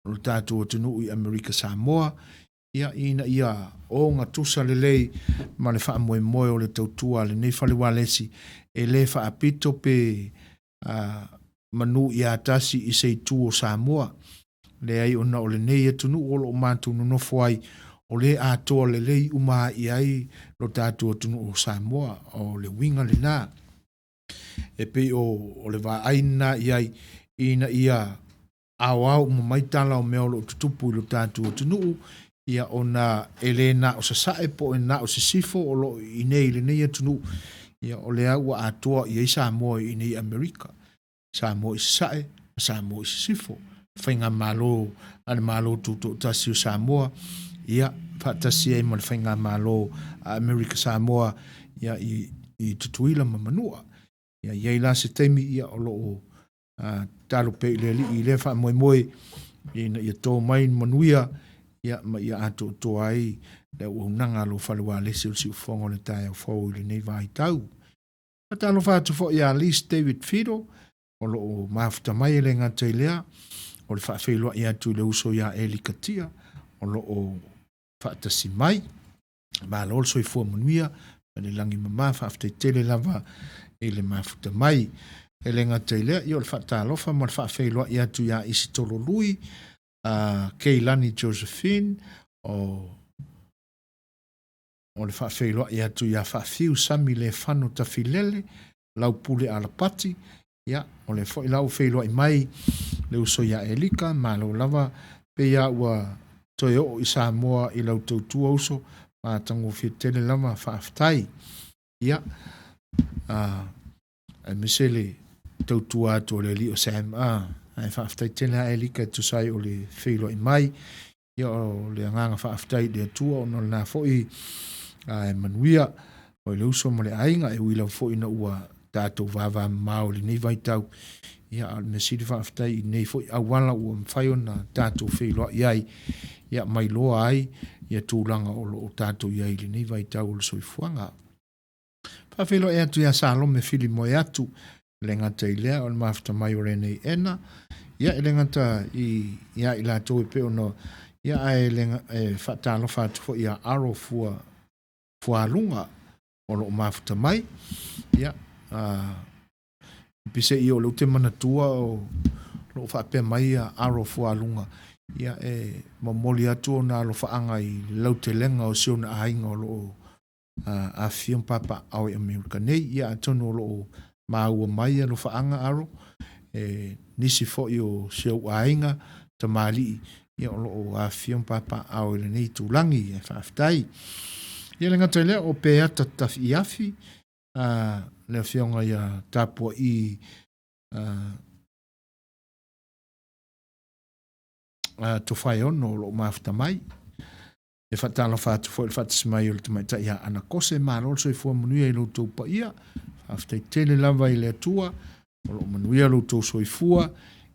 lo tatou atunuu i Amerika Samoa, ia, ina ia ogatusa lelei ma le faamoemoe o le tautua a lenei fale ualesi, e le faapito pe manu ia tasi i se itu o Samoa. Leai, ona o lenei atunuu o lo o matou nonofo ai, o le atoa lelei uma i ai lo tatou atunuu o Samoa. O le uiga lena. E pei o le vaai lena i ai, ina ia aoao uma mai tala o mea o lo o tutupu i lo tatou atunuu, ia ona e le na o sasae po o na o sisifo o lo o i inei i lenei atunuu, ia o lea ua atoa i ai Samoa i inei i Amerika. Samoa i sasae ma Samoa i sisifo. Faigamalo a le Malo Tutoatasi o Samoa, ia faatasi ai ma le Faigamalo a Amerika Samoa, ia i Tutuila ma Manua. Ia i ai la se taimi ia o lo o tatalo pea i le Alii i lea faamoemoe ina ia tō mai ni manuia ia ma ia atoatoa ai le auaunaga a lou fale ualesi o le siufofoga o le taeao fou i lenei vaitau. Faatalofa atu foi ia Liz David Fido o lo o mafuta mai e le gata i lea o le faafeiloai atu i le uso ia Eli Katia o lo o faatasi mai. Malo le soifua manuia ma le lagi mama, faafetai tele lava i le mafuta mai. E le gata i lea, ia o le faatalofa ma le faafeiloai atu ia Isitolo Lui, Keilani Josephine, o le faafeiloai atu ia Faafiu Sami Lefano Tafilele, Laupule Alapati, Ia, o lea foi la ua feiloai mai le uso ia Elika, malo lava, pei a ua toe oo i Samoa i lau tautua uso, matagofie tele lava, faafetai. Ia, a, aemaise le tautua atu o le alii o Sam, a, ae faafetai tele a Elika e tusa ai o le feiloai mai. Ia, o le agaga faafetai i le Atua ona o lena foi e manuia o le uso ma le aiga, e ui lava foi ina ua tatou vavamamao i lenei vaitau. Ia, a o le mea sili faafetai i lenei foi auala ua mafai ona tatou feiloai ai, ia mailoa ai ia tulaga o lo o tatou i ai i lenei vaitau o le soifuaga. Faafeiloai atu ia Salome Filimoe atu, e le gata i lea o le mafuta mai o lenei ena, ia e le gata i ia i latou e pei ona ia ae le e faatalofa atu foi ia Aro Fua Fualuga o lo o mafuta mai. Ia a pise i o le ute manatua o lo o faapea mai ia Aro Fualuga, ia e momoli atu ona alofaaga i le lautelega o si ona aiga o lo o afifio ma papaaao i Amerika nei. Ia atonu o lo o maua mai alofaaga Aro, E nisi foi o si ou aiga tamalii ia o lo o afifio ma papaaao i lenei itulagi, ae faafetai. Ia e le gata i lea o Peata Tafiafi, a le afioga ia Tapua'i a Tofaeono o lo o mafuta mai. E faatalofa atu foi i le faatasi mai o le tamaitai ia Ana Kose, malo le soifua manuia i lo outou paia. Faafetai tele lava i le Atua o lo o manuia lo outou soifua,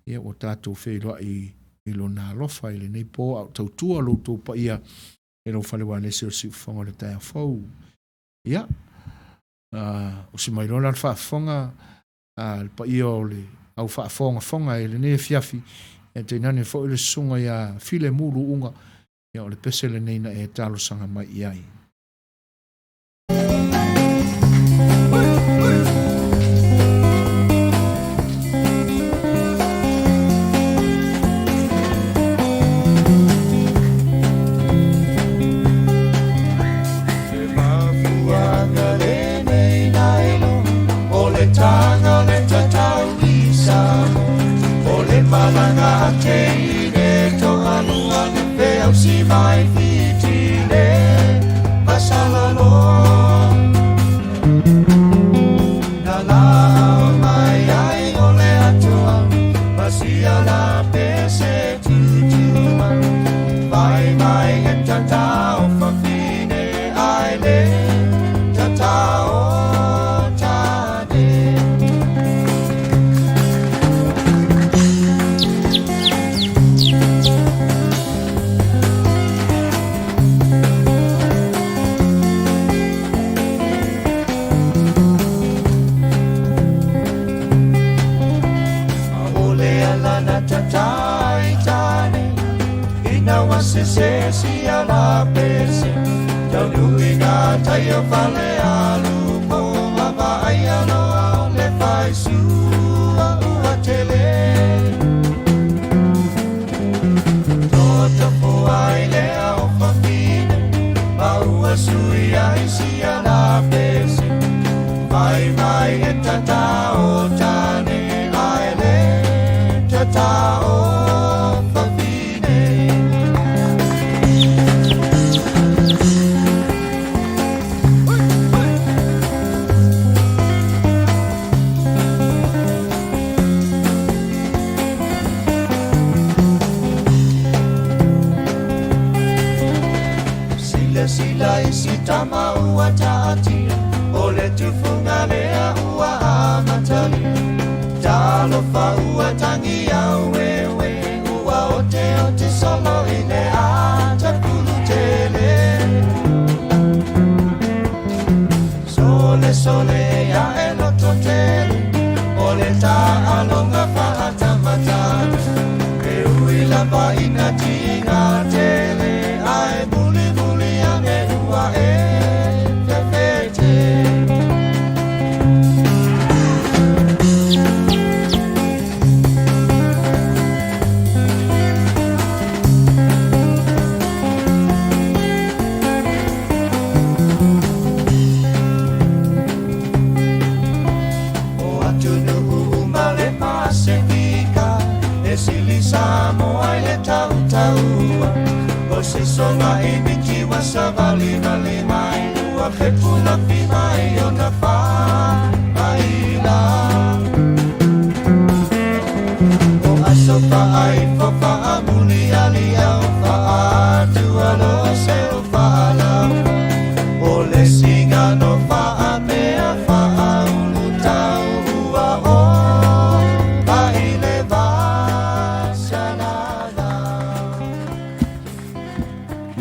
ia ua tatou feiloai i lona alofa i lenei po a o tautua lo outou paia i lou fale ualesi o le siufofoga o le taeao fou. Ia, usi mai loa la le faafofoga a le paia o le au faafogafoga i lenei afiafi, e tainane foi le susuga ia Filemu Luuga, ia o le pese lenei na e talosaga mai i ai.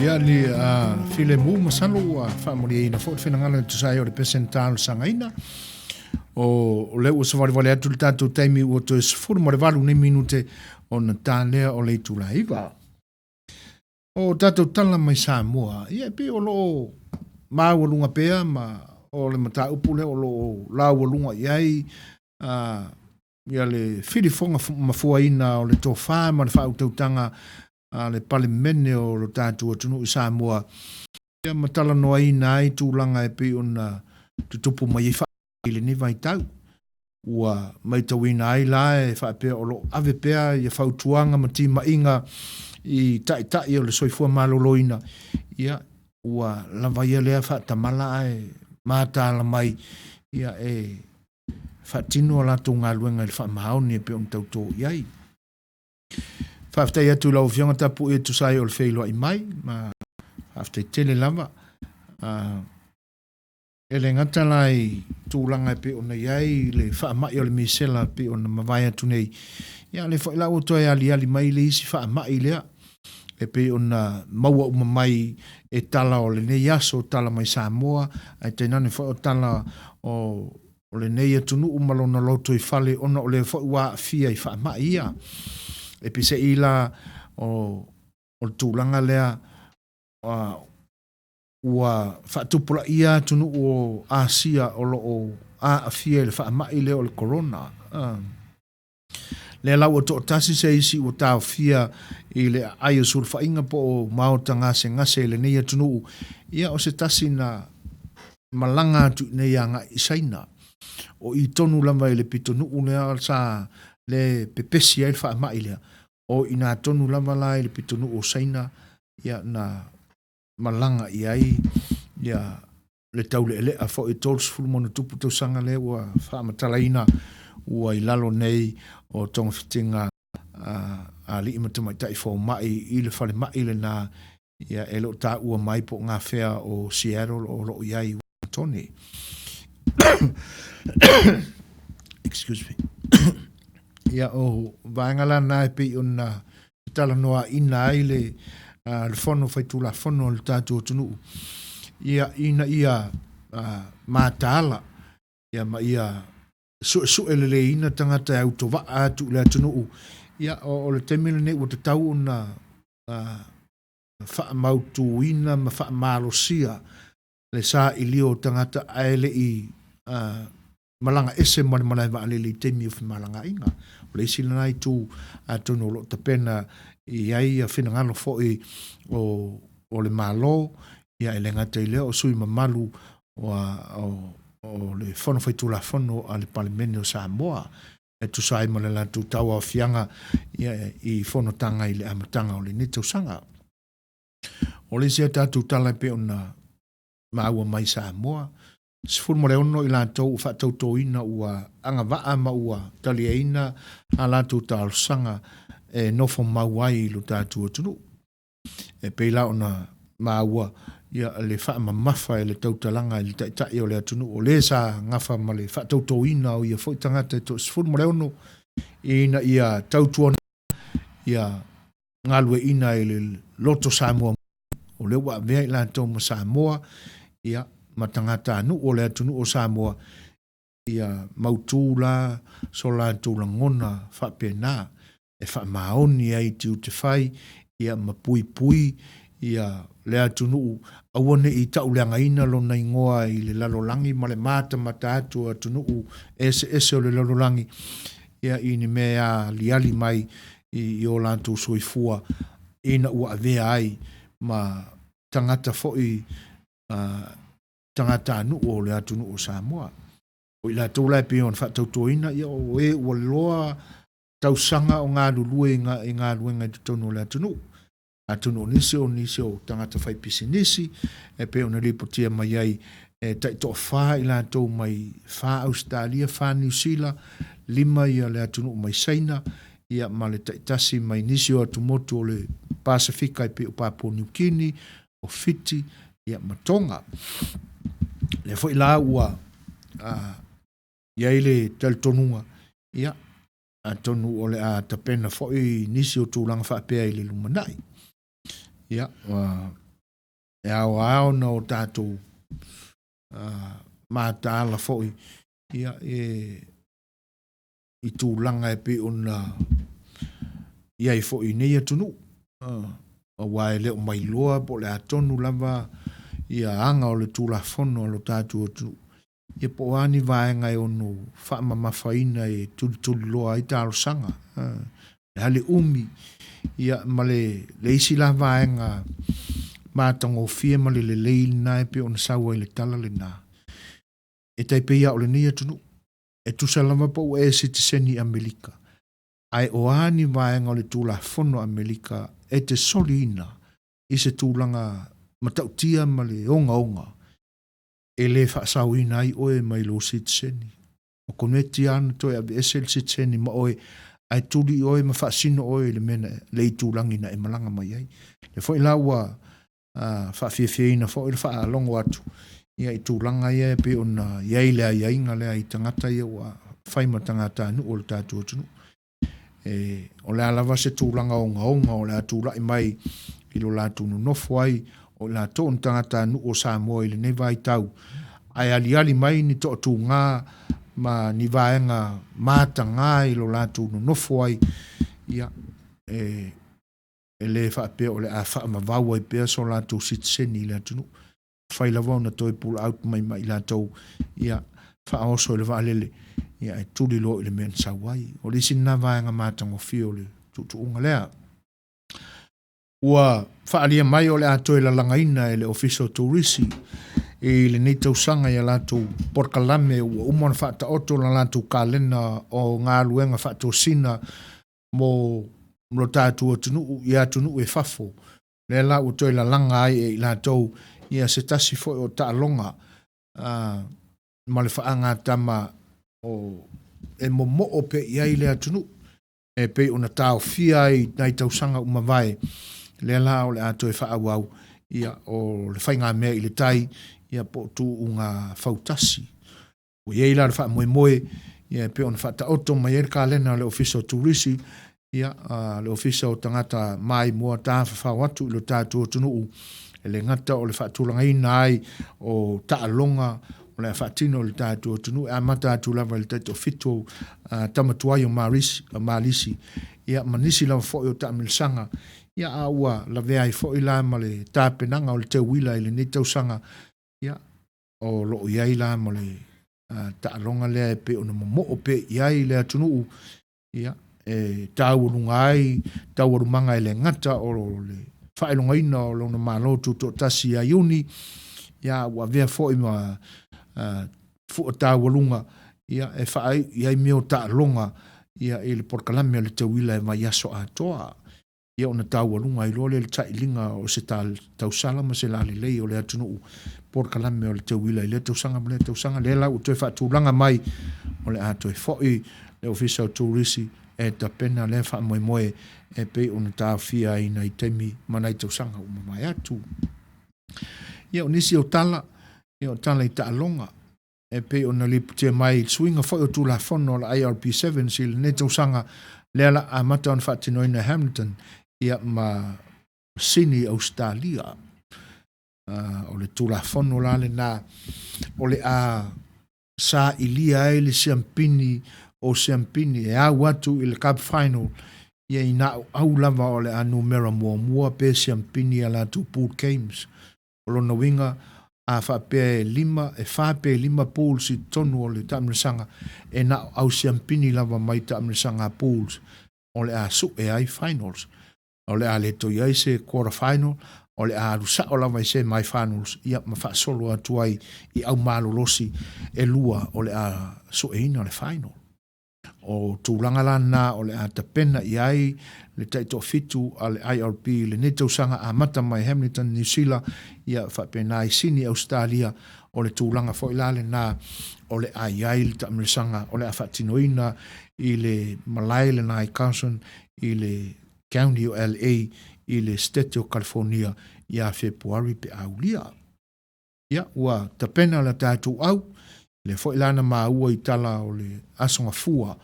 Ia le filemu masalo ua faamalieina foi le finagalo e tusa ai o le pese na talosagaina. O lea ua savalivali atu le tatou taimi ua toe 18 nei minute ona ta lea o le itula e 9. O tatou tala mai Samoa, ia e pei o lo o maualuga pea ma o le mataupu lea o lo o laualuga i ai ia le filifoga mafuaina o le tofa ma le faautautaga a le Palemene o lo tatou atunuu i Samoa, ia ma talanoaina ai tulaga e pei ona tutupu mai ai i lenei vaitau. Ua maitauina ai la e faapea o lo o ave pea ia fautuaga ma timaiga i taitai o le soifua maloloina, ia, ua lava ia lea faatamala ae mataala mai ia e faatino a latou galuega i le faamaoni e pei ona tautō i ai. Faafetai atu i lau Afioga Tapu'i e tusa ai o le feiloai mai, ma faafetai tele lava. E le gata la i tulaga e pei ona i ai le faamai o le misela e pei ona mavae atu nei, ia a o lea foi la ua toe aliali mai le isi faamai lea e pei ona maua uma mai e tala o lenei aso, tala mai Samoa, ae tainane foi o tala o lenei atunuu ma lona lotoifale ona o lea foi ua aafia i faamai ia. E peiseai la o le tulaga lea ua faatupulaia atunuu o Asia o lo o aafia i le faamai lea o le Corona. Lea la ua toatasi se isi ua taofia i le aai o sulufaiga po o maota gasegase i lenei atunuu, ia o se tasi na malaga atu i inei agai i Saina. O i tonu lava i le pitonuu lea sa le pepesi ai le faamai lea, o i ina tonu lava la i le pitonuu o Saina ia na malaga i ai ia le taulealea foi 30+ tausaga lea ua faamatalaina ua i lalo nei o togafitiga a alii ma tamaitai fomai i le falemai lena ia e le o taua mai po o gafea o Seattle o lo o i ai i Washington. Excuse me. Ia o vaega la na e pei ona talanoaina ai le le Fono Faitulafono a le tatou atunuu ia ina ia mataala ia ma ia suesue leleiina tagata e autovaa atu i le atunuu ia o le taimi lenei ua tatau ona faamautuina ma faamalosia le sailia o tagata ae le i malaga ese ma le malae vaalele i taimi o femalagaaiga. O le isi lena itu atonu o lo o tapena i ai ia finagalo foi o, o le Malo, ia e le gata i lea o sui mamalu o, o, o le Fono Faitulafono a le Palemene o Samoa e tusa ai ma le latou tauaofiaga ia, i fonotaga i le amataga o lenei tausaga. O le isi a tatou tala e pei ona maua mai Samoa, 16 i latou ua faatautoina ua agavaa ma ua taliaina a latou talosaga e nofo mau ai i lo tatou atunuu. E pei la ona maua ia le faamamafa e le tautalaga i le Taitai o le atunuu o le sa gafa ma le faatautoina o ia foi tagata e toa 16 ina ia tautuana ia galueaiina i le Loto Samoa o lea ua avea i latou ma Samoa ia ma tagatanuu o le atunuu o Samoa ia mautu la so latou lagona faapena e faamaoni ai i tiute fai ia ma puipui ia le atunuu aua ne i tauleagaina lona igoa i le lalolagi ma le matamata atu o atunuu eseese o le lalolagi ia i ni mea e aliali mai i o latou soifua ina ua avea ai ma tagata foi tagatanuu o le atunuu o Samoa. O i latou la e pei ona faatautoina, ia o e ua loa tausaga o galulue i galuega i totonu o le atunuu. Atonu o nisi o nisi o tagata faipisinisi e pei ona lipotia mai ai e taitoafa i latou mai fa Ausetalia, fa Niu Sila, lima ia le atunuu mai Saina, ia ma le taitasi mai nisi o atumotu o le Pasefika e pei o Papua Niu Kini, o Fiti, ia ma Tonga. Lea foi la ua i ai le talitonuga, ia, atonu o le a tapena foi nisi o tulaga faapea i le lumanai. Ia, e ao lava ona o tatou mataala foi ia, e, i tulaga e pei ona i ai foi i nei atunuu. Aua e le o mailoa po o le a tonu lava ia aga o le Tulafono a lo tatou atunuu, ia po o a ni vaega e ono faamamafaina e tulituliloa ai talosaga. Le a le umi ia ma le, le isi la vaega matagofie ma le lelei lena e pei ona sau ai le tala lena, e tai pei lava o lenei atunuu. E tusa lava po ua e sitiseni Amerika, ae o a ni vaega o le Tulafono Amerika e te soliina i se tulaga matautia ma le ogaoga e le faasaoina ai oe mai lou sitiseni. O kometi lava na toe aveese le sitiseni ma oe ae tuli oe ma faasino oe i le mea na, le itulagi na e malaga mai ai. Lea foi la ua faafiafiaina foi le faalogo atu ia i tulaga ia e pei ona i ai le aiaiga lea i tagata ia ua fai ma tagatanuu o le tatou atunuu. E, o le a lava se tulaga ogaoga o le a tulai mai i lo latou nonofo ai o i latou o ni tagatanuu o Samoa i lenei vaitau, ae aliali mai ni toatuga ma ni vaega mataga i lo latou nonofo ai, ia, e, e le faapea o le a faavavau ai pea so latou sitiseni i le atunuu. Mafai lava ona toe pull out mai ma i latou, ia, faaoso i le vaalele, ia, ae tuli loa i le mea na sau ai. O le isi lena vaega matagofie o le tuutuuga lea. Ua faaalia mai o le a toe lalagaina e le Ofisa o Turisi i lenei tausaga i a latou polokalame ua uma ona faataoto la latou kalena o galuega faatosina mo lo tatou atunuu i atunuu e fafo. Lea la ua toe lalaga ai e i latou ia se tasi foi o taaloga ma le faagatama o e momoo pea i ai le atunuu e pei ona taofia ai i nai tausaga ua mavae, lea la o le a toe faaauau ia o le faigamea i le tai ia po o tuuga fautasi. Ua i ai la le faamoemoe ia e pei ona faataoto mai ai le kalena a le Ofisa o Turisi, ia, le Ofisa o Tagata Maimoa Tafafao atu i lo tatou atunuu, e le gata o le faatulagaina ai o taaloga o le a faatino i le tatou atunuu, e amata atu lava i le taitoafitu tama tuai o Marisi, Malisi, ia, ma nisi lava foi o taamilosaga, ia, a ua lavea ai foi la ma le tapenaga o le teuila i lenei tausaga, ia, o lo o i ai la ma le taaloga lea e pei ona momoo pea i ai le atunuu, ia, e taualuga ai taualumaga e le gata o le faailogaina o lona Malo Tutoatasi ia Iuni, ia, ua avea foi ma fua taualuga, ia, e faaiu i ai mea o taaloga, ia, i le polokalame o le teuila e vaiaso atoa. Ia ona taualuga ai loa lea i le tailiga o se tausala ma se lalelei o le atunuu polokalame o le teuila i lea tausaga ma lea tausaga. Lea la ua toe faatulaga mai o le a toe foi le Ofisa o Turisi e tapena lea faamoemoe e pei ona taofia ai nai taimi ma nai tausaga ua mavae atu. Ia o nisi o tala, ia o tala i taaloga e pei ona lipotia mai i le suiga foi o Tulafono o le IRP Sevens i lenei tausaga lea la amata ona faatinoina e Hamilton ia ma Sini Ausetalia. O le Tulafono la lena o le a sailia ai le siampini o siampini e au atu i le Cup Final ia ina o au lava o le a numera muamua pe siampini a latou pool games. O lona uiga, a faapea e lima, e fa pe lima pools i totonu o le taamilosaga, e na o au siampini lava mai taamilosaga a pools o le a sue ai finals. O le a le toe i ai se quarter final, o le a alu sao lava i semi finals, ia ma faasolo atu ai i au malolosi e lua o le a sueina le final. O tulaga la na o le a tapena i ai le taitoafitu a le IRB i lenei tausaga amata mai Hamilton, Niu Sila, ia faapena i Sini, Ausetalia, o le tulaga foi la lena o le a i ai le taamilosaga o le a faatinoina i le malae lena i Carson i le County o LA i le Setete o California ia Fepuari pe a aulia. Ia, ua tapena le tatou au, lea foi la na maua i tala o le Aso Gafua,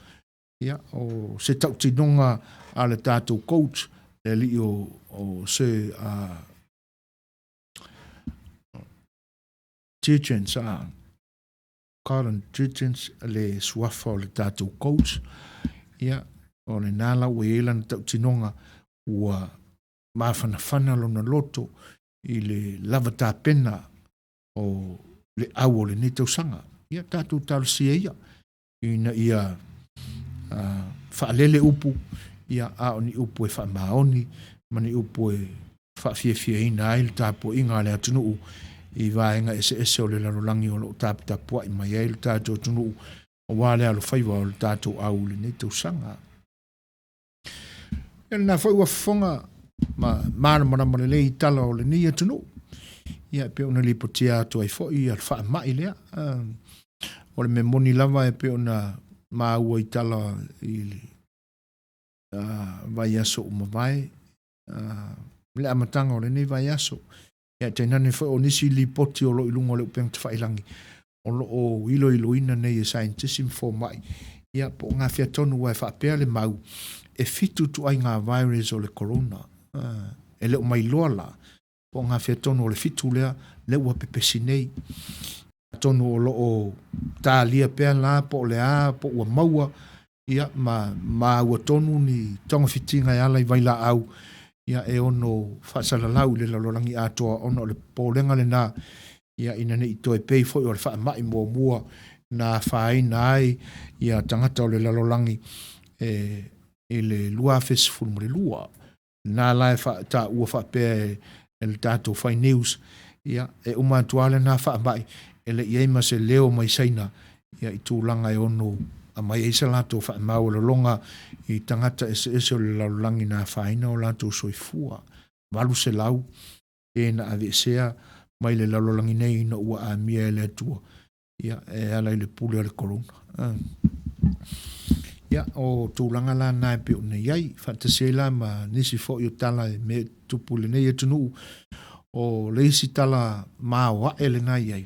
ia, o se tautinoga a le tatou coach, le alii o, o Sir Tietjens, Colin Tietjens, le suafa o le tatou coach, ia, o lena la ua i ai lana tautinoga, ua mafanafana lona loto i le lava tapena o le au o lenei tausaga. Ia tatou talosia ia ina ia faalele upu, ia a o ni upu e faamaoni ma ni upu e faafiafiaina ai le tapuaiga a le atunuu i vaega eseese o le lalolagi o lo o taputapuai mai ai le tatou atunuu. Aua le alofaiva o le tatou au i lenei tausaga. Ia lena foi ua fofoga ma malamalama lelei i tala o lenei atunuu. Ia e pei ona lipotia atu ai foi ia le faamai lea. O le mea moni lava e pei ona maua i tala i le vaiaso ua mavae, le amataga o lenei vaiaso. Ia tainane foi o nisi lipoti o lo o i luga o le upega tafailagi o lo o iloiloina nei e saienitisi ma fomai, ia po o gafea tonu aua e faapea le mau, e fitu ituaiga virus o le corona. E le o mailoa la po o gafea tonu o le fitu lea, lea ua pepesi nei. Atonu o lo o talia pea la po o le a, po ua maua ia ma maua tonu ni togafitiga e ala i vailaau ia e ono faasalalau i le lalolagi atoa ona o le popolega lena ia ina ne i toe pei foi o le faamai muamua na afaina ai ia tagata o le lalolagi e i le 2012. Na la e taua faapea e le tatou fai news, ia, e uma atu lava lena faamai, e le i i ai ma se leo mai Saina, ia, i tulaga e ono aumai ai se latou faamaualaloga i tagata eseese o le lalolagi na afaina o latou soifua. 800 e na aveesea mai le lalolagi nei ina ua amia e le Atua ia, e ala i le pule o le corona. Ia, o tulaga la na e pei ona i ai, faatasi ai la ma nisi foi o tala e mea e tutupu i lenei atunuu, o le isi tala maoae lena i ai,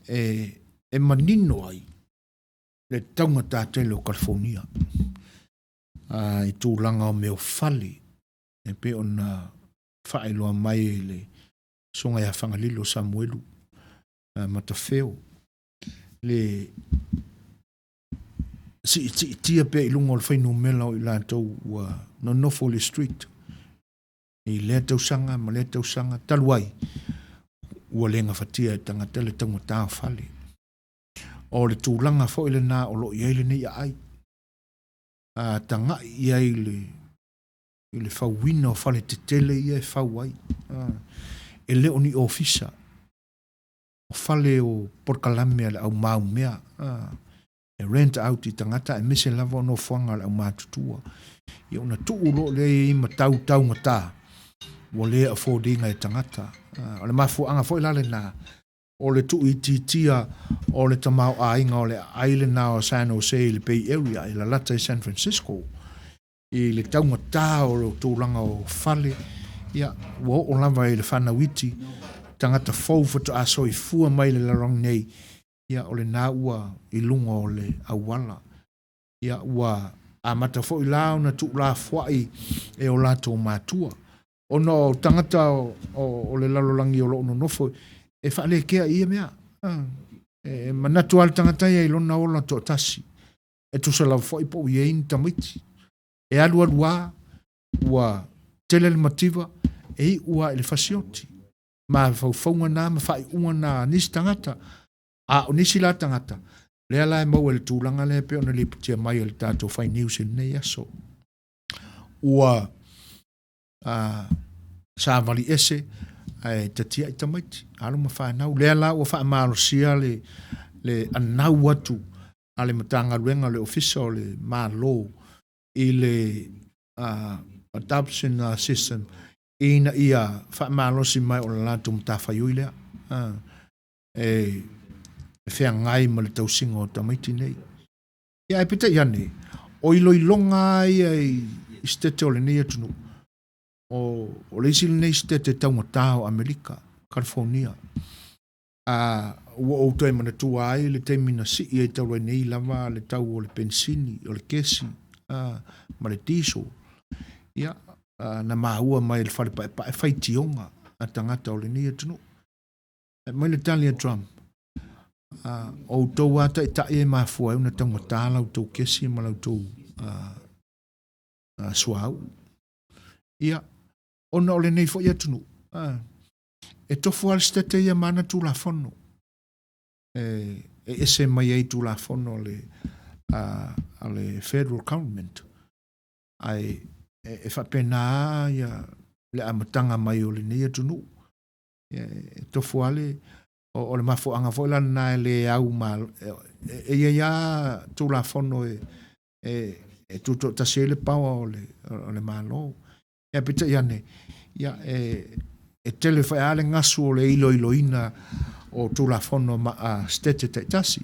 e, e manino ai le taugata tele o California i tulaga o mea o fale, e pei ona faailoa mai e le Susuga ia Fagalilo Samuelu Matafeo, le siitiitia pea i luga o le fuainumera o i latou ua nonofo i le street i lea tausaga ma lea tausaga talu ai ua le gafatia e tagata le taugata o fale. O le tulaga foi lena o lo o i ai lenei aai. A tagai i ai i le fauina o fale tetele ia e fau ai, e le o ni ofisa, o fale o polokalame a le au maumea e rent out i tagata aemaise lava o nofoaga a le aumatutua. Ia ona tuu loa lea i ai ma tau taugata ua le afford ina e tagata. O le mafuaaga foi la lena o le tuuitiitia o le tamaoaiga o le aai lena o San Jose i le Bay Area e lalata i San Francisco i le taugata o le tulaga o fale, ia, ua oo lava i le fanau iti, tagata fou faatoa soifua mai i le lalolagi nei, ia, o lena ua i luga o le auala. Ia, ua amata foi la ona tuulafoai e o latou matua, ona o tagata o le lalolagi o lo o nonofo e faalekea i ia mea. E manatu lava le tagata ia i lona ola toatasi. E tusa lava foi po o i ai ni tamaiti. E alualu a, ua tele le mativa, e iu lava i le fasioti. Mafaufauga na ma faaiuga na a nisi tagata. A o nisi la tagata, lea la e maua i le tulaga lea e pei ona lipotia mai e le tatou fai news i lenei aso. Ua savali ese ae tatiai tamaiti, alo ma fanau. Lea la ua faamalosia le, le anau atu a le Matagaluega o le Ofisa o le Malo i le adoption system ina ia faamalosi mai o le latou matafaioi lea e feagai ma le tausiga o tamaiti nei. Ia ae peitai ane, o iloiloga lava ia i sitete o lenei atunuu, o le isi lenei sitete taugata o Amerika, California. A ua ou toe manatua ai le taimi na sii ai talu ai nei lava le tau o le penisini, o le kesi, a, ma le diesel. Ia, a, na maua mai e le fale paepae faitioga a tagata o lenei atunuu. Fai mai le tali a Trump, a, o outou lava taitai e mafua ai ona taugata la outou kesi ma la outou suauu. Ia, ona o lenei foi atunuu, a, E tofu lava le Setete ia ma ana Tulafono e ese mai ai Tulafono a le Federal Government. Ae e faapena lava le amataga mai o lenei atunuu. E tofu lava le... O, o le mafuaaga foi la lena e le au ma e i ai lava Tulafono e e e tutoatasi ai le power o le o le Malo. Ia peitai ane, ia e e tele foi lava le gasu o le iloiloina o Tulafono ma a Setete taitasi.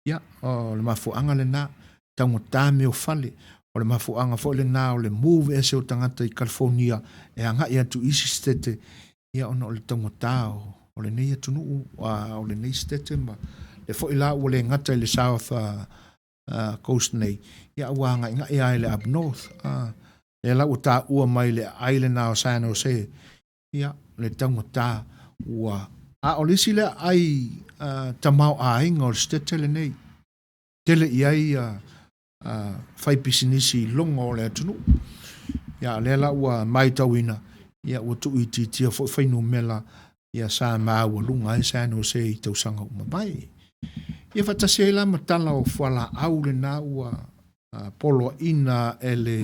Ia, o le mafuaaga lena, taugata mea o fale. O le mafuaaga foi lena o le move ese o tagata i California e agai atu i isi Setete, ia ona o le taugata o, o lenei atunuu, a, o lenei Setete ma le foi la ua le gata i le South uh, uh, Coast nei, ia ua agaigai lava i le Up North. Uh, lea la ua taua mai le aai lena o San Jose, ia, le taugata ua... A o le isi lea aai uh, tamaoaiga o le Setete lenei, tele i ai uh, uh, faipisinisi i luga o le atunuu. Ia, lea la ua matauina, ia, ua tuuitiitia foi fuainumera ia sa maualuga ai San Jose i tausaga ua mavae. Ia faatasi ai la ma tala o fualaau lena ua uh, poloaina e le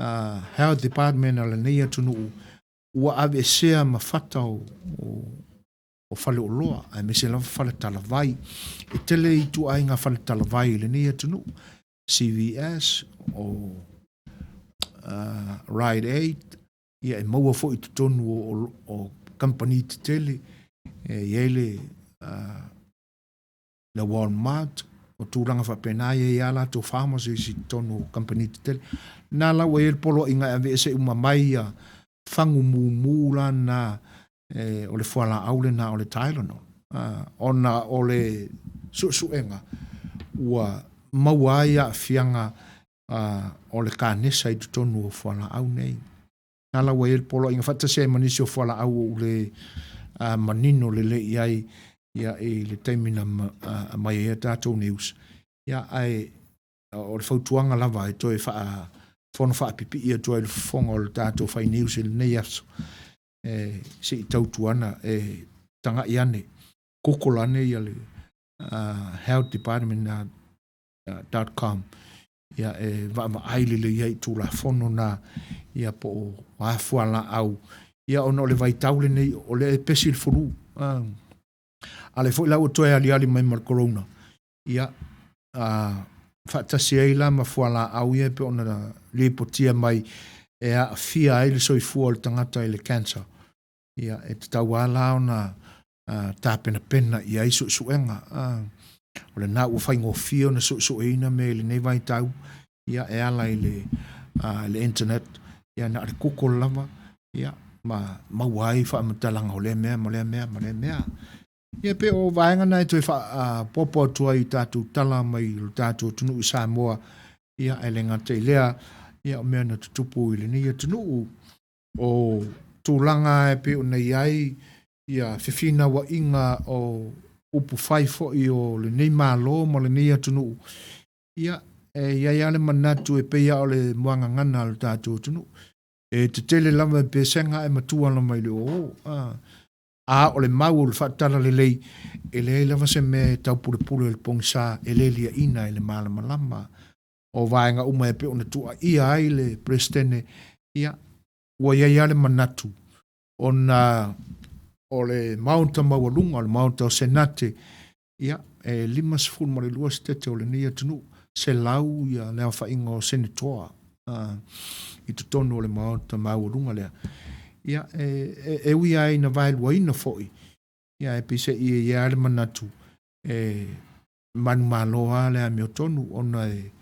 uh, Health Department a lenei atunuu ua aveesea ma fata o, o o faleoloa aemaise lava faletalavai. E tele ituaiga faletalavai i lenei atunuu, CVS, o uh, Rite Aid, ia e maua foi i totonu o, o, o kamupani tetele, e i ai le, uh, le Walmart, o tulaga faapena, e i ai lava latou pharmacies i totonu o kamupani tetele. Na la ua i ai le poloaiga e aveese uma mai ia fagu mumu la na e, o le fualaau lena o le Tylenol. Uh, ona o le suesuega ua maua ai aafiaga uh, o le kanesa i totonu o fualaau nei. Na la ua i ai le poloaiga faatasi ai ma nisi o fualaau ua ou le uh, manino lelei i ai ia, i le taimi na uh, aumai ai a tatou news. Ia, ae o le fautuaga lava e toe faa fono faapipii atu ai le fofoga o le tatou fai news i lenei aso e se i tautuana e tagai ane, google ane ia le uh, health department uh, dot com ia e vaavaai lelei ai i Tulafono na ia po o a fualaau ia ona o le vaitau lenei o lea e pesi le fulu uh, a lea foi la ua toe aliali mai ma le corona ia uh, faatasi ai la ma fualaau ia e pei ona lipotia mai e aafia ai le soifua o le tagata i le cancer ia e tatau lava la ona uh, tapenapena i ai suesuega. Uh, o lena ua faigofie ona suesueina mea i lenei vaitau, ia e ala i le, uh, le internet, ia na o le Google lava, ia ma maua ai faamatalaga o lea mea ma lea mea ma lea mea. Ia pe o vaega na e toe faapopo atu ai i tatou tala mai lo tatou atunuu i Samoa, ia e le gata i lea, ia o mea na tutupu i lenei atunuu, o tulaga e pei ona i ai ia fefinauaiga o upu fai foi o lenei Malo ma lenei atunuu, ia, e i ai lava le manatu e pei lava o le muagagana a lo tatou atunuu. E tetele lava i pesega ae matua lava i le oo. A, a o le mau o le faatalalelei, e leai lava se mea e taupulepule i le pogisa e le liaina e le malamalama. O vaega uma e pei ona tuuaia ai le Peresetene, ia, ua i ai lava le manatu, ona o le Maota maualuga, o le Maota o Senate, ia, e 52 setete o lenei atunuu, 100 ia le aofaiga o Senetoa uh, i totonu o le Maota maualuga lea. Ia, e, e, e ui ai ina vaeluaina foi, ia, e peiseai e i ai le manatu, e manumalo lava le amiotonu ona e,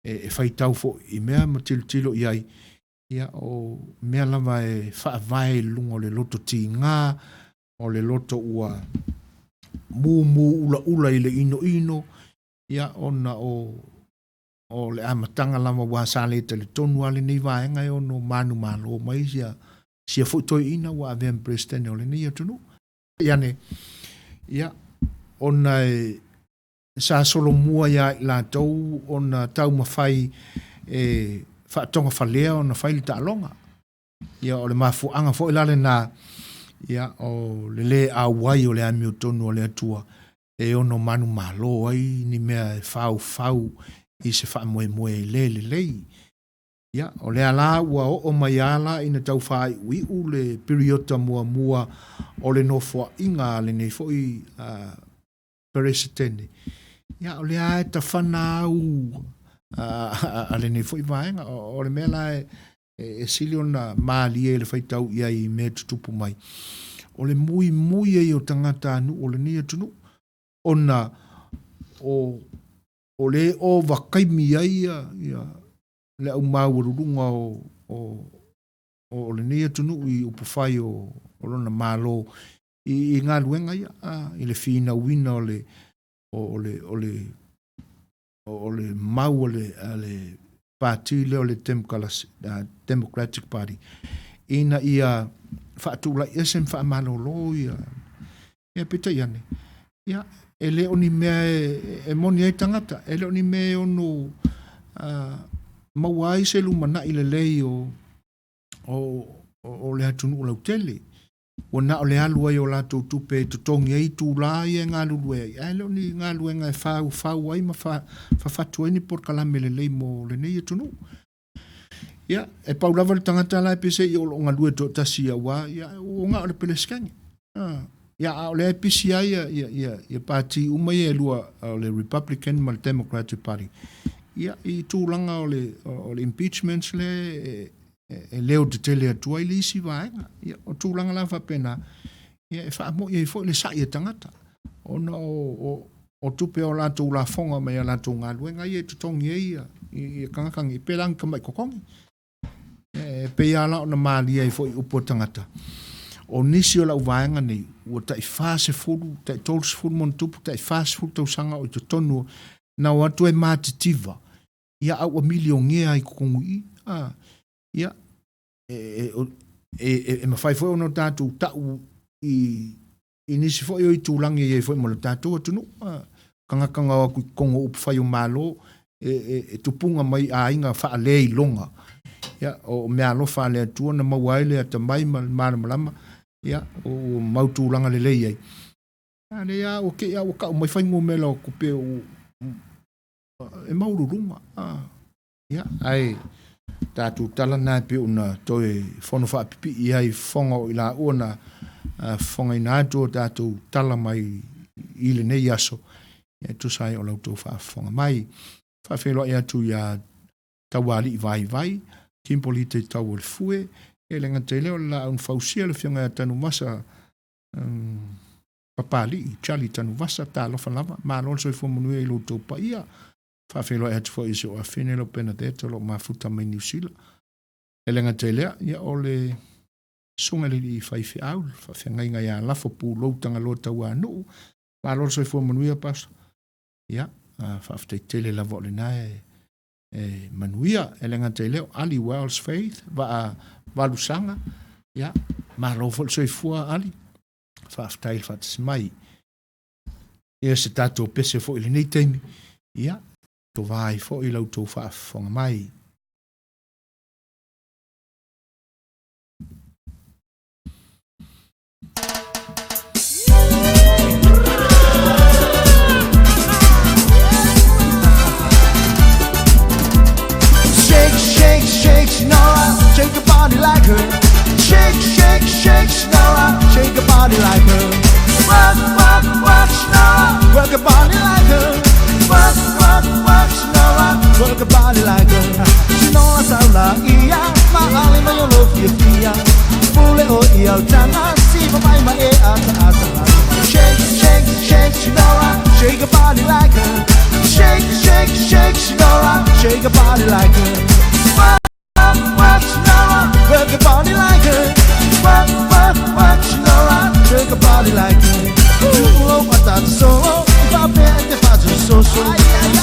e, e faitau foi i mea ma tilotilo i ai, ia, o mea lava e faavae i luga o le loto tiga, o le loto ua mumu ulaula i le inoino, ia, ona o, o le amataga lava aua sa le talitonu lava lenei vaega e ono manumalo mai sia, sia foi toeaina ua avea ma Peresetene o lenei atunuu. Ane, ia, ona e sa solomua ia i latou ona taumafai e faatogafalea ona fai le taaloga. Ia, o le mafuaaga foi la lena, ia, o le lē auai o le amiotonu a le Atua e ono manumalo ai ni mea e faufau i se faamoemoe le lelei. Ia, o lea la ua oo mai a la ina tau faaiuiu le piriota muamua o le nofoaiga a lenei foi Peresetene. Ia, o lea e tafana au a lenei foi vaega. O le mea la e sili ona malie i le faitau i ai i mea tutupu mai. O le muimui ai o tagatanuu o lenei atunuu, ona o le ovakaimi ai ia le aumaualuluga o lenei atunuu i upufai o lona Malo i galuega ia, i le finauina o le o le o le o le mau a le pati lea o le Democratic Party ina ia faatulai ese ma faamalolo ia. Ia peitai ane, ia, e le o ni mea e moni ai tagata, e le o ni mea e ono maua ai se lumanai lelei o le atunuu lautele. Ua na o le alu ai o latou tupe e totogi ai itulā ia e galulue ai, ae le o ni galuega e faufau ai ma fafatu ai ni polokalame lelei mo lenei atunuu. Ia, e pau lava le tagata la e pese i o lo o galue toatasi auā, ia, ua na o le Peresetene. Ia, a o lea e pisi ai ia pati uma ia e lua, o le Republican ma le Democratic Party. Ia, i tulaga o le impeachments le e leo tetele atu ai le isi vaega. Ia, o tulaga la faapena, ia, e faamoi ai foi le sa'i a tagata, ona o tupe o latou lafoga mai a latou galuega ia e totogi ai ia tagata nei, pe la ni tamai totogi. E pei lava la ona malie ai foi upu a tagata, o nisi o lau vaega nei, ua tai 40, tai 30 ma ona tupu, tai 40 tausaga o i totonu, na o atu e matitiva, ia a ua milionea ai totonu i i. Ia, e mafai foi ona tatou ta'u i nisi foi o itulagi e i ai foi ma le tatou atunuu. Tagata na o atu i totonu o upufai o Malo e tupuga mai aiga faaleiloga. Ia, o mea alofa a le Atua na maua ai le atamai ma le malamalama, ia, ua mau tulaga lelei ai. A lea lava ua te i lava ua tau mai fuainumera o tupe e maualuluga. Ia, ae tatou tala na e pei ona toe fono faapipii ai fofoga o i laua na fofogaina atu o tatou tala mai i lenei aso, e tusa ai o la outou faafofoga mai. Faafeiloai atu ia Taualii Vaivai, Kimberley Te Tau o le Fue, e le gata i lea o le laau na fausia le Afioga ia Tanuvasa Papalii, Charlie Tanuvasa, talofa lava, malo le soifua manuia i lo outou paia. Faafeiloai atu foi i si ou afine lau Benadette o lo o mafuta mai Niu Sila. E le gata i lea, ia o le susuga i le alii faifeau, le faafeagaiga ia Lafo Pulou Tagaloa Tauanuu. Malo le soifua manuia, Pastor. Ia, faafetai tele lava o lena e manuia. E le gata i lea, o Ali Wells Faith, Vaa Valusaga. Ia, malo foi le soifua, Ali. Faafetai le faatasi mai. Ia se tatou pese foi i lenei taimi, ia, tovā ai foi la outou faafofoga mai. Shake, shake, shake, Sinora, shake your body like her. Shake, shake, shake, Sinora, shake your body like her. Work, work, work, Sinora, work your body like her. Work, work, work, Sinora, work your body like her. Sinora saula ia, maali mai o lo fia fia. Pule o ia o tanga, siva mai ma e ata ata ata. Shake, shake, shake, Sinora, shake your body like her. Shake, shake, shake, Sinora, shake your body like her. Work, work, work, Sinora, work your body like her. Work, work, work, Sinora, shake your body like her. Tu'u patata so, fa te fa so so.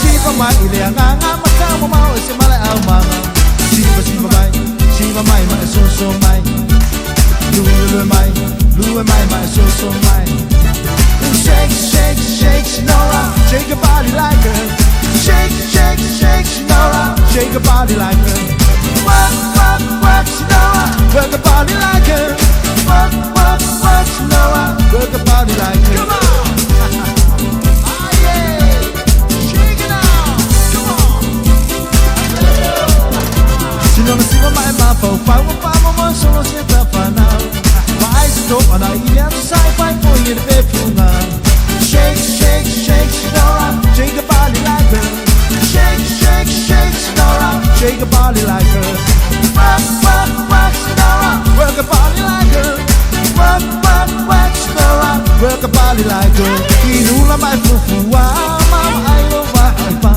Siva mai i le agaga, matau mamao e se mala au manga. Siva, siva mai, siva mai ma e so so mai. Lue lue mai, lue mai ma e so so mai. Shake, shake, shake, Sinora, shake your body like her. Shake, shake, shake, Sinora, shake your body like her. Work, work, work, Sinora, work your body like her. Work, work, work, Sinora, work your body like her. Come on! Ah, yeah! Shake it out! Come on! Solo siva mai mafaufau Ma faamomoe solo sia tafanau Vaai se toʻana i le aso sa e fai foi e le fefuga Shake, shake, shake, Senora Shake your body like her Shake, shake, shake, Senora Shake your body like her Work, work, work, Senora Work your body like her Work, work, work, Senora Work your body like her Inu la mai fuafua Ma ai lo vaai pa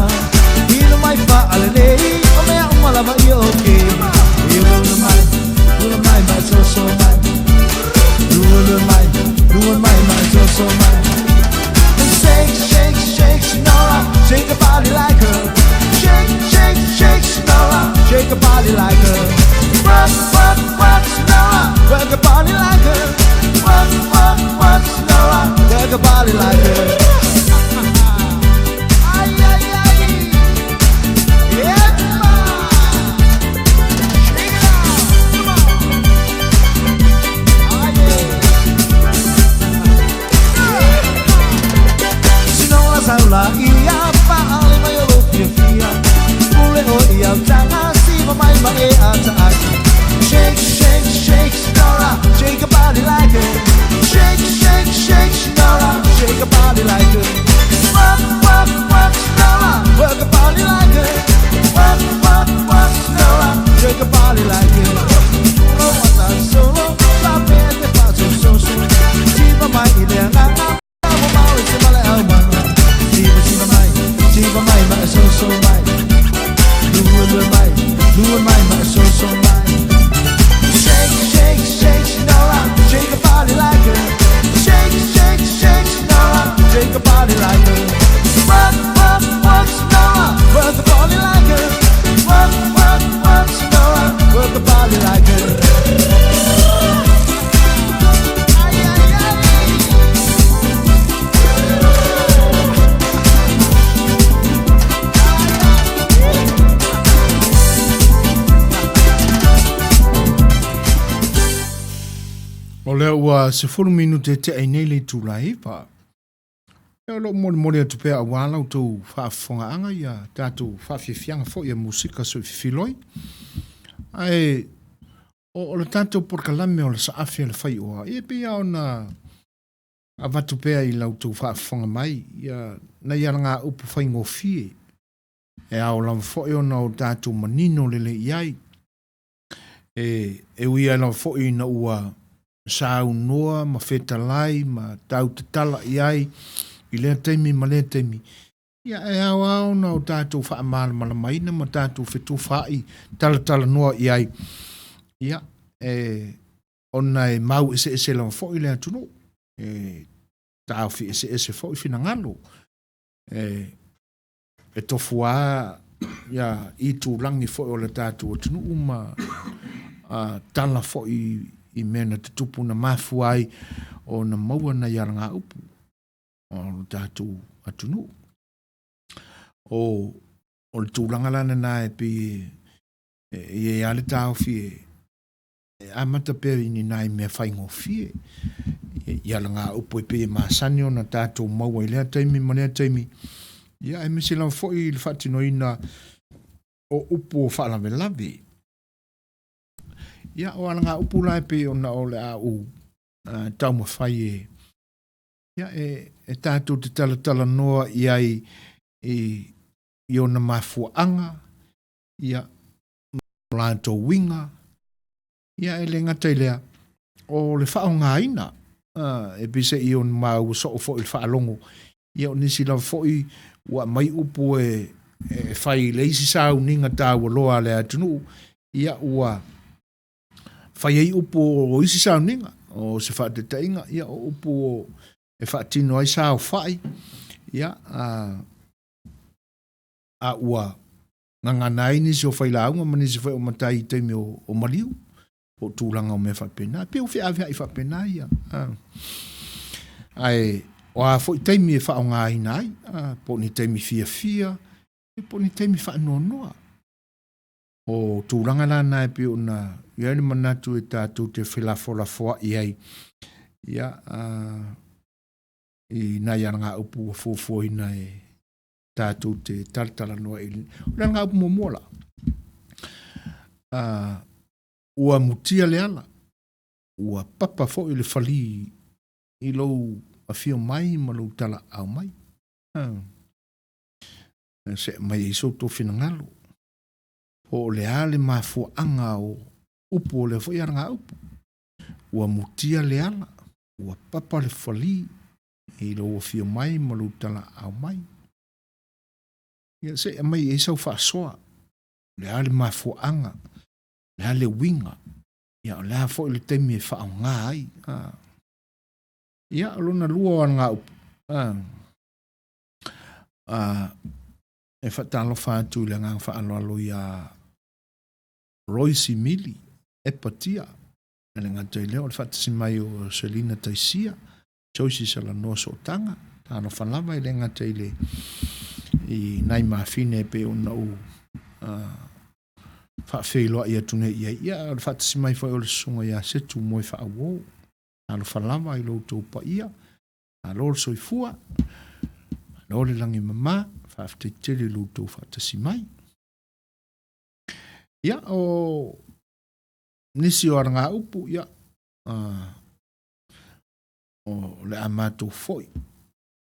Inu mai faalelei O mea uma lava ia okay Ia lula mai Lula mai mai so so mai Lula mai Lula mai mai so so mai Shake, shake, shake, Senora Shake your body like her Shake, shake, shake, Senora Shake your body like her Work, work, work, Senora Work your body like her Work, work, work, Senora Work your body like her Ay, ay, ay. Yeah, Shake it out. Come on. Ah, yeah. Sinola saula ia faale mai o lou fiafia Pule o ia utaga siva mai ma e ataaki Shake, shake, shake, Senora Shake your body like her Shake, shake, shake, Senora Shake your body like her Work, work, work, Senora Work your body like her Work, work, work, Senora Shake your body like her Solo ata solo La pete fa so so so Siva mai i le agaga Mau se male au manga Siva siva mai Siva mai mai so so mai Lua lua mai Lua mai mai so so mai Shake shake shake Senora Shake your body like her Shake shake shake Senora Shake your body like her Work work work Senora Work your body like her Work work work Senora Work your body like her Ay, ay, ay. O lea ua 10 minute e tea i nei le itula e 9. Ia o loo molimoli atu pea aua la outou faafofogaaga ia tatou faafiafiaga foi e musika soififiloi. Ae o, o le tatou polokalame o le saafi a le faioa, ia e pei lava ona avatu pea i la outou faafofoga mai ia nai alagaupu faigofie e ao lava foi ona o tatou manino lelei i ai. E, e ui ai lava foi ina ua saunoa ma fetalai ma tau tatala i ai i lea taimi ma lea taimi, ia e ao lava ona o tatou faamalamalamaina ma tatou fetufaai talatalanoa i ai, ia, e, ona e mau eseese lava foi le atunuu, e taofi eseese foi finagalo, e, e tofu lava ia itulagi foi o le tatou atunuu ma a, tala foi i mea na tutupu na mafua ai ona maua nai alagaupu o le tatou atunuu. O, o le tulaga la lena e pei e, e i ai lava le taofi e, e amata pea i ni nai mea faigofie i alagaupu e pei e masani ona tatou maua i lea taimi ma lea taimi, ia aemaise lava foi i le faatinoina o upu o faalavelave. Ia, o alagaupu la e pei ona o le a ou taumafai e, ia, e, e tatou te talatalanoa i ai i, i ona mafuaaga, ia, ma latou uiga, ia, e le gata i lea, o le faaaogaina, e pei se i ona maua soo foi i le faalogo, ia, o nisi lava foi ua aumai upu e, e fai i le isi sauniga taua loa a le atunuu, ia, ua fai ai upu o isi sauniga, o se faataitaiga, ia, o upu o, e faatino ai saofai, ia, a, a ua gagana ai nisi o failauga ma nisi foi o matai i taimi o, o maliu, po o tulaga o mea faapena. E pei ua feaveai faapena ia. A. Ae o a foi taimi e faaaogaina ai, a, po o ni taimi fiafia, po o ni taimi faanoanoa. O tulaga la na e pei ona i ai le manatu e tatou te felafolafoai ai, ia, a, i nai alagaupu ua fuafuaina e tatou te talatalanoa i. O le alagaupu muamua la. Ua mutia le ala, ua papa foi le falī i lou afio mai ma lou talaau mai. Se'e mai ai so outou finagalo, po o le a le mafuaaga o upu o lea foi alagaupu. Ua mutia le ala, ua papa le falī i lou afio mai ma lou talaau mai. Ia se'e mai ai sau faasoa, o le a le mafuaaga, o le a le uiga, ia o le a foi le taimi e faaaoga ai. Ia, o lona lua o alagaupu, e faatalofa atu i le agaga faaaloalo iā Royce Mili Epatia, e le gata i lea o le faatasi mai o Selina Taisia, Joyce Salanoa Sootaga, talofa lava e le gata i le i nai mafine e pei ona ou faafeiloai atu nei i ai, ia o le faatasi mai foi o le susuga ia Setu Moe Faauo, talofa lava i lo outou paia, malo le soifua, malo le lagi e mama, faafetai tele i lo outou faatasi mai. Ia, o nisi o alagaupu, ia, o le a matou foi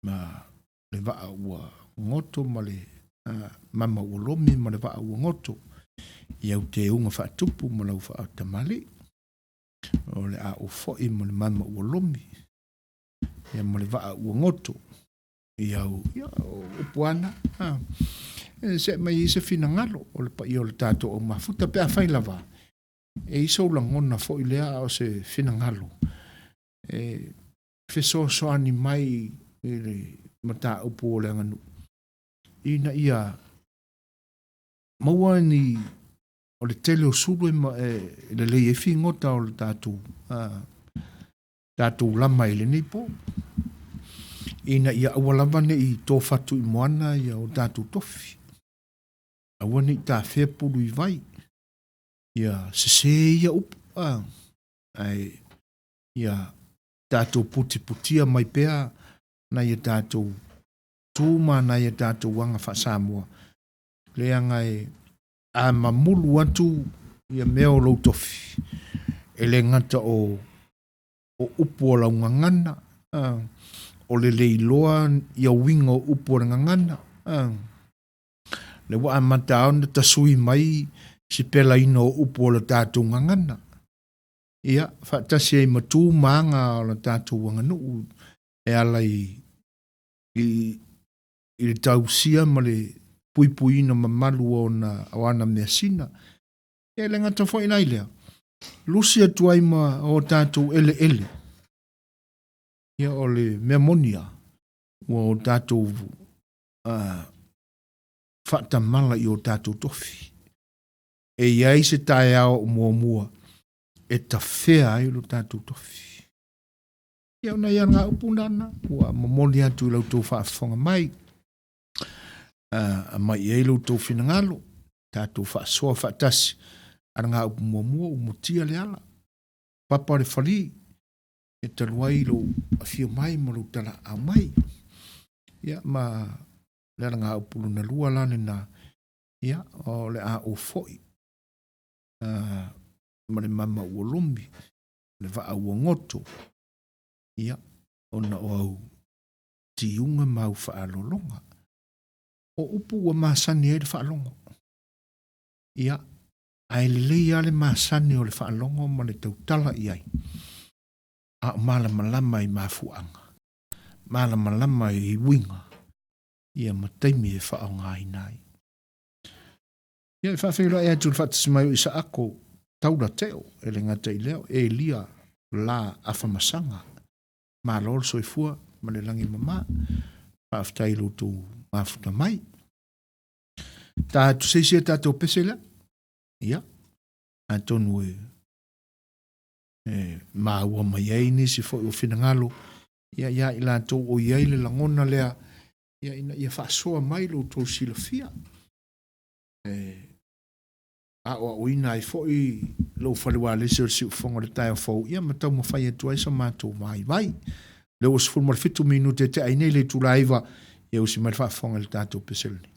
ma le vaa ua goto ma le mama ua lomi ma le vaa ua goto i au teuga faatupu ma lau faatamalii. O le a ou foi ma le mama ua lomi ia ma le vaa ua goto i au, ia, o upu ana, e se'e mai ai se finagalo o le paia o le tatou au mafuta pe afai lava e i sou lagona foi lea a o se finagalo e fesoasoani mai i le mataupu o le aganuu ina ia maua ni o le tele o sulu e lelei ai figota o le tatou tatou lama i lenei po ina ia aua lava ne i tofatu i moana ia o tatou tofi, aua ne i tafea pulu i vai, ia sesē ia upu, ae ia tatou putiputia mai pea nai a tatou tu ma nai a tatou aga faa-Samoa, leaga e a mamulu atu ia mea o lou tofi, e le gata o o upu o lau gagana, o le le iloa ia uiga o upu o le gagana, lea ua amata lava ona tasui mai sipelaina o upu o le tatou gagana, ia, faatasi ai ma tu ma aga o le tatou aganuu e ala i i le tausia ma le puipuiina mamalu o ona o ana measina. E le gata foi la i lea, lusi atu ai ma o tatou eleele. Ia o le mea moni lava, ua o tatou faatamala i o tatou tofi. E i ai se taeao o muamua e tafea ai lo tatou tofi. Ia o nai alagaupu nana ua momoli atu i la outou faafofoga mai, aumai i ai lo outou finagalo, tatou faasoa faatasi. Alagaupu muamua, ua mutia le ala, papa le falī, e talu ai lou afio mai ma lou talaau mai. Ia ma le alagaupu lona lua la lena, ia o le a ou foi ma le mama ua lomi, le vaa ua goto, ia, ona o au tiuga ma au faaaloaloga. O upu ua masani ai le faalogo. Ia, ae lelei lava le masani o le faalogo ma le tautala i ai, a o malamalama i mafuaaga, malamalama i uiga, ia ma taimi e faaaogaina ai. Ia, e faafeiloai atu i le faatasi mai o Isaako Taula Teo, e le gata i lea o Elia La Afamasaga. Malo le soifua ma le lagi mama. Faafetai i lo outou mafuta mai. Ta atu se isi a tatou pese lea. Ia, atonu e e maua mai ai nisi foi o finagalo ia ia i latou o i ai le lagona lea ia ina ia faasoa mai lo outou silafia. E aoaoina ai foi lou fale ualesi o le siufofoga o le taeao fou, ia ma taumafai atu ai so matou vaivai. O lea ua 17 minute e tea ai nei le itula 9, ia usi mai le faafofoga i le tatou pese lenei.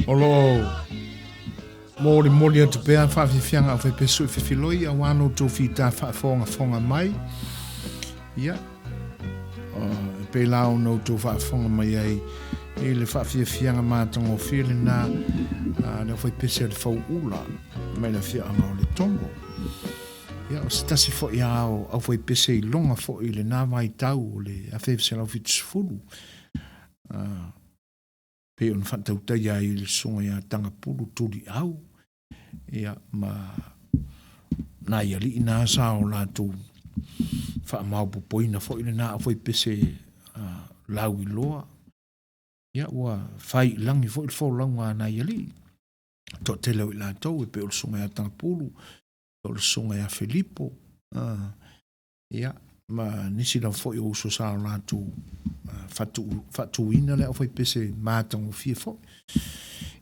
O lo o molimoli atu pea faafiafiaga au faipesu i fefiloi auā lo outou fita faafogafoga mai. Ia, e pei la ona outou faafofoga mai ai i le faafiafiaga matagofie lenā a le aufaipese a le Fauula mai le afioaga o Letogo. Ia, o se tasi foi a o aufaipese iloga foi i lenā vaitau o le 1970, pei ona faatautaia ai i le susuga ia Tagapulu Tuliau, ia, ma nai alii na sa o latou faamaopopoina foi lenā aufaipese lauiloa. Ia, ua fai i lagi foi le folauga a nai alii. Toatele o i latou e pei o le susuga ia Tagapulu, o le susuga ia Filipo, ia, ma nisi lava foi o uso sa o latou faatuina le aufaipese matagofie foi.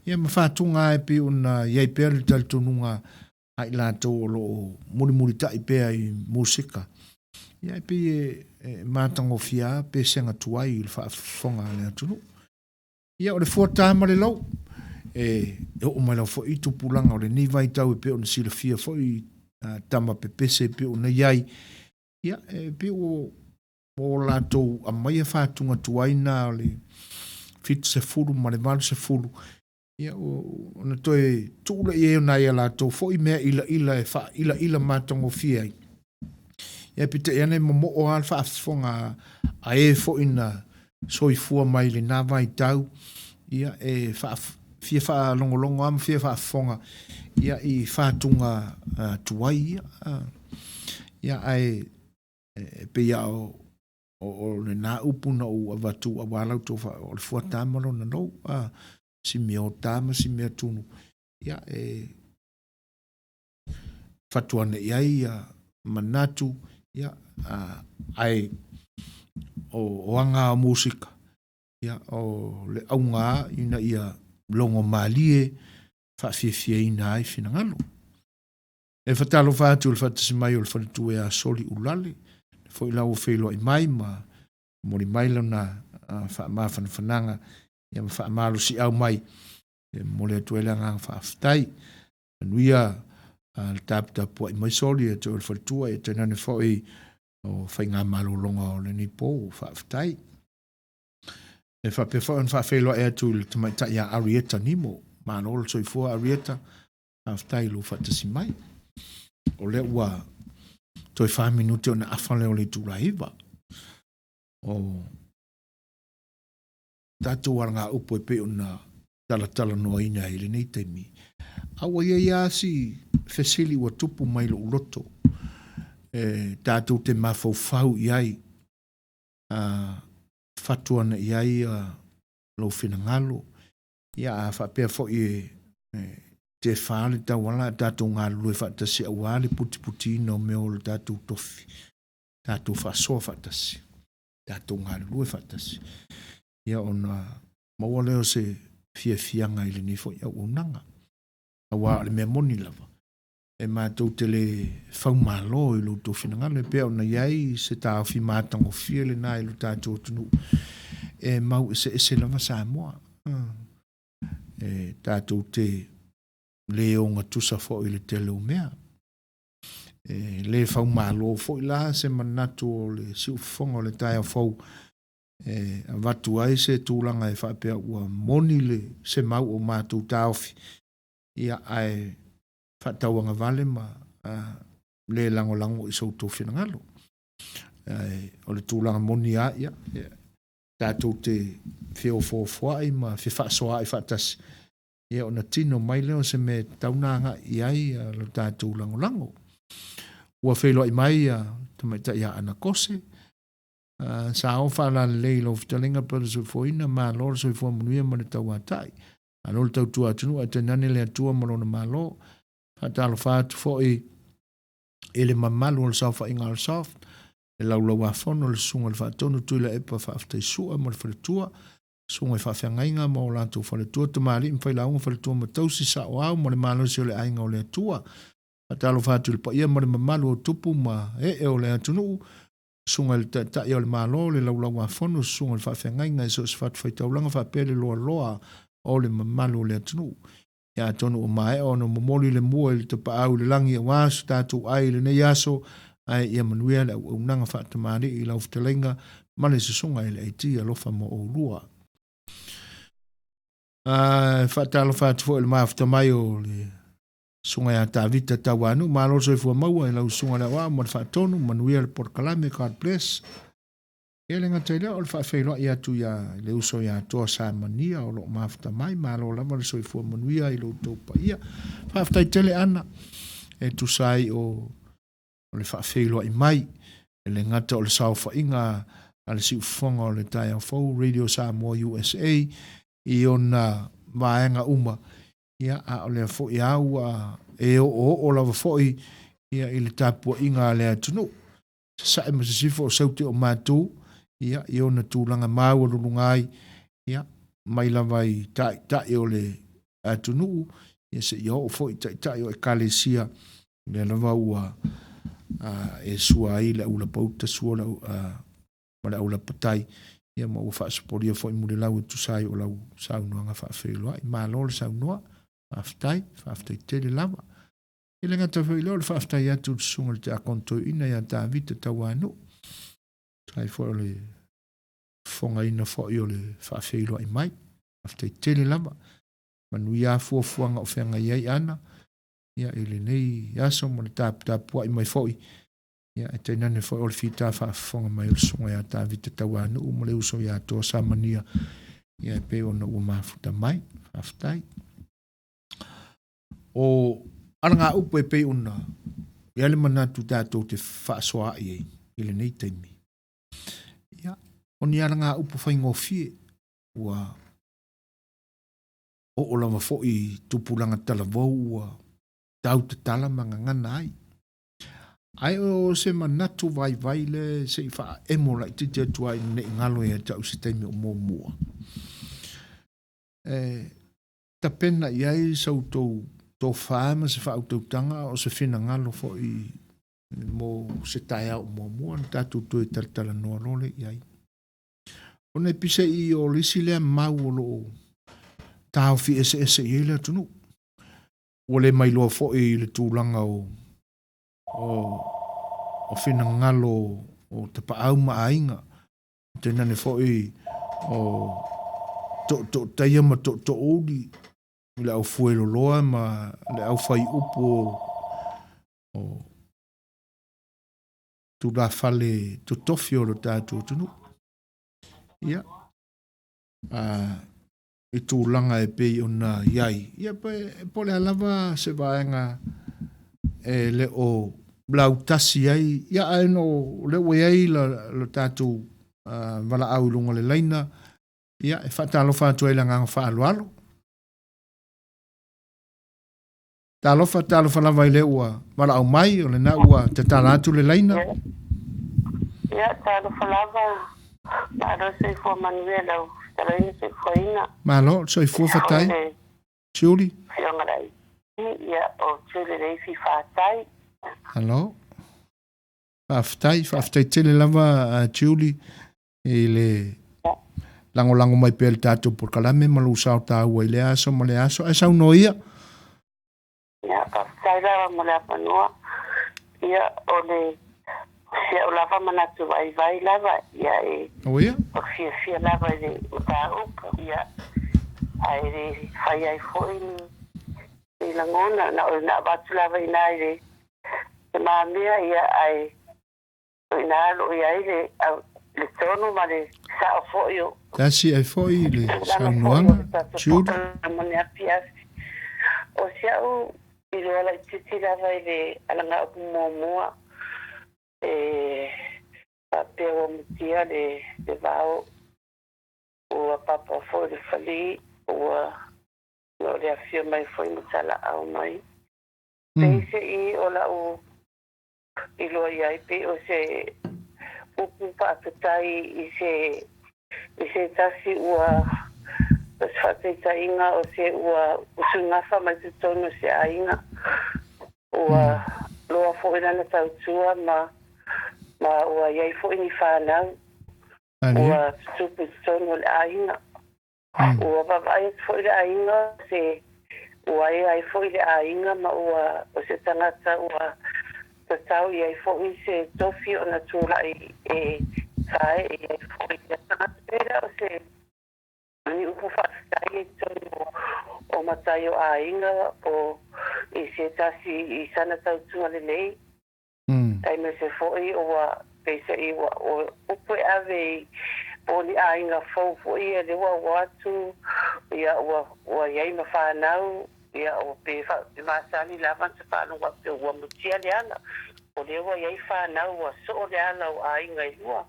Ia, ma faatuga e pei ona i ai pea le talitonuga a i latou o lo o mulimulitai pea i musika. Ia, e pei e matagofie lava pesega tuai i le faafofoga a le atunuu. Ia, o le fuata ma le lou, e oo mai lava foi i tupulaga o lenei vaitau e pei ona silafia foi tama pepese e pei ona i ai, ia, e pei ua o latou aumaia fatuga tuai na o le 70 ma le 80, ia, ona toe tuu lea i ai o nai a latou foi mea ilaila e faailaila matagofie ai. Ia, peitai ane e momoo lava le faafofoga a e foi na soifua mai i lena vaitau, ia, e fia faalogologo lava ma fia faafofoga, ia, i fatuga tuai ia. Ia, ae e pei lava o lena upu na ou avatu aua la outou o le fuata ma lona lou, si mea ota ma si mea tunu, ia, e fatu ane i ai ia manatu, ia, ae o aga o musika, ia, o le auga ina ia logo malie faafiafiaina ai finagalo. E fatalofa atu i le faatasi mai o le faletua ia Soli Ulale, le foi la ua feiloai mai ma momoli mai lona faamafanafanaga, ia ma faamalosiau mai. E momoli atu ai le agaga faafetai. Manuia le taputapuai mai Soli ia te oe le faletua, ia tainane foi o faigamalologa o lenei po. Faafetai. E faapea foi ona faafeiloai atu i le tamaitai ia Arieta Nimo. Malo le soifua Arieta, faafetai i lou faatasi mai. O lea ua toe 4 minute ona afa lea o le itula 9. O tatou alagaupu e pei ona talatalanoaina ai i lenei taimi. A ua i ai lava si fesili ua tupu mai lou loto e tatou te mafaufau i ai, a fatu ana i ai lou finagalo, ia a faapea foi e tefa le tauala ae tatou galulue faatasi aua le putiputiina o mea o le tatou tofi, tatou faasoa faatasi, tatou galulue faatasi, ia ona maua lea o se fiafiaga i lenei foi auaunaga. Aua o le mea moni lava, e matou te le faumalo i lo outou finagalo, e pei ona i ai se taofi matagofie lena i lo tatou atunuu, e mau eseese lava Samoa. E tatou te le ogatusa foi i le tele o mea. E le faumalo foi la se manatu o le siufofoga o le taeao fou e avatu ai se tulaga e faapea ua moni le se mau o matou taofi, ia ae faatauagavale ma le lagolago i so outou finagalo. Ae o le tulaga moni lava, ia, tatou te feofoofoai ma fefaasoaai faatasi, ia ona tino mai lea o se mea e tatau ona agai i ai lo tatou lagolago. Ua feiloai mai ia tamaitai ia Ana Kose, sa o faalalelei i lau fetalaiga Brother Soifuaina, malo le soifua manuia ma le tauatai. Malo le tautua atunuu ae tainane le Atua ma Lona Malo. Faatalofa atu foi i le mamalu o le saofaiga a le Soft, le Laulauafono, le Susuga i le Faatonu Tuilaepa Faafetaisua ma le Faletua, Susuga i Faafeagaiga ma o latou faletua, tamalii ma failauga, faletua ma tausi, saoao ma le malosi o le aiga o le Atua. Faatalofa atu i le paia ma le mamalu o tupu ma ee o le atunuu, Susuga i le Taitai o le Malo, le Laulau-a-Fono, Susuga i le Faafeagaiga i so o se fatafaitaulaga faapea le loaloa o le mamalu o le atunuu. Ia atonu ua maea ona momoli le mua i le tapaau i le lagi aua so tatou ai i lenei aso, ae ia manuia le auaunaga faatamalii i lau fetalaiga ma le Susuga i le Aiti alofa mo oulua. E faatalofa atu foi i le mafuta mai o le Susuga ia Tavita Tauanuu, malo le soifua maua i lau Susuga i le Aoao ma le Faatonu, manuia le polokalame, God bless. Ia le gata i lea o le faafeiloai atu ia le uso ia Toa Samania o lo o mafuta mai, malo lava le soifua manuia i lo outou paia. Faafetai tele Ana e tusa ai o le faafeiloai mai, e le gata o le saofaiga a le siufofoga o le taeao fou Radio Samoa USA i ona vaega uma, Ia, a o lea foi a ua e oooo lava foi ia i le tapuaiga a le atunuu, sasae ma sisifo o Saute o matou, ia, i ona tulaga maualuluga ai, ia, mai lava i taitai o le atunuu, ia seia oo foi i taitai o ekalesia, lea lava ua e sua ai le aulapauta, sua le au, ma le aulapatai, ia ma ua faasopolia foi mulilau e tusa ai o lau saunoaga faafeiloai. Malo le saunoa, faafetai, faafetai tele lava. E le gata foi i lea o le faafetai atu i le susuga i le Tiakono Toeaina ia Tavita Tauanuu, tusa ai foi o le fofogaina foi o le faafeiloai mai. Faafetai tele lava. Manuia fuafuaga o feagai ai Ana, ia i lenei aso ma le taputapuai mai foi Ia, e tainane foi o le fita faafofoga mai o le susuga ia Tavita Tauanuu ma le uso ia Toa Samania, ia e pei ona ua mafuta mai. Faafetai. O alagaupu e pei ona i ai le manatu tatou te faasoaai ai i lenei taimi. Ia, o ni alagaupu faigofie ua oo lava foi i tupulaga talavou ua tau tatala ma gagana ai. Ae o se manatu vaivai lea se i faaemo laitiiti atu ai ina ne i galo ia te au i se taimi o muamua. E tapena i ai sa outou tofa ma se faautautaga a o se finagalo foi mo se taeao o muamua ona tatou toe talatalanoa loa lea i ai. Ona e pise i o le isi lea mau o lo o taofi eseese i ai le atunuu. Ua le mailoa foi i le tulaga o o finagalo o tapaau ma aiga, tainane foi o tootootaia ma tootoouli i le aufueloloa ma le aufaiupu o tulafale totofi o lo tatou atunuu. Ia, a i tulaga e pei ona i ai, ia po o le a lava se vaega e le o lautasi ai, ia ae no o lea ua i ai lo tatou valaau i luga o le laina, ia, e faatalofa atu ai i le agaga faaaloalo. Talofa, talofa lava i le ua valaau mai, o lena ua tatala atu le laina. Ia, talofa lava, malo le soifua manuia i lau fetalaiga soifuaina. Malo le soifua fatai. Julie. Afioga Laiti, ia, o Julie Leifi Fatai. Malo. Faafetai, faafetai tele lava Julie i le lagolago mai pea i le tatou polokalame ma lou sao taua i lea aso ma lea aso. Ae saunoa ia. Ia, faafetai lava mo le avanoa. Ia, o le si au lava manatu vaivai lava, ia e O ia? o fiafia lava i le mataupu, ia, ae le fai ai foi ni, ni lagona, na o na avatu lava i ina i le te mamea, ia, ae o ina lo o i ai le, au, le tonu ma le sao foi o Tasi ai foi le tulaga foi o saunoaga, le tatou Julie. polokalame mo le afiafi. O si au iloa laitiiti lava i le alagaupu muamua, e faapea ua mutia le, le vao, ua papa foi le fali, ua o le afio mai foi ma talaau mai. Peiseai o lau iloa i ai pei o se upu faafetai i se i se tasi ua o se faataitaiga o se ua usugafa mai totonu o se aiga ua loa foi lana tautua ma ma ua i ai foi ni fanau ua tutupu i totonu o le aiga. Ua vaavaai atu foi le aiga o se ua ea ai foi le aiga ma ua o se tagata ua tatau i ai foi se tofi ona tulai e faaee i ai foi ia tagata. Pei la o se ni upu faafetai i totonu o matai o aiga po i se tasi i sana tautua lelei. Aemaise foi ua peiseai ua o upu e ave i po o ni aiga fou foi ia lea ua o atu, ia ua ua i ai ma fanau, ia ua pe e masani lava ona faalogo atu ua mutia le ala, o lea ua i ai fanau ua soo le ala o aiga e lua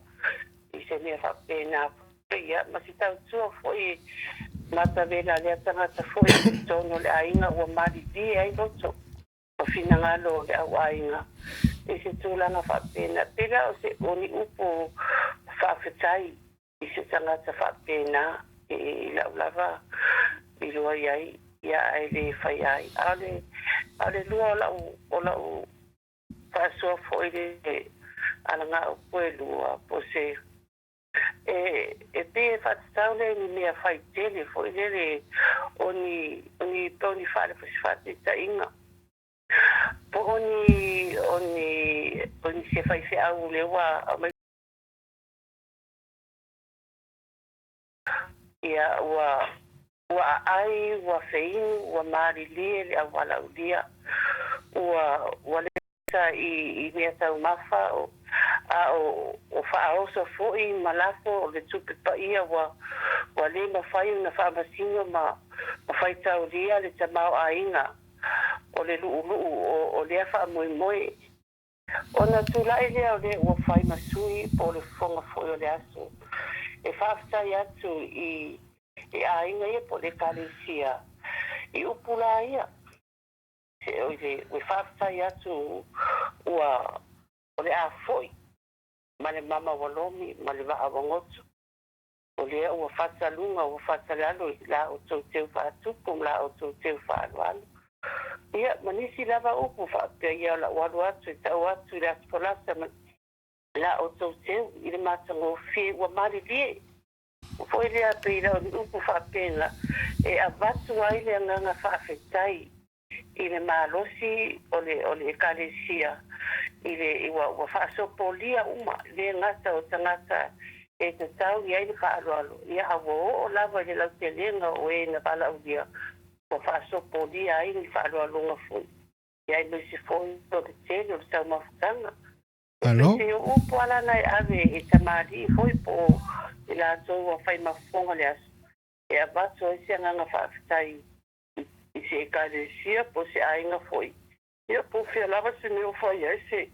i se mea faapena foi, ia ma se tautua foi matavela a lea tagata foi i totonu o le aiga ua malilie ai loto o finagalo o le au aiga i se tulaga faapena. Pei la o se o ni upu faafetai i se tagata faapena i lau lava iloa i ai, ia ae le fai ai. A o le, a o le lua o lau, o lau faasoa foi i le alagaupu e lua, po o se e pei e faatatau lea i ni mea fai tele foi lele o ni, o ni, po o ni faataitaiga po o ni, o ni, o ni se faifeau lea ua aumai ia ua ua aai, ua feinu, ua malilie le auvalaulia, ua ua lesa i, i mea taumafa o, a o, o faaoso foi ma lafo o le tupe paia ua ua le mafai ona faamasino ma, ma faitaulia le tamaoaiga o le lu'ulu'u o, o lea faamoemoe. Ona tulai lea o le ua fai ma sui po o le fofoga foi o le aso e faafetai atu i i aiga ia po o le ekalesia i upu la ia se o le ua faafetai atu ua o le a foi ma le mama ua lomi ma le vaa ua goto o lea ua fataluga ua fatalalo i la outou teu faatupu ma la outou teu faaloalo. Ia ma nisi lava upu faapea ia o lau alu atu e tau atu i le Aso Folasa ma la outou teu i le matagofie ua malilie. Foi lea pei la o ni upu faapena e avatu ai le agaga faafetai i le malosi o le o le ekalesia i le ua ua faasopolia uma le gata o tagata e tatau i ai le faaaloalo, ia a ua oo lava i le lautelega o e na valaaulia ua faasopolia ai ni faaaloaloga foi, ia aemaise foi o le tele o le taumafataga. E Malo. pei o upu ala na e ave e tamalii foi po o i latou ua fai mafofoga le aso e avatu ai se agaga faafetai i se ekalesia po o se aiga foi, ia po o fea lava se mea o fai ai se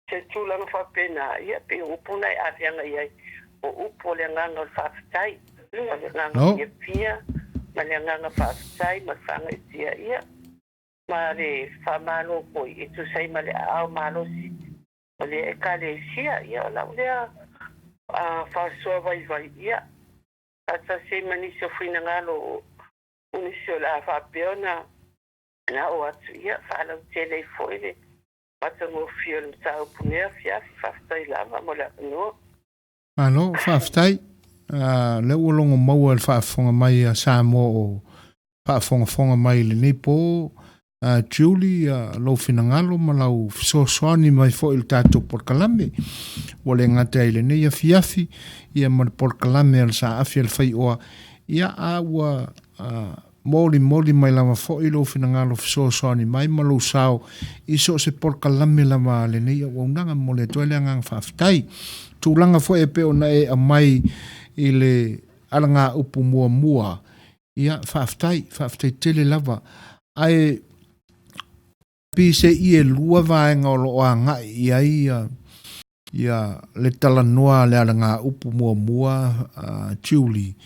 Se tulaga faapena, ia, pei o upu na e ave agai i ai, o upu o le agaga o le faafetai, ma le agaga fiafia, ma le agaga faafetai ma le faagaitia, ia, ma le faamalo foi e tusa ai ma le aao malosi o lea Ekalesia. Ia, o lau lea faasoa vaivai, ia, faatasi ai ma nisi o finagalo o nisi o le a faapea ona na oo atu, ia, faalautele ai foi le matagofie o le mataupu nei afiafi. Faafetai lava mo le avanoa. Malo, faafetai. Uh, lea ua logo maua i le faafofoga mai a Samoa o faafogafoga mai i lenei po. Uh, Julie, uh, lou finagalo ma lau fesoasoani mai foi i le tatou polokalame. Ua le gata i lenei afiafi, ia ma le polokalame a le Saafi a le Faioa. Ia, a ua uh, Molimoli mai lava foi lou finagalo fesoasoani mai ma lou sao i so o se polokalame lava a lenei auaunaga. Momoli atu ai le agaga faafetai. Tulaga foi e pei ona e aumai i le alagaupu muamua, ia, faafetai, faafetai tele lava. Ae pei e lua vaega o lo o agai i ai ia le talanoa a le alagaupu muamua, Julie,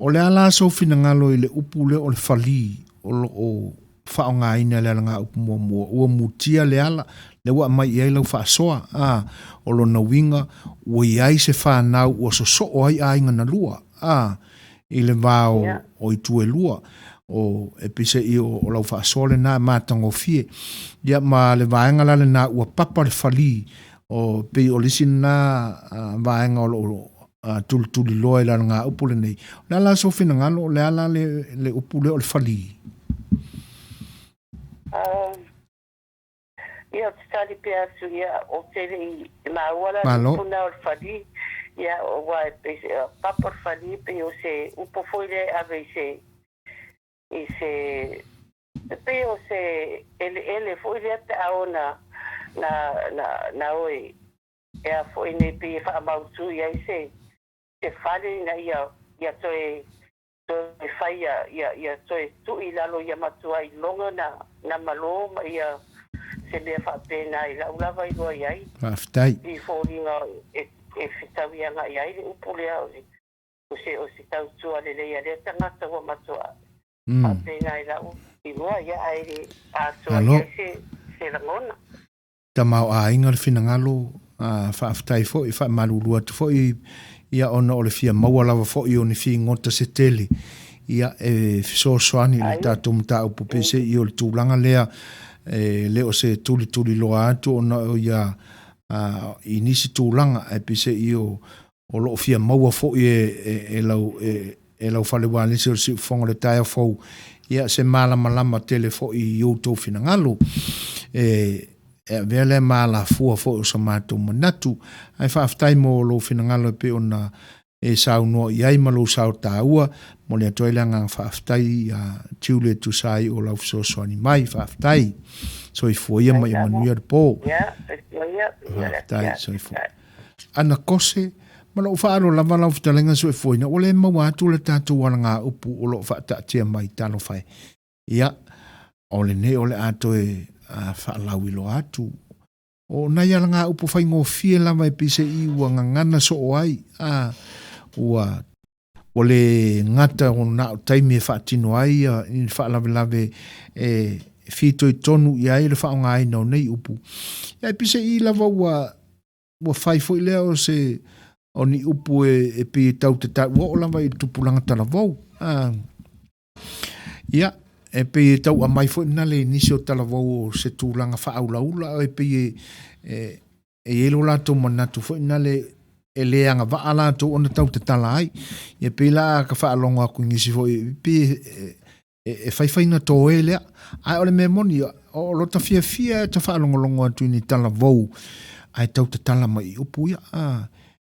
O le a la sou finagalo i le upu lea o le falī o lo o faaaogaina e le alagaupu muamua? Ua mutia le ala, lea ua aumai i ai lau faasoa, a, o lona uiga, ua i ai se fanau ua sosoo ai aiga na lua, a, i le va o, o itu e lua. O, e pei se i o, o lau faasoa lena e matagofie. Ia, ma le vaega la lena ua papa le falī, o, pei o le isi lena vaega o lo o tulituliloa i le alagaupu lenei. O le a la sou finagalo, o le a la le, le upu lea o le falī? Ia, ou te tali pea atu, ia, ou te le i maua la le upu na o le falī. Ia, aua e pei se, papa le falī, pei o se upu foi lea e ave i se, i se, e pei o se eleele foi lea pe a oo na, na, na, na o e, E a foi nei pei e faamautu i ai se se fale ina ia ia toe toe fai ia ia ia toe tuu i lalo ia matua iloga na na malo ma ia se mea faapena i lau lava iloa i ai. Faafetai. I foliga e e fetaui agai ai le upu lea o le o se o se tautua lelei a lea tagata ua matua faapena i lau iloa ia ae le atoa i ai se se lagona. Tamaoaiga le finagalo, a, faafetai foi, faamalulu atu foi, ia ona o le fia maua lava foi o ni figota se tele, ia, e fesoasoani i le tatou mataupu peiseai o le tulaga lea, e le o se tulituliloa atu ona o ia, a, i nisi tulaga, ae peiseai o, o lo o fia maua foi e, e, e lau, e, e lau fale ualesi o le siufofoga o le taeao fou, ia se malamalama tele foi i outou finagalo. E, e avea lea ma alafua foi o so matou manatu. Ae faafetai mo lou finagalo e pei ona e saunoa i ai ma lou sao taua. Momoli atu ai le agaga faafetai ia Julie e tusa ai o lau fesoasoani mai. Faafetai. Soifua ia ma ia manuia le po. Faafetai. Soifua. Ana Kose, Ma lou faaalo lava lau fetalaiga soifuaina, ua le maua atu le tatou alagaupu o lo o faataatia mai, talofa e. Ia, o lenei o le a toe faalauiloa atu. O nai alagaupu faigofie lava e pei se i ua gagana soo ai, a, ua ua le gata o na o taimi e faatino ai ia ni faalavelave e fitoitonu i ai le faaaogaina o nei upu. Ia, e pei se i lava ua ua fai foi lea o se o ni upu e, e pei e tau te tau, ua oo lava i le tupulaga talavou. Ah, ia, e pei e tau aumai foi na le nisi o talavou o se tulaga faaulaula, e pei e, e, e i ai lo latou manatu foi na le e le agavaa latou ona tau tatala ai. Ia pei la ka faalogo atu i nisi foi, e pei e, e, e faifaina toe lea. Ae o le mea moni, o lota fiafia e ta faalogologo atu i ni talavou, ae tau tatala mai i upu ia. A,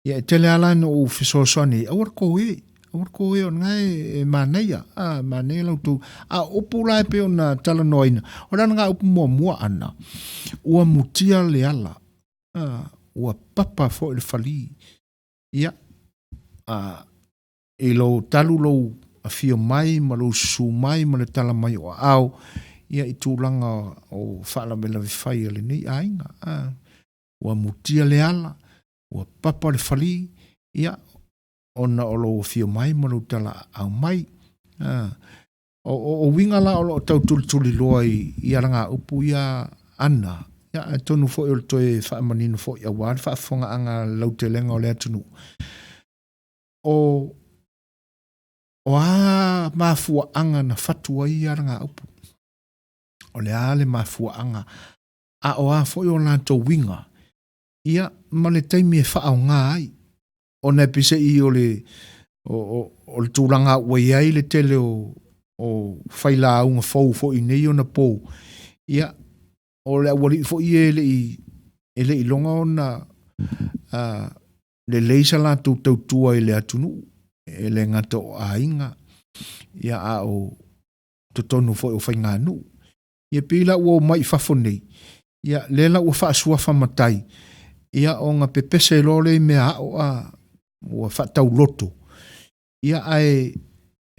ia e tele ala na ou fesoasoani, aua le koe, aua le koe o lena e, e manaia, a, manaia lau tou. A o upu la e pei ona talanoaina, o le ala upu muamua ana, ua mutia le ala, a, ua papa foi le falī. Ia, a, I lou talu lou afio mai ma lou susu mai ma le tala mai o aao, ia i tulaga o faalavelave fai a lenei aiga. A, Ua mutia le ala, ua papa le falī, ia, ona o lou afio mai ma lou talaaao mai. A, o, o, o uiga la o lo o tau tulituliloa i, i alagaupu ia ana, ia, atonu foi o le toe faamanino foi aua le faafofogaaga a le lautelega o le atunuu. O, o a mafuaaga na fatu ai ia alagaupu? O le a le mafuaaga? A o a foi o latou uiga? Ia, ma le taimi e faaaoga ai. Ona e peiseai o le, o, o, o le tulaga ua i ai le tele o, o failauga fou foi i nei ona pou, ia, o le aualii foi ia e le i, e le i iloga ona uh, lelei sa latou tautua i le atunuu, e le gata o aiga, ia, a o totonu foi o faiganuu. Ia pei la ua omai i fafo nei, ia lea la ua faasuafa matai, ia ona pepese loa lea i mea aʻo a ua faatauloto, ia ae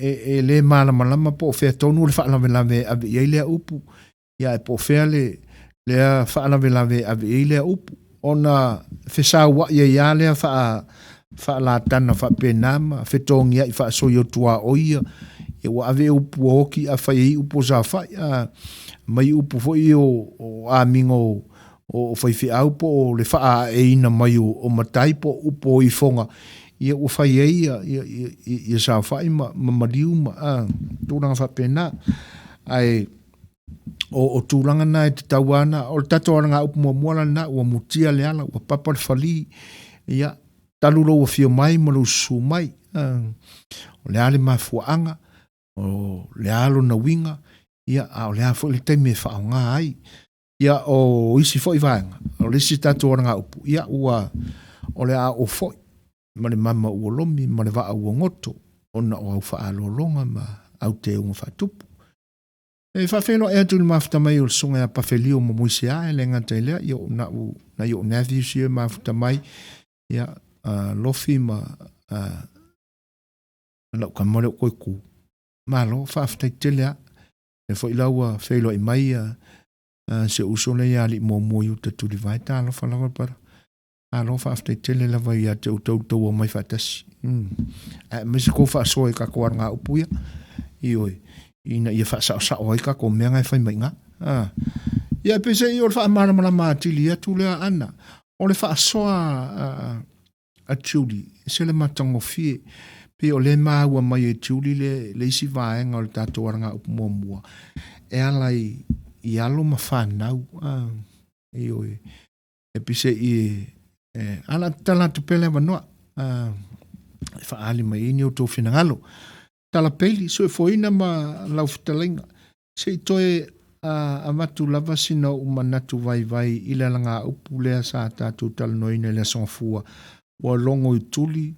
e, e le malamalama po o fea tonu le faalavelave e ave i ai lea upu, ia ae po o fea le lea faalavelave e ave i ai lea upu, ona fesauaʻi ai lava lea faa faalatana faapena ma fetogiaʻi faasoiotuaoi ia, ia ua ave upu ua oti a fai ai upu o saofai, a mai upu foi o, o amigo o, o faifeau po o le faaaeina mai o, o matai po o upu o ifoga, ia ua fai ai ia, ia, ia, ia saofai ma, ma maliu ma a, tulaga faapena. Ae o, o tulaga na e tatau ana, o le tatou alagaupu muamua la lena, ua mutia le ala, ua papa le falī, ia, talu lou afio mai ma lou susu mai. O le a le mafuaaga, o le a lona uiga, ia, a o le a foi le taimi e faaaoga ai. Ia, o isi foi vaega, o le isi tatou alagaupu, ia, ua, o le a oo foi ma le mama ua lomi ma le vaa ua goto, ona o au faaaloaloga ma au teuga faatupu. E faafeiloai atu i le mafuta mai o le susuga ia Pafelio ma Moisea, e le gata i lea, ia o na'u, nai o'u nephews ia e mafuta mai, ia, a Lofi ma a, lau tama lea o Koeku. Malo, faafetai tele lava. Lea foi la ua feiloai mai ia a, si ou uso lea ia Alii Muamua i uta Tulivae, talofa lava brother. Malo faafetai tele lava ia te outou le tou omai faatasi. Mm. Ae aemaise kou faasoa i kakou alagaupu ia. Ioe, ina ia faasaosao ai kakou mea na e fai mai iga. Ah. Ia peiseai o le faamalamalama atili atu lea Ana. O le faasoa a, a Julie, e se le matagofie. Pei o lea e maua mai e Julie le, le isi vaega o le tatou alagaupu muamua, e ala i, i alo ma fanau. Ah. Ioe. E pise i e ala tala atu pea le avanoa e faaali mai ai ni outou finagalo. Tala Peli, soifuaina ma lau fetalaiga, se i toe avatu lava sina ou manatu vaivai i le alagaupu lea sa tatou talanoaina i le Aso Gafua, ua logo i tuli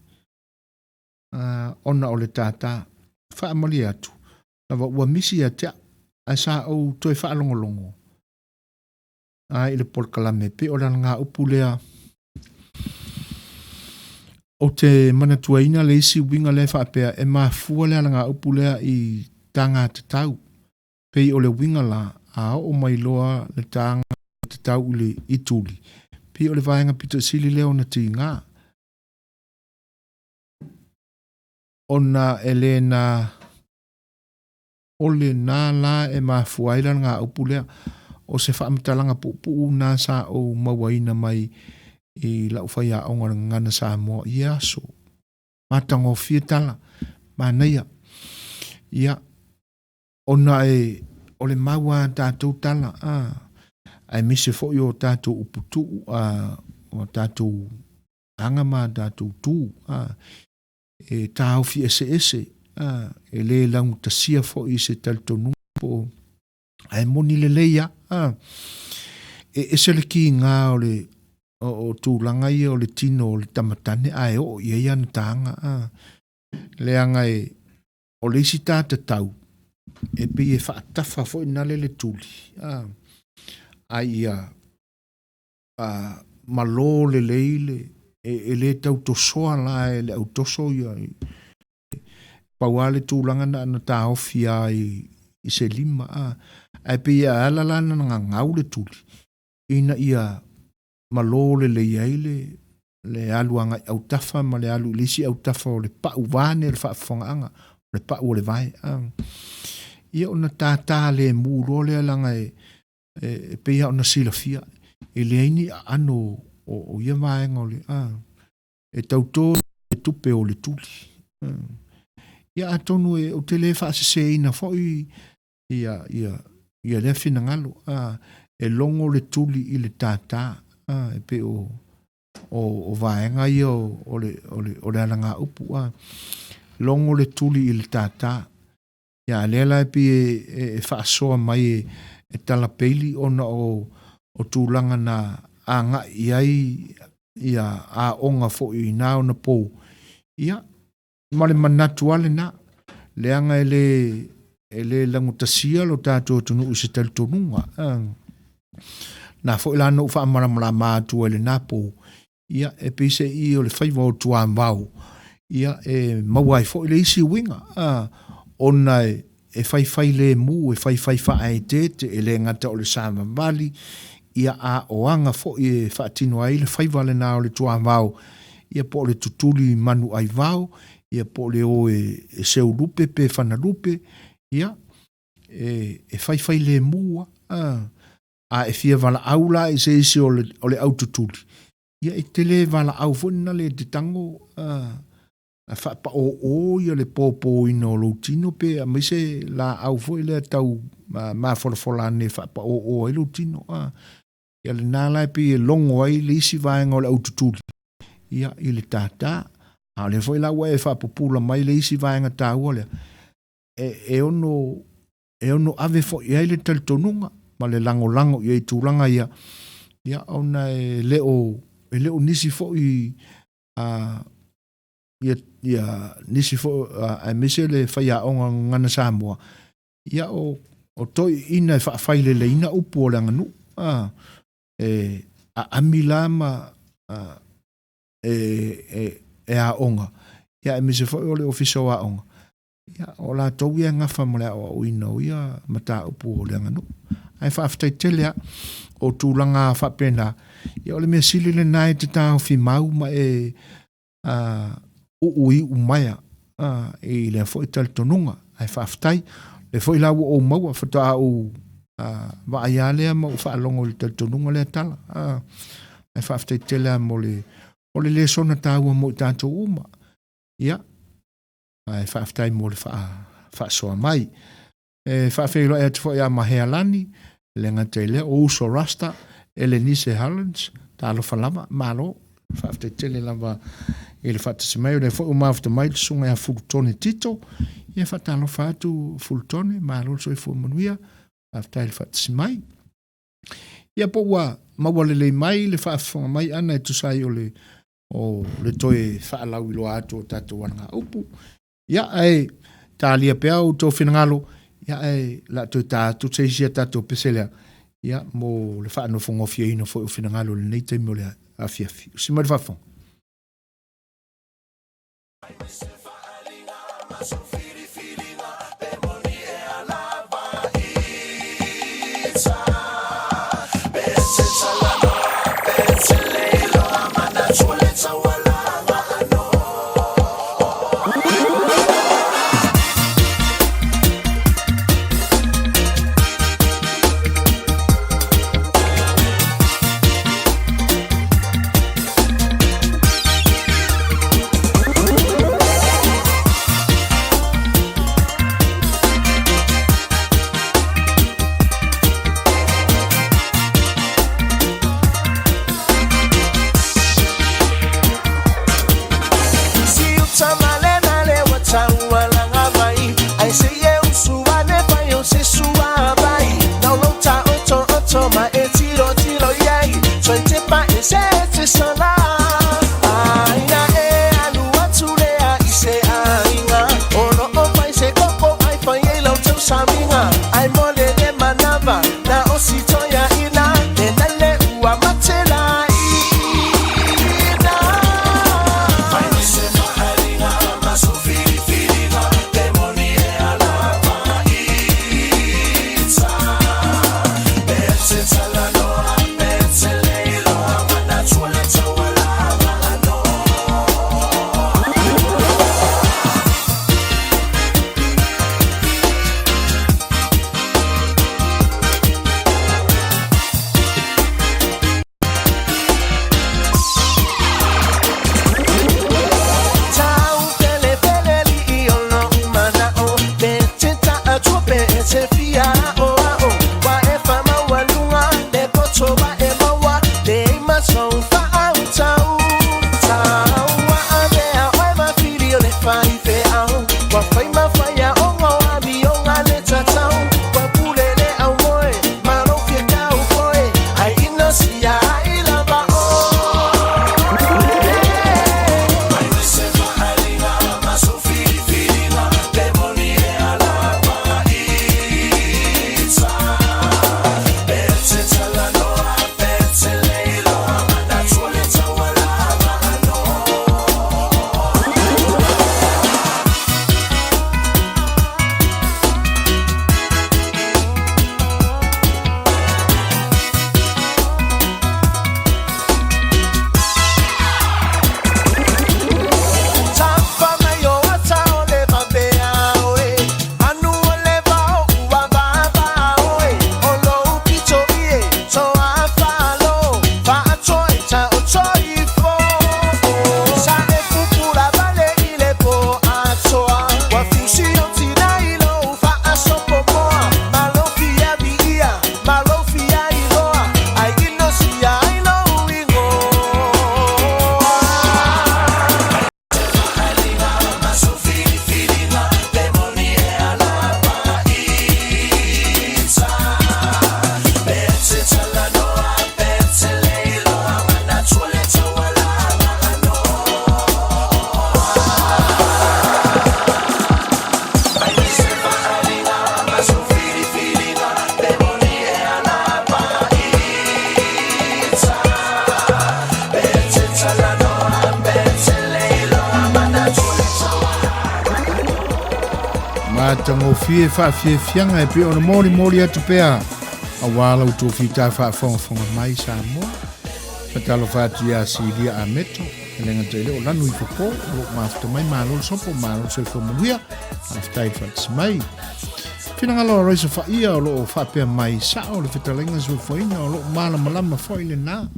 ona o le tātā. Faamalie atu lava ua misi ia te au, ae sa ou toe faalogologo a i le polokalame pei o le alagaupu lea ou te manatuaina le isi uiga lea e faapea e mafua le alagaupu lea i taga tatau pei o le uiga la a oo mai loa le taga tatau i le i tuli pei o le vaega pito sili lea ona tiga ona e le na O lena la e mafua ai le alagaupu lea, o se faamatalaga puupuu na sa ou mauaina mai i lau faiaoga o le Gagana Samoa i ia aso. Matagofie tala, manaia. Ia, ona e, o le mau a tatou tala, a, aemaise foi o tatou upu tuu, a, o tatou aga ma tatou tu, a, e taofi eseese, a, e le laugatasia foi i se talitonuga po o, ae moni lelei lava, a. E ese le kiga o le, o, o tulaga ia o le tino o le tamatane ae oo i ai ana taga, a. Leaga e, o le isi ta tatau, e pei e faatafa foi nale le tuli, a, a ia, a malo lelei le, e, e le tau tosoa la e le autoso ia, pau lava le tulaga na ona taofi lava i, i se lima, a. Ae pei e ala la na gagau le tuli, ina ia malo lelei ai le le alu agai autafa ma le alu i le isi autafa o le pau vaeane le faafofogaaga, o le pau o le vae. Ia ona tātā lemu loa lea leaga e e pei lava ona silafia, e leai ni aano o ia vaega o le e tauto le tupe o le tuli. Ia atonu e, ou te le faaseseina foi ia, ia, ia lea finagalo, a, e logo le tuli i le tātā, a, e pei o, o, o vaega ia o, o le, o le, o le alagaupu, a, logo le tuli i le tātā. Ia, a lea la e pei e, e, e faasoa mai e, e talapeili ona o, o tulaga na agai i ai ia aoga foi i na ona pou. Ia, ma le manatu lava lena, leaga e le, e le lagotasia lo tatou atunuu i se talitonuga. Na foi la na ou faamalamalama atu ai i lena pou, ia, e peiseai o le faiva o tuavao, ia, e maua ai foi le isi uiga, ona e faifailemu, e faifai faaeteete, e le gata o le savavali, ia, a o aga foi e faatino ai le faiva lena o le tuavao, ia, po o le tutuli i manu aivao, ia, po o le o e seulupe pe fanalupe, ia, e faifailemu lava. A e fia valaau la i se isi o le, o le au tutuli, ia e te le valaau foi na le te tago a faapaoō ia le pōpōina o lou tino pe aemaise laau foi lea tau mafolafola ane e faapaoō ai lou tino. A, ia lena la e pei e logo ai le isi vaega o le au tutuli, ia i le tātā. A o lea foi la ua e faapupula mai le isi vaega taua lea, e, e ono e ono ave foi i ai le talitonuga ma le lagolago i ai i tulaga ia, ia ona e le o, e le o nisi foi a, ia, ia nisi foi aemaise le faiaoga Gagana Samoa, ia o, o toeaiina e faafaileleina upu o le aganuu, a, e aami la ma a, e, e, e aoga, ia aemaise foi o le Ofisa o Aoga, Ia, o latou ia e gafa ma le aoaoina o ia mataupu o le aganuu. Ae faafetai tele lava o tulaga faapena, ia o le mea sili lena e te taofi mau ma e uu iu maea i lea foi talitonuga. Ae faafetai, o lea foi la ua ou maua, faatoa ou vaai lava lea ma ou faalogo i le talitonuga lea tala. Ae faafetai tele lava mo le, o le lesona taua mo i tatou uma. Ia, Ae faafetai mo le faasoa mai. E faafeiloai atu foi ia Mahealani, e le gata i lea, o Uso Rasta, Elenice Harlands, talofa lava, malo, faafetai tele lava i le faatasi mai. O lea foi ua mafuta mai le susuga ia Fulutone Tito, ia faatalofa atu Fulutone, malo le soifua manuia, faafetai i le faatasi mai. Ia po ua maua lelei mai le faafofoga mai ana e tusa ai o le o le toe faalauiloa atu o tatou alagaupu. Ia, ae talia pea outou finagalo, ia, ae o le a toe ta atu se isi a tatou pese lea, ia, mo le faanofogofieina foi o finagalo i lenei taimi o le afiafi. Usi mai le faafofoga. Matagofie faafiafiaga e pei ona molimoli atu pea auā la outou fita faafogafoga mai Samoa. Faatalofa atu iā Silia Ameto, e le gata i lea o Lanu i Fofo o lo o mafuta mai. Malo le sopo, malo le soifua manuia, faafetai le faatasi mai. Finagalo a Royce Faia o lo o faapea mai, sao le fetalaiga soifuaina o lo o malamalama foi lena.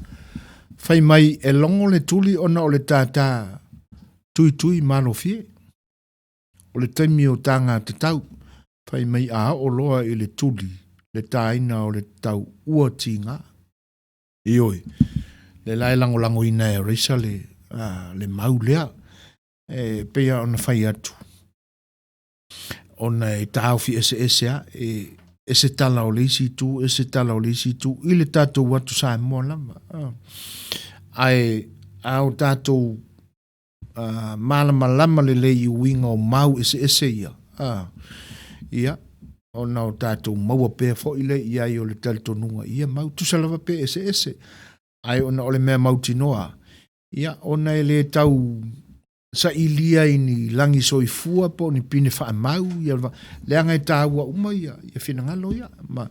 Fai mai e logo le tuli ona o le tātā tuitui malofie. O le taimi o tāgā tatau, fai mai a oo loa i le tuli le tāina o le tau ua tīgā. Ioe, le la e lagolagoina e Raisa le, a, le mau lea, e pei lava ona fai atu, ona e taofi eseese a, e ese tala o le isi itu, ese tala o le isi itu, i le tatou atu Samoa lava. Ae a o tatou malamalama lelei i uiga o mau eseese ia, ia, ona o tatou maua pea foi lea i ai o le talitonuga i ia mau, tusa lava pe eseese, ae ona o le mea mautinoa, ia, ona e le tau sailia i ni lagi soifua po o ni pine faamau, ia, leaga e taua uma ia, ia finagalo ia. Ma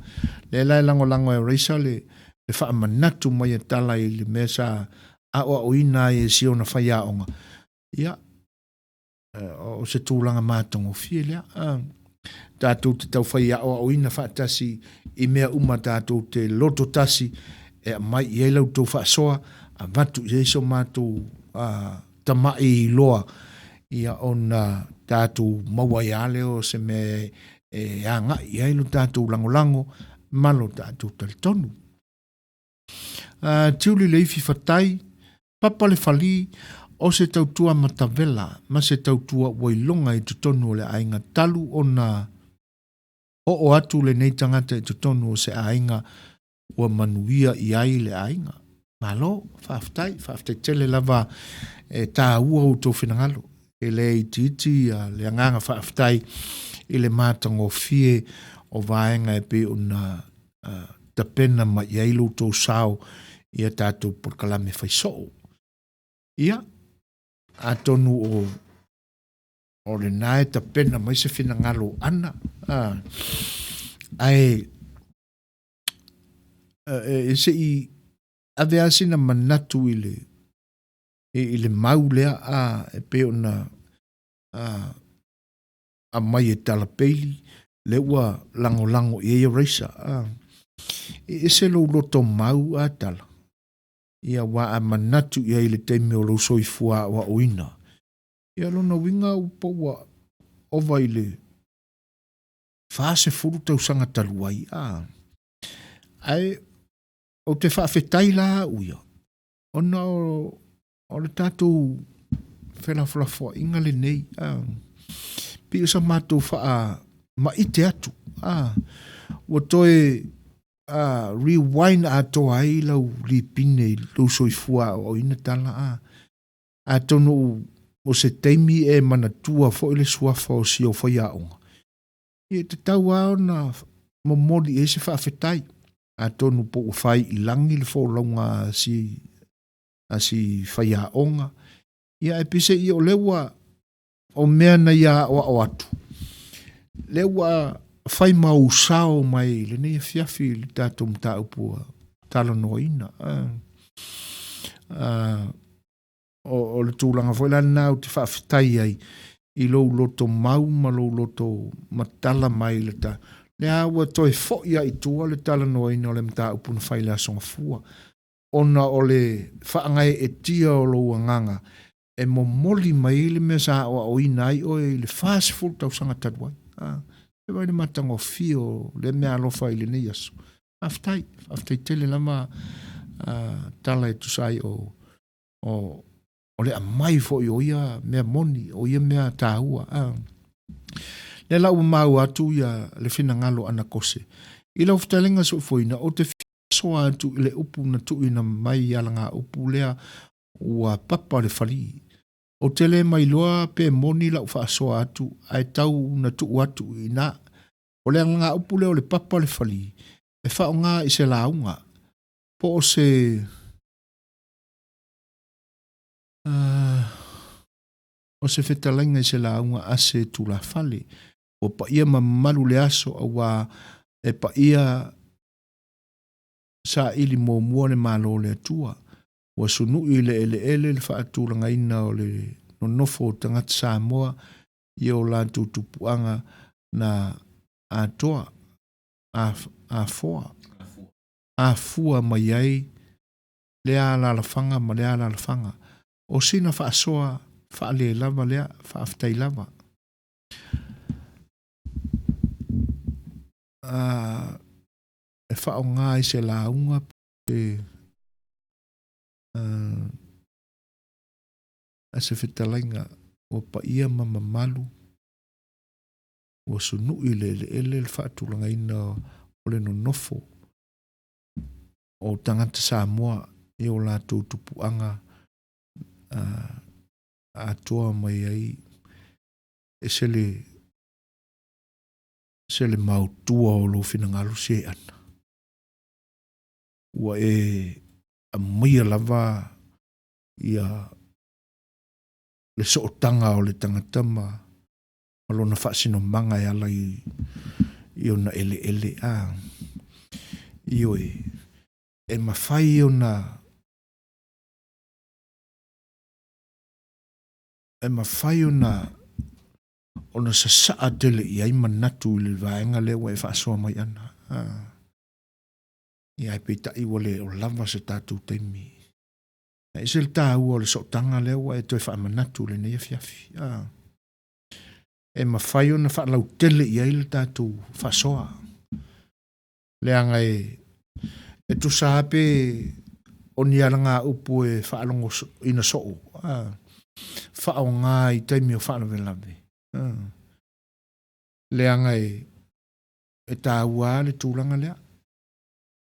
lea la e lagolago e Raisa le, le faamanatu mai e tala i le mea sa aoaoina ai e si ona faiaoga, ia, o se tulaga matagofie lea. Tatou te taufai aoaoina faatasi i mea uma tatou te loto tasi e aumai i ai la outou faasoa, avatu i ai so matou tama'i iloa, ia ona tatou maua ai lava lea o se mea e agai i ai lo tatou lagolago ma lo tatou talitonu. Tiuli le ifi fatai, papa le falī, o se tautua matavela ma se tautua ua iloga i totonu o le aiga talu ona oo atu lenei tagata i totonu o se aiga ua manuia i ai le aiga. Malo, faafetai, faafetai tele lava e taua outou finagalo. E le itiiti le agaga faafetai i le matagofie o vaega e pei ona tapena mai i ai lo outou sao i a tatou polokalame fai soo. Ia, atonu o o lena e tapena mai se finagalo ana, ae e se i ave lava sina manatu i le i le mau lea a e pei ona aumai e Tala Bailey, lea ua lagolago i ai e Raisa. E ese lou loto mau a Tala, ia aua a manatu i ai i le taimi o lou soifua aoaoina, ia lona uiga po ua ova i le 40 tausaga talu ai, a. Ae ou te faafetai la au ia, ona o, o le tatou felafolafoaiga lenei, a, pei o sa matou faamaite atu, a, ua toe a, rewind atoa ai lau lipine i lou soifua aoaoina tala, a. Atonu o se taimi e manatua foi le suafa o si ou faiaoga, ia e tatau lava ona momoli i ai se faafetai. Atonu po ua fai i lagi le folauga a si, a si faiaoga, ia ae peiseai o lea ua, o mea na ia aoao atu, lea ua fai ma ou sao mai i lenei afiafi i le tatou mataupu ua talanoaina. O, o le tulaga foi la lena ou te faafetai ai i lou loto mau ma lou loto matala mai le ta. Lea ua toe foi lava i tua le talanoaina o le mataupu na fai i le Aso Gafua, ona o le faagaeetia o lou agaga e momoli mai ai le mea sa aoaoina ai oe i le 40 tausaga talu ai. A, se vaai le matagofie o lea mea alofa i lenei aso. Faafetai, faafetai tele lava a, tala e tusa ai o, o, o le aumai foi o ia mea moni, o ia mea taua. A. Lea la ua maua atu ia le finagalo a Nakose. I lau fetalaiga soifuaina, ou te faasoa atu i le upu na tuuina mai i alagaupu lea ua papa le falī. Ou te le mailoa pe moni lau faasoa atu ae tau na tuu atu i ina. O le alagaupu lea o le papa le falī e faaaoga i se lauga po o se o se fetalaiga i se lauga a se tulafale. Ua paia ma mamalu le aso auā e paia saili muamua le Malo o le Atua. Ua sunu'i i le eleele le faatulagaina o le nonofo o tagata Samoa i o latou tupuaga na atoa, afoa, afua mai ai lea alalafaga ma lea alalafaga. O sina faasoa faalelava lea, faafetai lava. E faaaoga i se lauga pe a se fetalaiga ua paia ma mamalu, ua sunu'i i le eleele le faatulagaina o le nonofo o tagata Samoa i o latou tupuaga atoa mai ai e se le se le maotua o lou finagalo se ana. Ua e aumaia lava ia le sootaga o le tagata ma ma lona faasinomaga e ala i, i ona eleele. A, ioe, e mafai ona e mafai ona ona sasaa tele i ai manatu i le vaega lea ua e faasoa mai ana. A. Ia ae peitai ua le o lava se tatou taimi. E ese le taua o le sootaga lea ua e toe faamanatu i lenei afiafi. A. E mafai ona faalautele i ai le tatou faasoa. Leaga e e tusa lava pe o ni alagaupu e faalogoina soo, a, faaaoga i taimi o faalavelave, a, leaga e e taua lava le tulaga lea.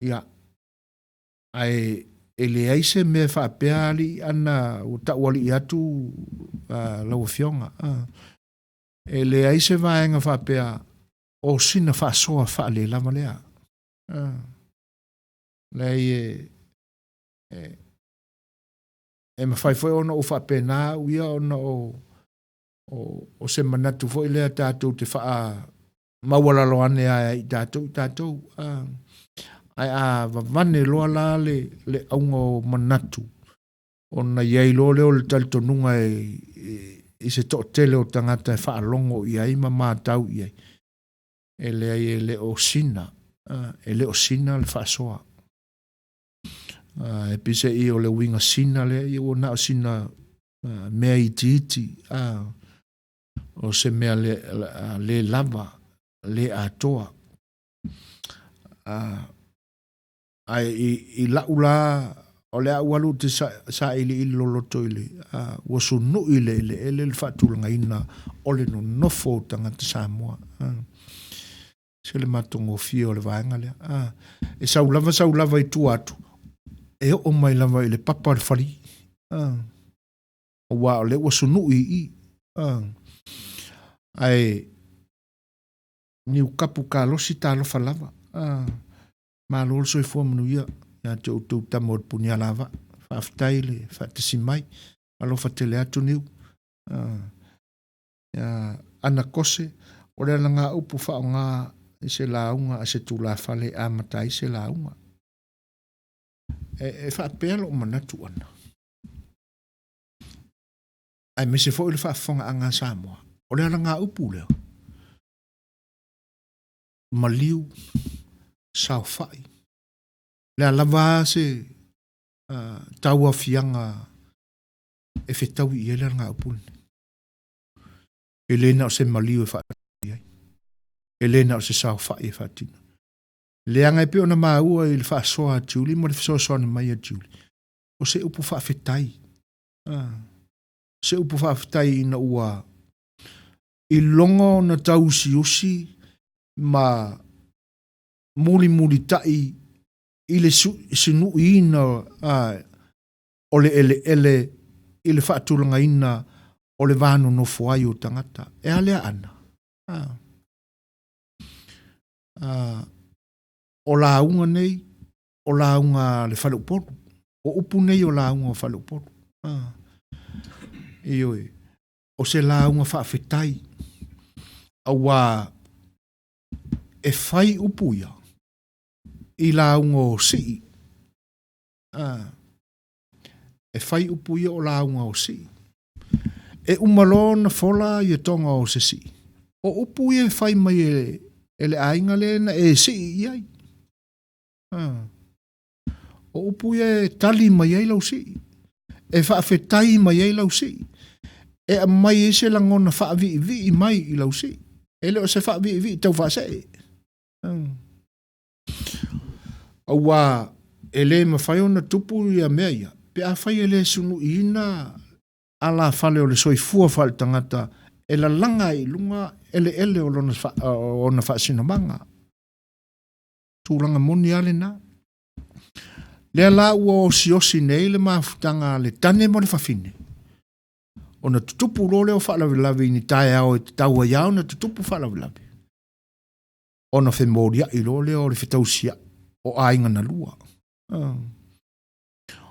Ia, ae e leai se mea faapea alii ana ua taualii atu lau Afioga, a, e leai se vaega faapea o sina faasoa faalelava lea. Leai e, e, e mafai foi ona ou faapena au ia ona o, o, o se manatu foi lea tatou te faa maualalo ane ai i tatou i tatou. Ae a vavane loa la le, le auga o manatu, ona i ai loa lea o le talitonuga e, e, i se toatele o tagata e faalogo i ai ma matau i ai. E leai e le o sina, e le o sina le faasoa. E pei se i o le uiga sina lea, ia ua na o sina mea itiiti, o se mea le, le lava, le atoa. Ae i, i la'u la, o le a ou alu ou te sailiili loloto i le, ua sunu'i i le eleele le faatulagaina o le nonofo o tagata Samoa. Se le matagofie o le vaega lea. E sau lava sau lava i tua atu, e oo mai lava i le papa o le falī. Aua o lea ua sunu'i i i. Ae niukapu kalosi talofa lava. Malo le soifua manuia ia te outou tama o le Punialavaa. Faafetai le faatasi mai. Alofa tele atu Niu. Ia Ana Kose, o le alagaupu faaaoga i se lauga a se tulafale e amata ai se lauga. E, e faapea lou manatu ana. Aemaise foi le faafofogaaga a Samoa. O le alagaupu lea, maliu, saofai, le a lava se tauaofiaga e fetaui i ai le alagaupu lenei. E le na o se maliu e faatino ai, e le na o se saofai e faatino. Leaga e pei ona maua i le faasoa a Julie ma le fesoasoani mai a Julie, o se upu faafetai. Se upu faafetai ina ua iloga ona tauusiusi ma mulimulita'i i le sinu'iina o le ele'ele i le fa'atulagaina o le va nonofo ai o tagata. E a lea ana? O lauga nei, o lauga a le faleupolu. O upu nei o lauga o faleupolu. Ioe. O se lauga faafetai. Auā e fai upu ia i lauga o Sii. A, e fai upu ia o lauga o Sii. E uma loa ona fola ia toga o se sii. O upu ia e fai mai e, e le aiga lea na e sii i ai. A, o upu ia e tali mai ai lau sii. E faafetai mai ai lau sii. E aumai ai se lagona faaviivii mai i lau sii. E le o se faaviivii tau faasee. Auā e le mafai ona tupu ia mea ia, pe afai e le sunuiina alafale o le soifua faaletagata e lalaga ai i luga eleele o lona ona faasinomaga. Tulaga moni lava lena. Lea la ua osiosi nei le mafutaga a le tane ma le fafine, ona tutupu loa lea o faalavelave i ni taeao e tatau ai lava ona tutupu faalavelave, ona femoliai loa lea o le fetausiai o aiga na lua.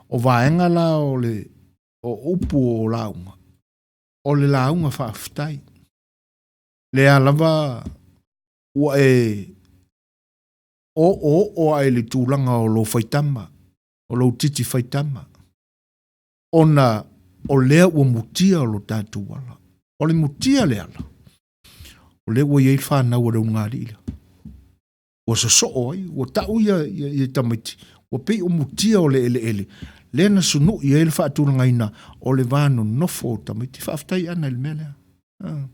O vaega la o le o upu o lauga, o le lauga faafetai. Lea lava ua e oooo ae i le tulaga o lou faitama, o lou titi faitama, ona o lea ua mutia lo tatou ala. O le mutia le ala, o lea ua i ai le fanau a le ulugalii lea. Ua sosoo ai, ua tau ia, ia, ia tamaiti, ua pei o mutia o le eleele, lea na sunui ai le faatulagaina o le va nonofo o tamaiti. Faafetai Ana i le mea lea. Ah.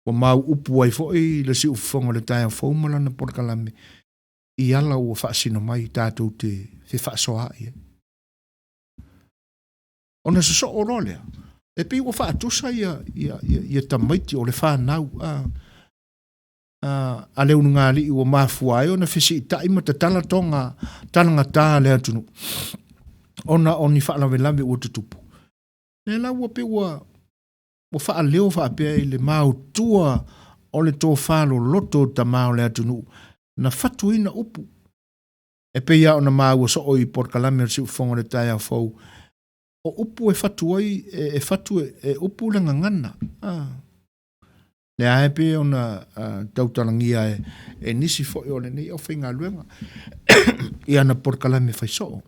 Ua mau upu ai foi le siufofoga o le taeao fou ma lana polokalame i ala ua faasino mai tatou te fefaasoaai ai. Ona sosoo loa lea, e pei ua faatusa ia, ia, ia, ia tamaiti o le fanau a, a, a le ulugalii ua mafua ai ona fesiitai ma tatala toga talagata a le atunuu ona o ni faalavelave ua tutupu. Lea la ua pei ua ua faaleo faapea i le maotua o le tofa loloto o tama o le atunuu na fatuina upu e pei lava ona maua soo i polokalame o le Siufofoga o le Taeao Fou, o upu e fatu ai, e fatu e upu le gagana. Ah. Lea e pei ona tautalagia e, e nisi foi o lenei aufaigaluega i ana polokalame fai soo.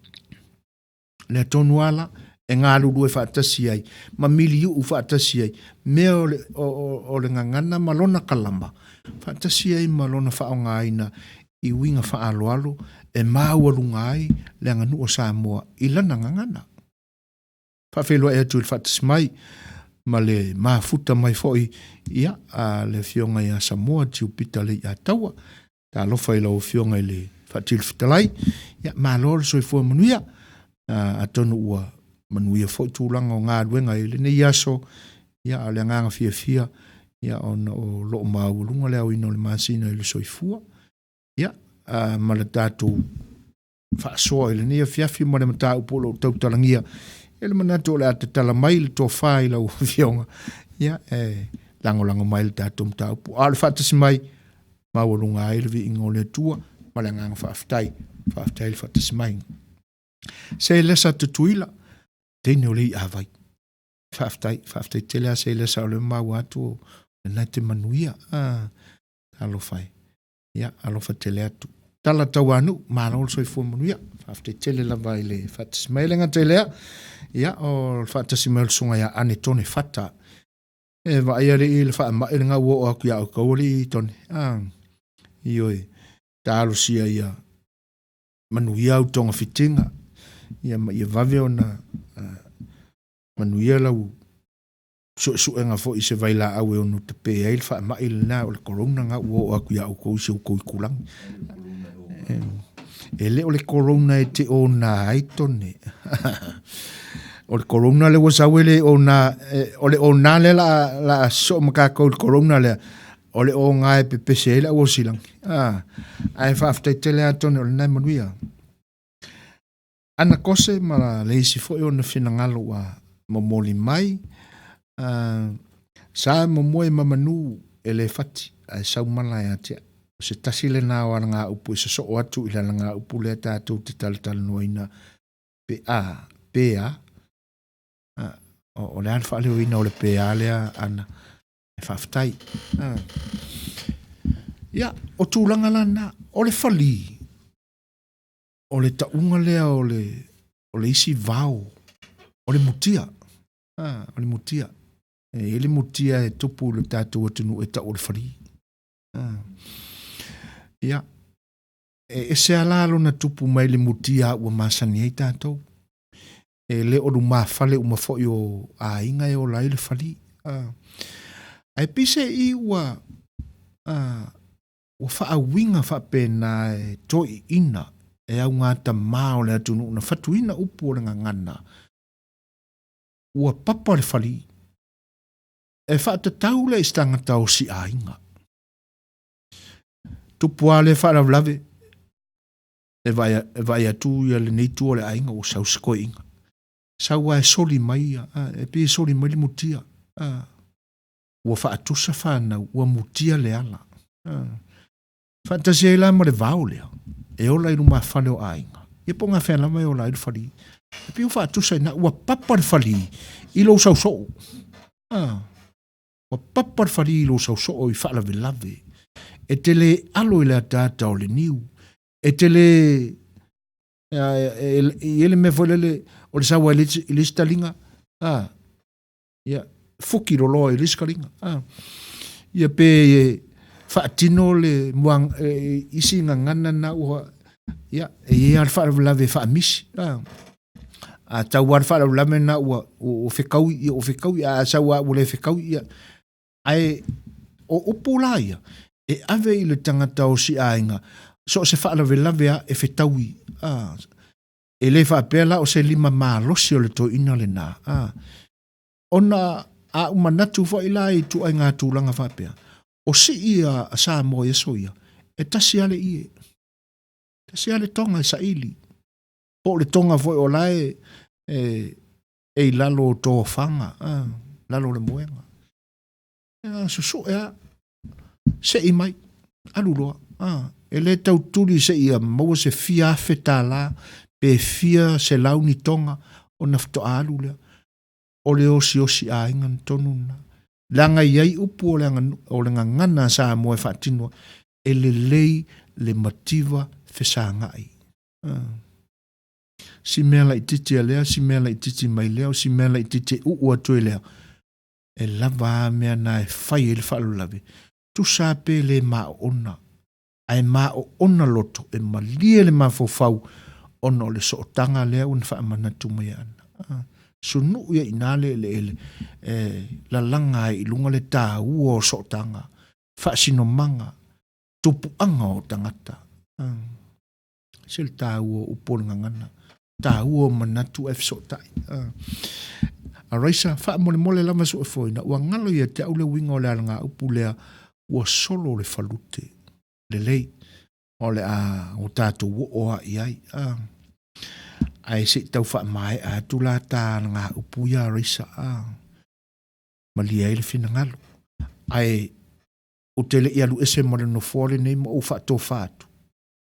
Lea tonu lava la, e galulue faatasi ai, ma miliuu faatasi ai, mea o le, o, o, o le gagana ma lona kalama, faatasi ai ma lona faaaogaina i uiga faaaloalo e maualuga ai le aganuu o Samoa i lana gagana. Faafeiloai atu i le faatasi mai ma le mafuta mai foi ia a le Afioga ia Samoa Tiupita Leiataua. Talofa i lau Afioga i le Faatili Fetalai. Ia, malo le soifua manuia. Atonu ua manuia foi tulaga o galuega i lenei aso. Ia, a o le agaga fiafia, ia, ona o lo o maualuga le aoina o le masina i le soifua. Ia, ma le tatou faasoa i lenei afiafi ma le mataupu o lo o tautalagia. E le manatu o le a tatala mai le tofa i lau afioga, ia, e lagolago mai le tatou mataupu. A o le faatasi mai, maualuga ai le viiga o le Atua ma le agaga faafetai. Faafetai le faatasi mai. Se lesa Tutuila, teine o le iavai. Faafetai, faafetai tele a se lesa o le maua atu o lena te manuia. Ah, talofa e. Ia, alofa tele atu. Tala Tauanuu, malo le soifua manuia. Faafetai tele lava i le faatasi mai. E le gata i lea, ia, o le faatasi mai o le susuga ia Ane Tone Fata. E vaai alii i le faamai lena ua oo atu ia outou alii Tone. Ah, ioe, talosia ia manuia au togafitiga, ia ma ia vave ona manuia lau suesuega foi i se vailaau e ono tape ai le faamai lena o le corona na ua oo atu ia outou i si outou itulagi. E le o le corona e te ona ai tone. O le corona le ua sau e le ona, o le ona lea la, la soo ma kākou i le corona lea, o le ona e pepese ai le auosilangi. Ah, ae faafetai tele lava tone o lena e manuia. Ana Kose ma le isi foi ona finagalo ua momoli mai, sa momoe ma manu e le fati ae sau mala e atiae. O se tasi lena o alagaupu e sosoo atu i le alagaupu lea tatou te talatalanoaina pe a, pe a, o le a le faaleoina o le pe a lea, Ana? E faafetai. Ia, o tulaga la na, o le falī, o le tauga lea o le, o le isi vao, o le mutia. O le mutia. E i ai le mutia e tupu i le tatou atunuu e tau o le falī. Ia, e ese lava la lona tupu mai le mutia ua masani ai tatou. E le o lumafale uma foi o aiga e ola ai le falī. Ae pei se i ua ua faauiga faapena e toeaiina e augatamā o le atunuu na fatuina upu o le gagana, ua papa le falī. E faatatau lea i se tagata osi aiga. Tupu lava lea faalavelave, e vaai atu ia lenei itu o le aiga ua sau se toeaina. Sau lava e soli mai ia, e pei e soli mai le mutia. Ua faatusa fanau, ua mutia le ala. Faatasi ai la ma le vao lea, e ola i lumafale o aiga. Ia po o gafea lava e ola ai le falī. E pei ua faatusa i ina, ua papa le falī i lou sausoo. Ua papa le falī i lou sausoo i faalavelave. E te le alo i le ataata o le niu. E te le i ai le mea foi lele o le sau ai i le isi taliga, a, ia, fuki loloa i le isi taliga, a. Ia pe faatino le muaga, isi gagana na ua, ia, e i ai lava le faalavelave e faamisi, a. A tau lava le faalavelave lena ua, ua fetaui, ia ua fetaui, a sau lava ua le fetaui, ia. Ae o upu la ia, e ave i le tagata o si aiga, so o se faalavelave lava e fetaui, a. E le faapea la o se lima malosi o le toeaina lena, a. Ona a ou manatu foi la i ituaiga tulaga faapea, o sii a Samoa i aso ia, e tasi lava le ie, tasi lava le toga e saili. Po o le toga foi o la e, e, e i lalo o tofaga, a, lalo o le moega. E susue a, sei mai, alu loa. A, e le tau tuli seia maua se fia afe tālā, pe fia selau ni toga, ona faatoa alu lea. O le osiosi aiga na tonu lena. Leaga e i ai upu o le, o le gagana a Samoa e faatino ai, e lelei le mativa fesagai. Si mea laitiiti a lea, si mea laitiiti mai lea, o si mea laitiiti e uu atu e lea, e lava a mea na e fai ai le faalavelave. Tusa lava pe le maoona, ae maoona loto e malie le mafaufau ona o le sootaga lea ua na faamanatu mai e Ana. Sunui ai i ina le eleele e lalaga ai i luga le taua o sootaga, faasinomaga, tupuaga o tagata. Se le taua o upu o le gagana, taua o manatu ae fesootai. A Raisa, faamolemole lava suefoina, ua galo ia te au le uiga o le alagaupu lea, ua solo le falute. Lelei, o le a o tatou oo lava i ai. Ae se i tau faamaea atu la ta alagaupu ia Raisa, malie ai le finagalo. Ae ou te le i alu ese ma le nofoa lenei ma ou faatofa atu,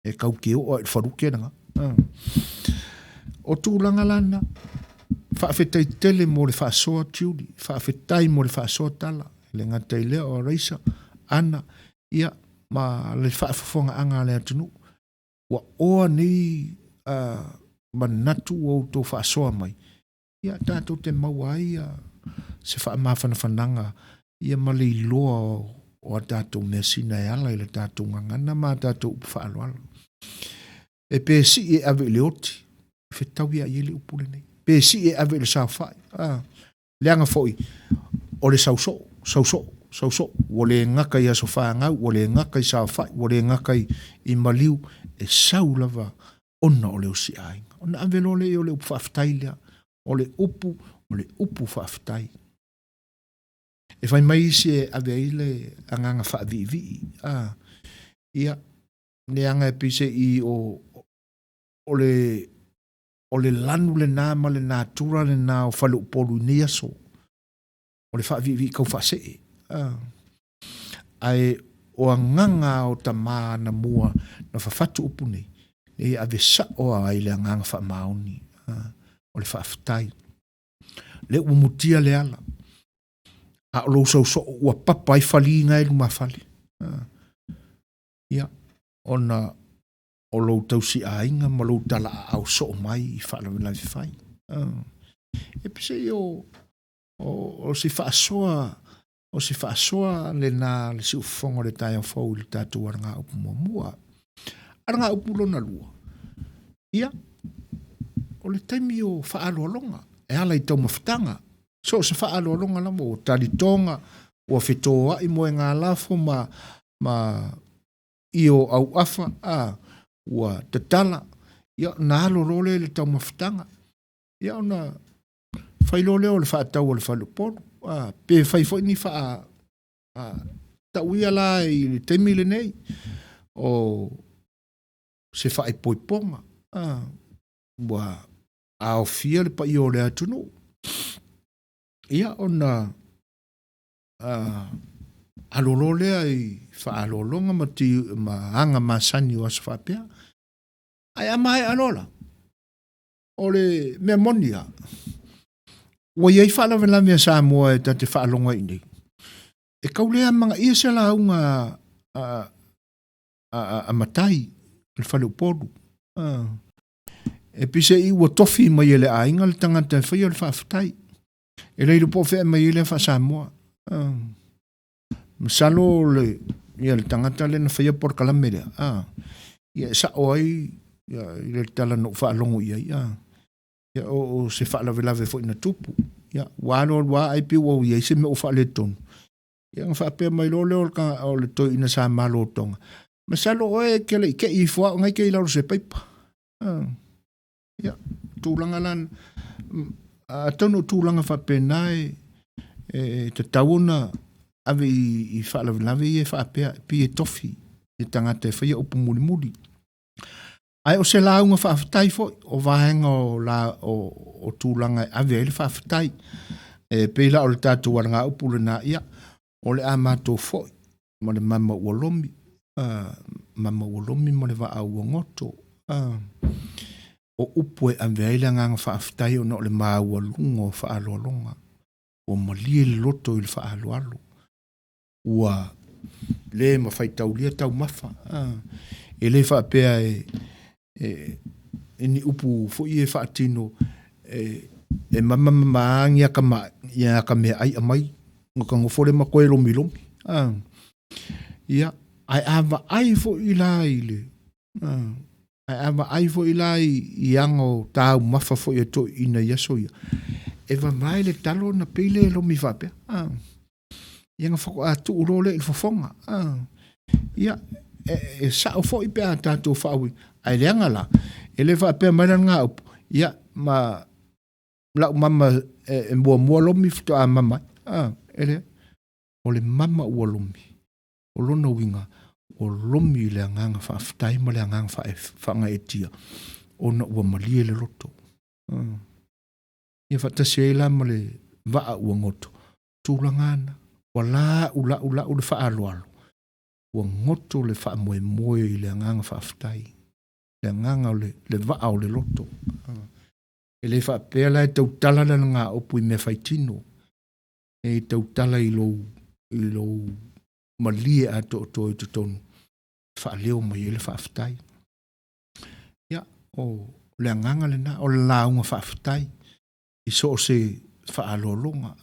e kau ke oo i le falute lena. O tulaga la na, faafetai tele mo le faasoa Julie, faafetai mo le faasoa Tala, e le gata i lea o Raisa, Ana, ia, ma le faafofogaaga a le atunuu. Ua oa nei manatu ua outou faasoa mai, ia tatou te maua ai se faamafanafanaga ia ma le iloa o a tatou measina e ala i le tatou gagana ma a tatou upu faaaloalo. E pe sii e ave i le oti, e fetaui lava i ai le upu lenei. Pe sii e ave i le saofai, a, leaga foi o le sausoo, sausoo, sausoo, ua le gata i aso fanau, ua le gata i saofai, ua le gata i maliu, e sau lava ona o le osiaiga. Ona ave loa lea o le upu faafetai lea. O le upu, o le upu faafetai. E fai mai isi e ave ai le agaga faaviivii. A, ia, leaga e pei se i o, o le, o le lanu lena ma le natura lena o Faleupolu i nei aso. O le faaviivii tau faasee. A, ae o agaga o tama anamua na fafatu upu nei, nei ave sao ai le agaga faamaoni. A, o le faafetai. Lea ua mutia le ala. A o lou sausoo ua papa ai faliga e lumafale. Ia, ona o lou tausiaiga ma lou talaaao soo mai i faalavelave fai. E pese o o se faasoa o se faasoa lena le siufofoga o le taeao fou i le tatou alagaupu muamua. Alagaupu lona lua, ia, o le taimi o faaaloaloga e ala i taumafataga. So o se faaaloaloga lava ua talitoga, ua fetoai moegalafo ma i o auafa, a, ua tatala, ia, ona alo loa lea i le taumafataga. Ia, ona fai loa lea o le faatau a le faleupolu, a, pe fai foi ni faa, a, tau ia la i le taimi lenei, o se faaipoipoga, a, ua aofia le paia o le atunuu. Ia, ona alo loa lea i faaaloaloga ma, ti, ma aga masani o aso faapea. Ae a maea loa la, o le mea moni lava, ua i ai faalavelave a Samoa e ta te faalogo ai nei. E kau le amagaia se lauga a matai o le fale Upolu. E pise i ua tofi mai e le aiga le tagata e faia le faafetai. E le iloa po o fea e aumai ai lea faa-Samoa. Masalo le, ia le tagata lea na faia polokalame lea, ia e sao ai ia, i le tala na ou faalogo i ai, ia, o se faalavelave foi na tupu. Ia, ua alu alu lava ai pei ua i ai se mea ua faaletonu. Ia ona faapea mai loa lea o le toeaina sa malo Toga, masalo oe e te le i te i ifo au ngai te i lalo o se paipa. Ia, tulaga la, atonu o tulaga faapena e, e tatau ona ave i faalavelave ia e faapea, e pei e tofi i tagata e faia upu mulimuli. Ae o se lauga faafetai foi, o vaega o, la, o tulaga e ave ai le faafetai. E pei la o le tatou alagaupu lena, ia, o le a matou foi ma le mama ua lomi, mama ua lomi ma le vaa ua goto. O upu e ave ai le agaga faafetai ona o le maualuga o faaaloaloga. Ua malie le loto i le faaaloalo. Ua le mafai taulia taumafa. E le faapea e ni upu foi e faatino e mama mama ni aka ma ia aka mea ai amai no ka ngofo le ma koe lomi lomi. Ia, ae a vaai foi la i le ae a vaai foi la i aga o taumafa foi a toeaiina i aso ia, e vavae le talo ona pei lea e lomi faapea. Ia na faatoa tuu loa lea i le fofoga. Ia, e sao foi pe a tatou faaui, ae leaga la, e le faapea mai la lena upu, ia, ma lau mama e muamua lomi faatoa mama ai. E leai. O le mama ua lomi, o lona uiga, ua lomi i le agaga faafetai ma le agaga faagaeetia, ona ua malie le loto. Ia faatasi ai la ma le vaa ua goto, tulaga ana, ua laulaulau le faaaloalo, ua goto le faamoemoe i le agaga faafetai, le agaga o le vaa o le loto. E le faapea la e tautala le alagaupu i mea faitino, e tautala i lou malie atoatoa i totonu, faaleo mai ai le faafetai. Ia, o le agaga lena, o le lauga faafetai i so o se faaaloaloga.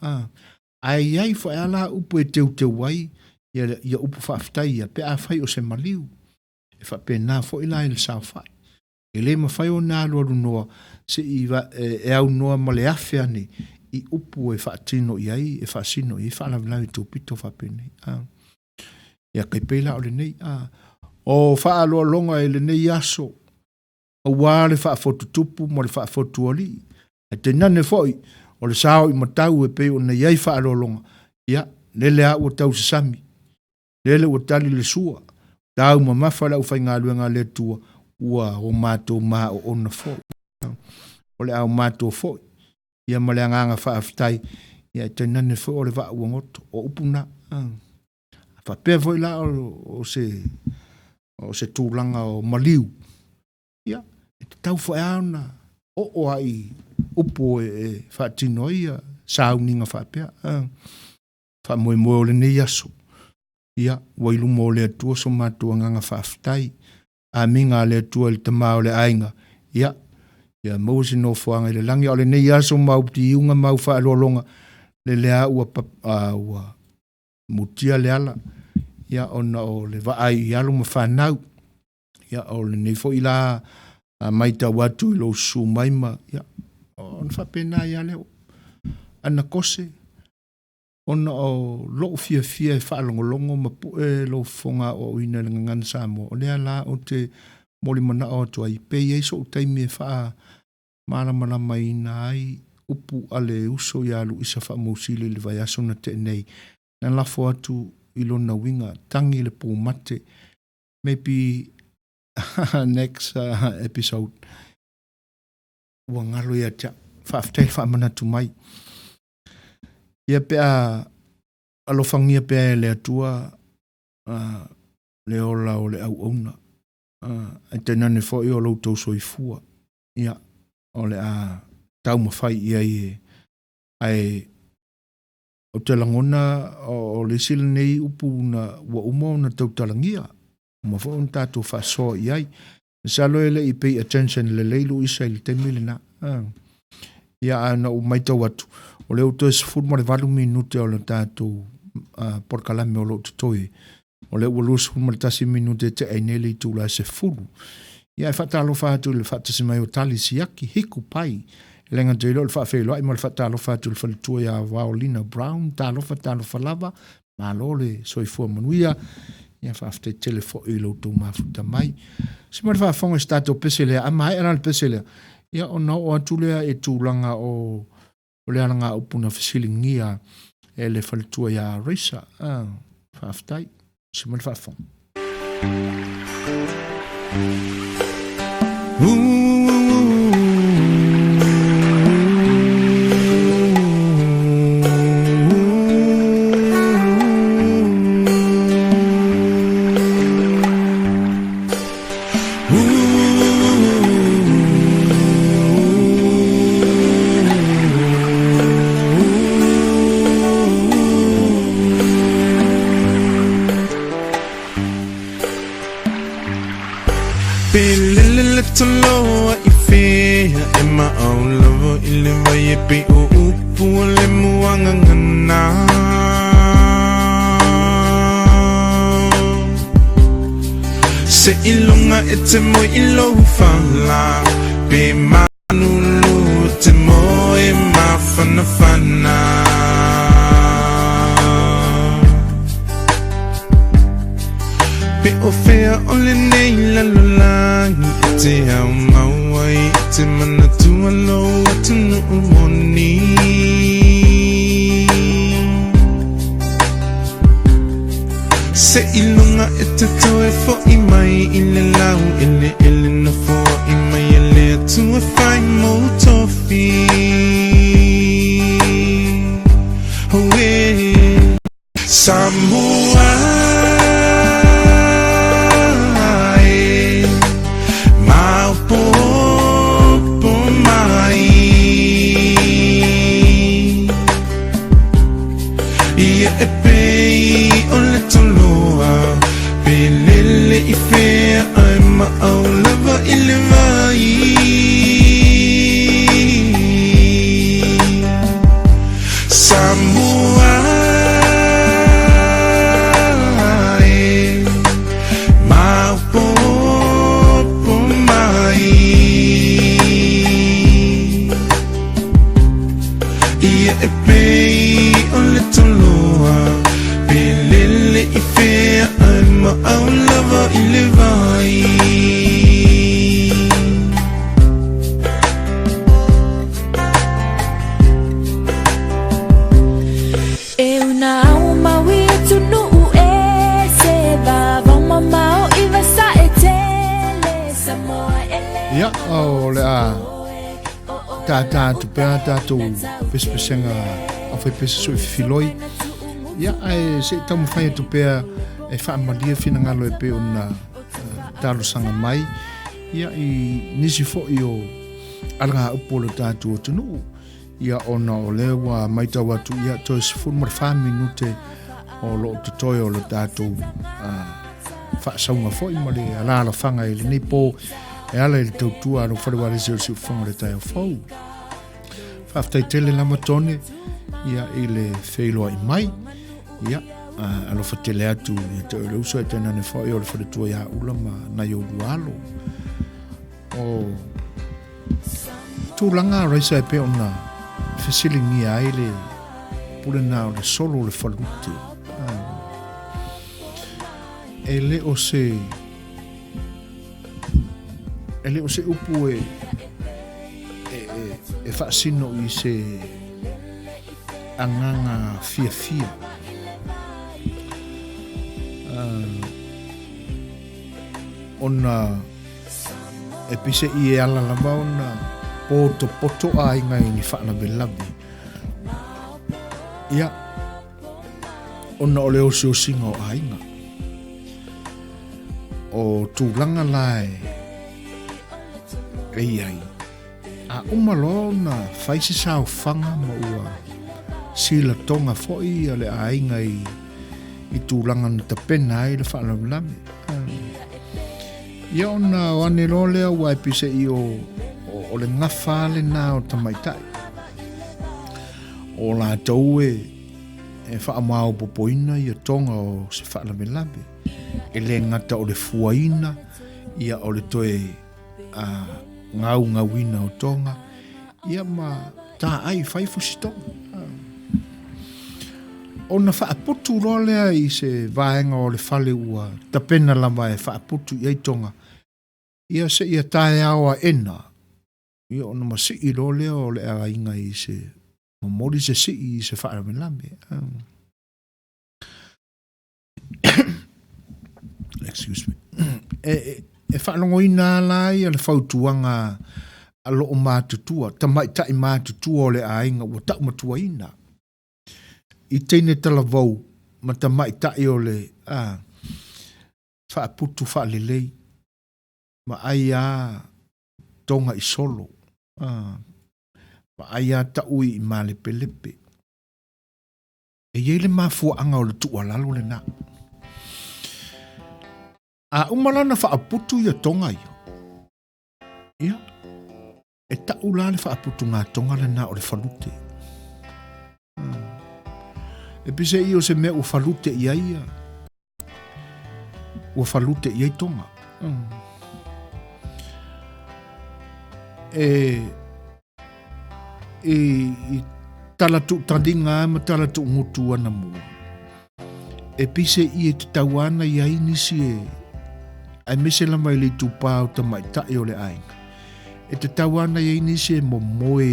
Ae i ai foi lava la upu e teuteu ai ia upu faafetai ia pe afai o se maliu. E faapena foi la i le saofai. E le mafai ona alualu noa se i e aunoa ma le afe ane i upu e faatino i ai, e faasino i ai faalavelave topito faapenei. Ia kai pei la o lenei. O faaaloaloga i lenei aso, aua le faafotutupu ma le faafotualii. Ae tainane foi o le sao i matau e pei ona i ai faaaloaloga, ia, lele lava ua tausasami, lele ua tali le sua, taumamafa le aufaigaluega a le Atua, ua o matou maoona foi. O le a o matou foi, ia ma le agaga faafetai, ia e tainane foi o le vaa ua goto, o upu na. Faapea foi la o se tulaga o maliu, ia, e tatau foi lava ona oo lava i upu e faatino ai sauniga faapea. faamoemoe o lenei aso. Ia, ua i luma o le Atua so matou agaga faafetai. Amiga a le Atua i le Tama o le aiga, ia, ia maua se nofoaga i le lagi. A o lenei aso ma au tiuga ma au faaaloaloga, lele a ua, a, ua mutia le ala, ia, ona o le vaai i alo ma fanau. Ia, o lenei foi la a maitau atu i lou susu mai ma, ia, ona faapena ai lava lea. Ana kose, ona o lou fiafia e faalogologo ma pue lou fofoga aoaoina i le gagana Samoa, o lea la ou te molimanao atu ai, pe i ai sou taimi e faamalamalamaina ai upu a le uso ia Luisa Faamausili i le vaiaso na tea nei, na lafo atu i lona uiga, tagi le pumate. Maybe next episode. Ua galo ia te au. Faafetai le faamanatu mai. Ia pe a alofagia pea e le Atua le ola o le auauna, ae tainane foi o lo outou soifua, ia, o le a taumafai i ai e, ae ou te lagona o le isi lenei upu na ua uma ona tautalagia, uma foi ona tatou faasoa i ai. Masalo e le i pay attention lelei Luisa i le taimi lena. Ia, ae na ou matau atu, o lea ua toe 18 minute o le tatou polokalame o lo o totoe. O lea ua 21 minute e tea ai nei le itula e 10. Ia, e faatalofa atu i le faatasi mai o Tali Siaki, Hiku Pai. E le gata i lea o le faafeiloai ma le faatalofa atu i le faletua ia Vaolina Brown. Talofa, talofa lava. Malo le soifua manuia. Ia faafetai tele foi i lo outou mafuta mai. Se ma le faafofoga i se tatou pese lea, a maea la le pese lea, ia ona oo atu lea i tulaga o o le alagaupu na fesiligia e le faletua ia Racer. Ah, faafetai. Se ma le faafofoga. Pe lele le toloa i fea e maau lava i le vai e pei o upu o le muagagana. Se iloga e te moe i lou fala pe manulu e te moe mafanafana. Pe o fea o lenei lalolagi e te ao mau ai i te manatua lou atunuu moni. Se iloga e te toe fo'i mai i le lau eleele na foa'i mai e le Atua fai mou tofi. Oh, eh. Samoa e, maopoopo mai. Ia e pei o le toloa, pe lele i fea ae maau lava i le vai. Samoa e, maopoopo mai. Ia e pei o le toloa, pe lele i fea ae maau lava i le vai. E una au maui atunuu e se vavao mamao i vasae tele Samoa ele Ia, o le a tātā atu pea tātou pesepesega aufaipese soo i fifiloi. Ia, ae se i taumafai atu pea e faamalie finagalo e pei ona talosaga mai ia i nisi foi o alagaupu o le tatou atunuu. Ia ona o lea ua matau atu ia toe 14 minute o loo totoe o le tatou faasauga foi ma le alaalafaga i lenei po e ala i le tautua a lou fale ualesi o le siufofoga o le taeao fou. Faafetai tele lava Tone ia i le feiloai mai. Ia alofa tele atu ia te oe le uso e tainane foi o le faletua ia Ula ma nai ou lua alo. O tulaga a Raisa e pei ona fesiligia ai le pule na o le solo o le falute. E le o se e le o se upu e e, e, e faasino i se agaga fiafia. Ona e pise i e ala lava ona potopoto aiga i ni faalavelave. Ia, ona o le osiosiga o aiga. O tulaga la e, e i ai, a uma loa ona fai se saofaga ma ua silatoga foi ia le aiga i, i tulaga na tapena ai le faalavelave. Ia ona o ane loa lea ua e pise i o, o, o le gafa lena o tamaitai. O latou e, e faamaopopoina ia toga o se faalavelave. E le gata o le fuaina, ia o le toe a, gaugauina o toga, ia ma taai fai fusitoga. Ona faaputu loa lea i se vaega o le fale ua tapena lava e faaputu i ai toga, ia seia taeao aena, ia ona masii loa lea o le aiga i se momoli se sii i se faalavelave. Excuse me. E, e, e faalogoina la ia le fautuaga a loo matutua, tamaitai matutua o le aiga ua taumatuaina. I teine talavou ma tamaitai o le a, faaputu faalelei ma ai a toga i solo, a, ma ai a taui i malepelepe. E i ai le mafuaaga o le tuualalo lena. A uma la ona faaputu ia toga ia, ia, e tau la le faaputugatoga lena o le falute. E pise i o se mea ua falute i ai ia, ua falute i ai toga. E, i, i tala tuutaliga ma tala tuugutu anamua, E pise i e tatau ana i ai nisi e, aemaise lava i le itupā o tamaitai o le aiga. E tatau ana i ai nisi e momoe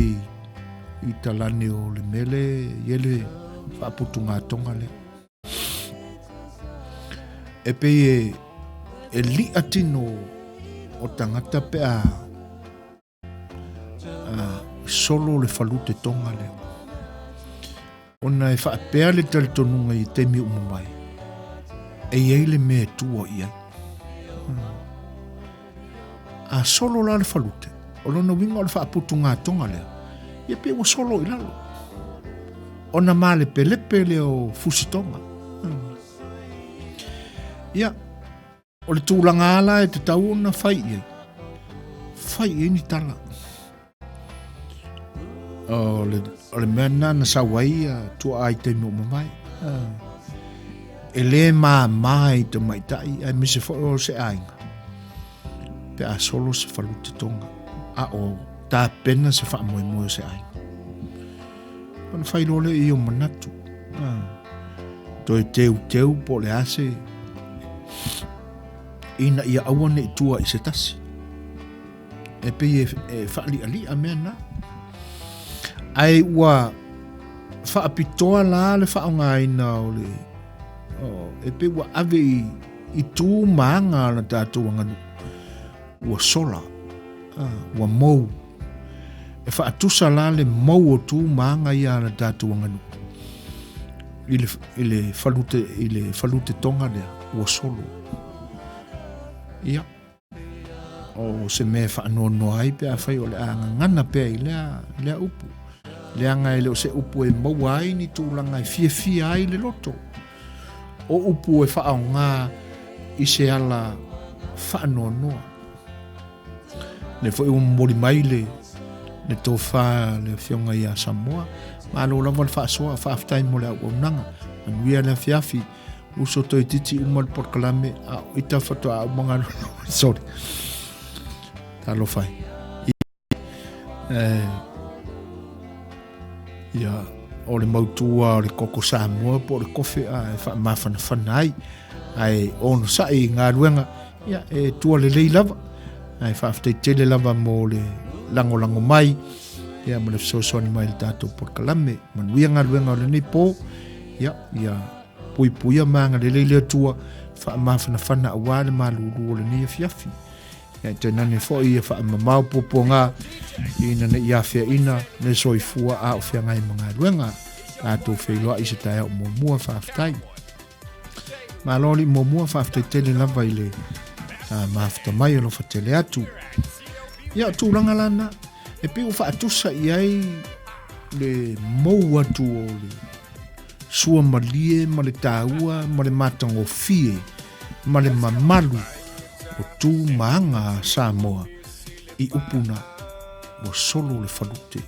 i talane o le mele i ele faaputugatoga lea. E pei e, e li'a tino o tagata pe a solo le falute toga lea. Ona e faapea le talitonuga i taimi uma mai, e i ai le mea e tua i ai. A solo la le falute, o lona uiga o le faaputugatoga lea, ia pei ua solo i lalo. Ona malepelepe lea o fusitoga. Ia, O le tulaga lava la e tatau ona fai i ai, fai i ai ni tala. O le, o le mea lena na sau ai ia tuaa i taimi o mamae. E le māmā i tamaitai, aemaise foi o se aiga, pe a solo se falute toga, a o tapena se faamoemoe o se aiga. Ona fai loa lea i o manatu. Toe teuteu po o le a se ina ia aua ne i tua i se tasi. E pei e, e faalialia mea na. Ae ua faapitoa la le faaaogaina o le o, e pei ua ave i, i tu ma aga a le tatou aganuu. Ua sola, ua mou. E faatusa la le mou o tu ma aga ia a le tatou aganuu i le, i le falute, i le falute toga lea, ua solo. Ia, o se mea e faanoanoa ai pe afai o le a gagana pea i lea, lea upu. Leaga e le o se upu e maua ai ni tulaga e fiafia ai le loto. O upu e faaaoga i se ala faanoanoa. Lea foi ua momoli mai le, le tofa le afioga ia Samoa. Malo lava le faasoa, faafetai mo le auaunaga. Manuia le afiafi, uso toeitiiti uma le polokalame, a o ita faatoa uma galuega. Sorry. Talofa e. Ia, o le mautu lava o le koko Samoa po o le kofe a e faamafanafana ai. Ae onosai i galuega, ia, e tua lelei lava. Ae faafetai tele lava mo le lagolago mai, ia, ma le fesoasoani mai i le tatou polokalame. Manuia galuega o lenei po, ia, ia puipuia ma agalelei le Atua, faamafanafana aua le malulu o lenei afiafi. Ia tainane foi ia faamamao puapuaga ina ne i afeaina le soifua a o feagai ma galuega. Tatou feiloai i se taeao muamua, faafetai. Malo alii muamua, faafetai tele lava i le mafuta mai alofa tele atu. Ia, o tulaga lana, e pei ua faatusa i ai le mou atu o le sua malie ma le taua ma le matagofie ma le mamalu o tu ma aga a Samoa i upu na ua solo le falute.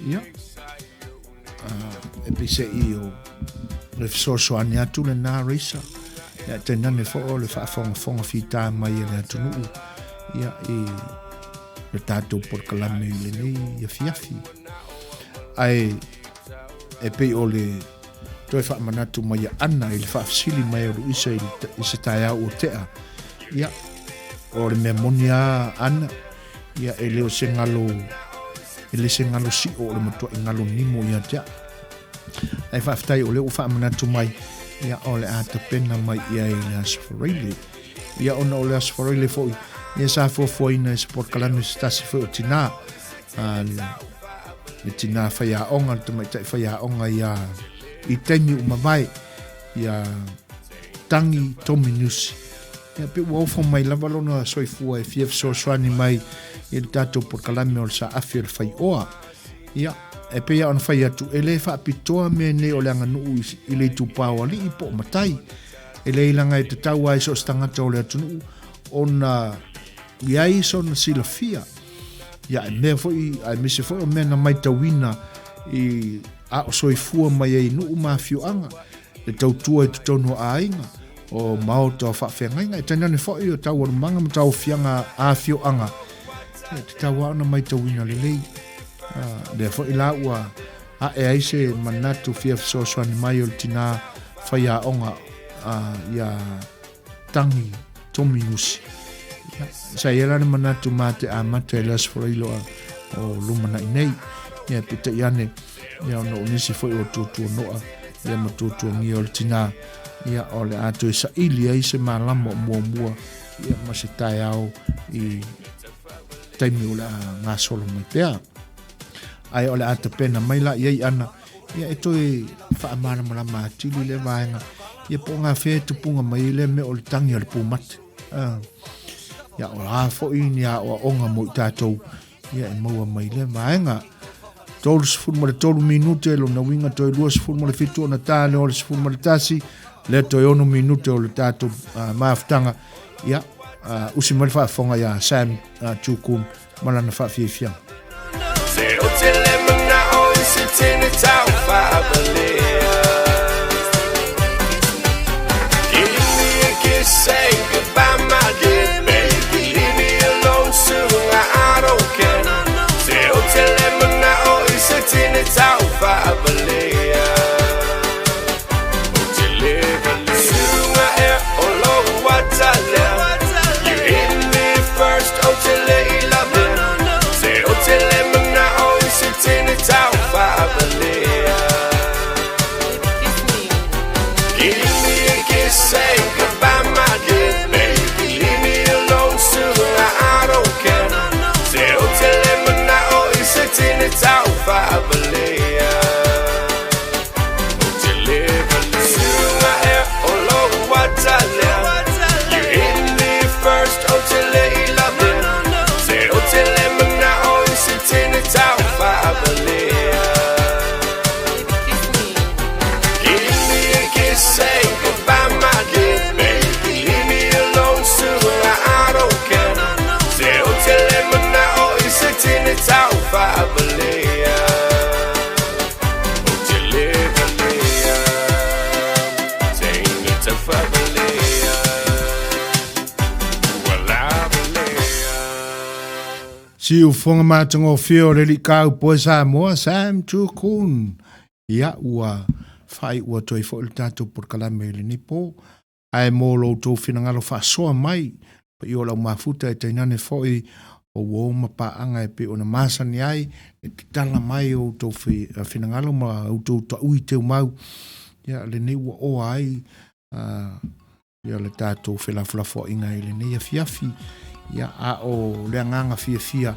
Ia, e pei se i o le fesoasoani atu lena Racer. Ia, tainane foi o le faafogafoga fita mai e le atunuu ia, i le tatou polokalame i lenei afiafi. Ae e pei o le toe faamanatu mai ia Ana i le faafesili mai o Luisa i se taeao ua tea. Ia, o le mea moni a Ana, ia e le o se galo, e le se galo sio o le matuai galo nimo ia te au. Ae faafetai o lea ua faamanatu mai, ia o le a tapena mai i ai le Aso Faraile. Ia ona o le Aso Faraile foi, ia sa fuafuaina e se polokalame se tasi foi o tinā, a le tinā faiaoga, le tamaitai faiaoga ia i taimi ua mavae, ia Tangi Tominusi. Ia pe ua ofo mai lava lona soifua e fia fesoasoani mai i le tatou polokalame o le saafi o le faioa. Ia, e pei ona fai atu, e le faapitoa mea nei o le aganuu i le itupa o alii po o matai. E leai laga e tatau lava i so o se tagata o le atunuu ona i ai sona silafia. Ia, e mea foi, aemaise foi o mea na maitauina i a o soifua mai ai i nuu ma afioaga, le tautua i totonu o aiga, o maota o faafeagaiga, e tainane foi o taualumaga ma tauaofiaga a afioaga, e tatau lava ona maitauina lelei. Lea foi la ua ae ai se manatu fia fesoasoani mai o le tinā faiaoga ia Tangi Tominusi. Ia, sa i ai la le manatu mā te amata i le Aso Faraile o lumanai nei. Ia, peitai ane, ia ona o nisi foi o tuatuanoa, ia ma tuatuagia o le tinā, ia o le a toe saili ai se malama o muamua, ia ma se taeao i taimi o le a gasolo mai pea. Ae o le a tapena mai la i ai ana, ia e toe faamalamalama atili lea vaega, ia po o ngā whea e tupunga mai ai lea mea o le tangi o le pūmate. Ia o a foi ni aoaoga mo i tātou, ia e maua mai lea vaega. 33 minute lona uiga toe 27 ona tā lea o le 11, lea toe 6 minute o le tātou mafutaga. Ia, usi mai le faafofoga ia Sam Tukun ma lana faafiafiaga. faavalea. Ua lavalea. Siufoga matagofie o le alii kaupoe Samoa, Sam Tukun. Ia, ua faaiu atu ai foi le tatou polokalame i lenei po. Ae mo lo outou finagalo faasoa mai, paia o lau mafuta e tainane foi o uo ma paaga e pei ona masani ai le tatala mai o outou finagalo ma outou taui teumau. Ia, lenei ua oa ai ia le tatou felafolafoaiga i lenei afiafi. Ia, a o le agaga fiafia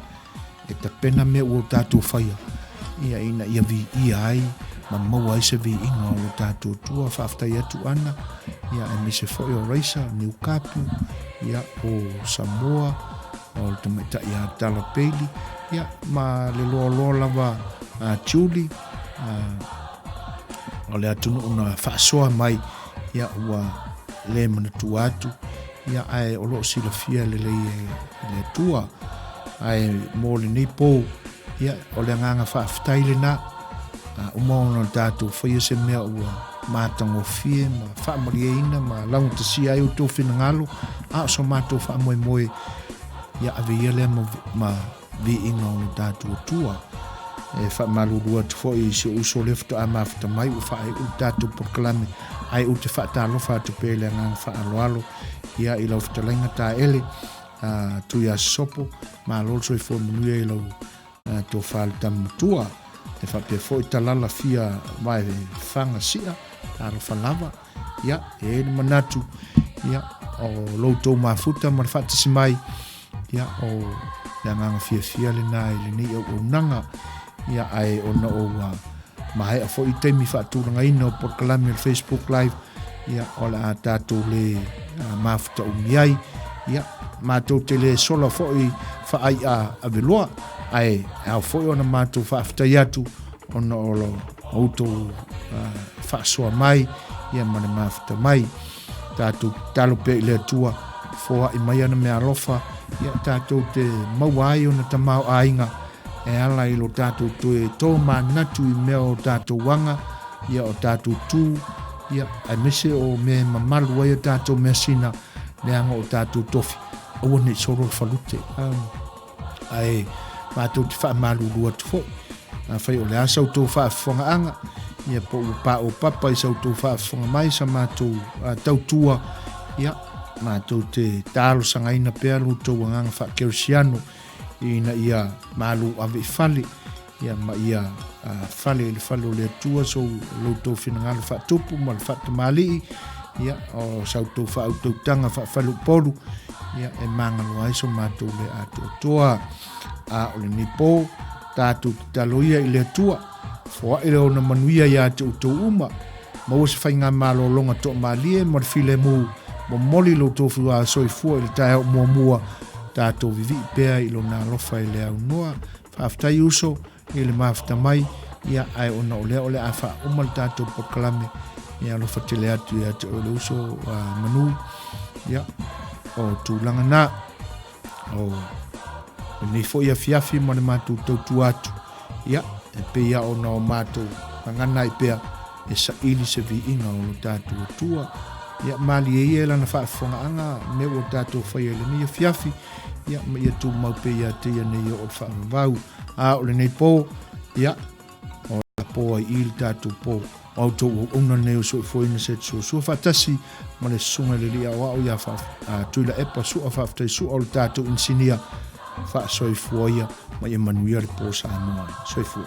e tapena mea ua tatou faia, ia ina ia viia ai ma maua ai se viiga o lo tatou Atua. Faafetai atu ana, ia aemaise foi o Raisa, Niukapu, ia o Samoa, o le tamaitai ia Tala Bailey, ia ma le loaloa lava a Julie, o le atunuu na faasoa mai, ia ua le manatua atu, ia ae o lo o silafia lelei e le Atua. Ae mo lenei po, ia o le agaga faafetai lena, a uma ona tatou faia se mea ua matagofie ma faamalieina ma laugatasia ai outou finagalo, a o so matou faamoemoe, ia ave ia lea ma viiga o lo tatou Atua. E faamalulu atu foi i si ou uso lea faatoa mafuta mai ua faaiu le tatou polokalame, ae ou te faatalofa atu pea i le agaga faaaloalo ia i lau fetalaiga Taele Tuiasosopo. Malo le soifua manuia i lau tofa le tama matua. E faapea foi Talala fia vae faga sia, talofa lava. Ia, e i ai le manatu, ia, o lo outou mafuta ma le faatasi mai, ia, o le agaga fiafia lena i lenei auaunaga. Ia, ae ona o ua maea foi taimi faatulagaina o polokalame o le Facebook Live, ia, o le a tatou le mafuta umi ai. Ia, matou te le sola foi faai'a aveloa, ae ao foi ona matou faafetai atu ona o lo outou faasoa mai, ia ma le mafuta mai. Tatou tatalo pea i le Atua, foai mai ana meaalofa, ia tatou te maua ai ona tamaoaiga e ala i lo tatou toe tōmanatu i mea o tatou aga, ia o tatou tū, ia aemaise o mea e mamalu ai a tatou measina, leaga o tatou tofi, aua ne i solo le falute. Ae matou te faamalulu atu foi, afai o le a sa outou faafofogaaga, ia po ua paopapa i sa outou faafofoga mai sa matou tautua, ia matou te talosagaina pea lo outou agaga faakerisiano ina ia malu ave i fale, ia ma ia fale i le fale o le Atua so lo outou finagalo faatupu ma le faatamalii, ia o sa outou faautautaga faafaleupolu, ia e magaloa ai so matou le atoatoa. A o lenei po, tatou tatalo ia i le Atua, foai le ona manuia ia te outou uma, maua se faigamalologa toamalie ma le filemu, momoli lo outou soifua i le taeao muamua, tatou vivii pea i lona alofa i le aunoa. Faafetai uso i le mafuta mai, ia ae ona o lea o le a faauma le tatou polokalame, ia alofa tele atu ia te oe le uso Manu, ia o tulaga na o lenei foi afiafi ma le matou tautua atu, ia e pei a ona o matou gagana ai pea e saili se viiga o lo tatou Atua. Ia malie ia e lana faafofogaaga mea ua tatou faia i lenei afiafi, ia ma ia tumau pea ia te ia nei o le faavavau. A o lenei po, ia o la po ai i le tatou po, o outou auauna nei o soifuaina se suasua faatasi ma le susuga i le alii aoao ia Tuilaepa Sua. Faafetai Sua o le tatou inisinia. Faasoifua ia ma ia manuia le po Samoa. Soifua.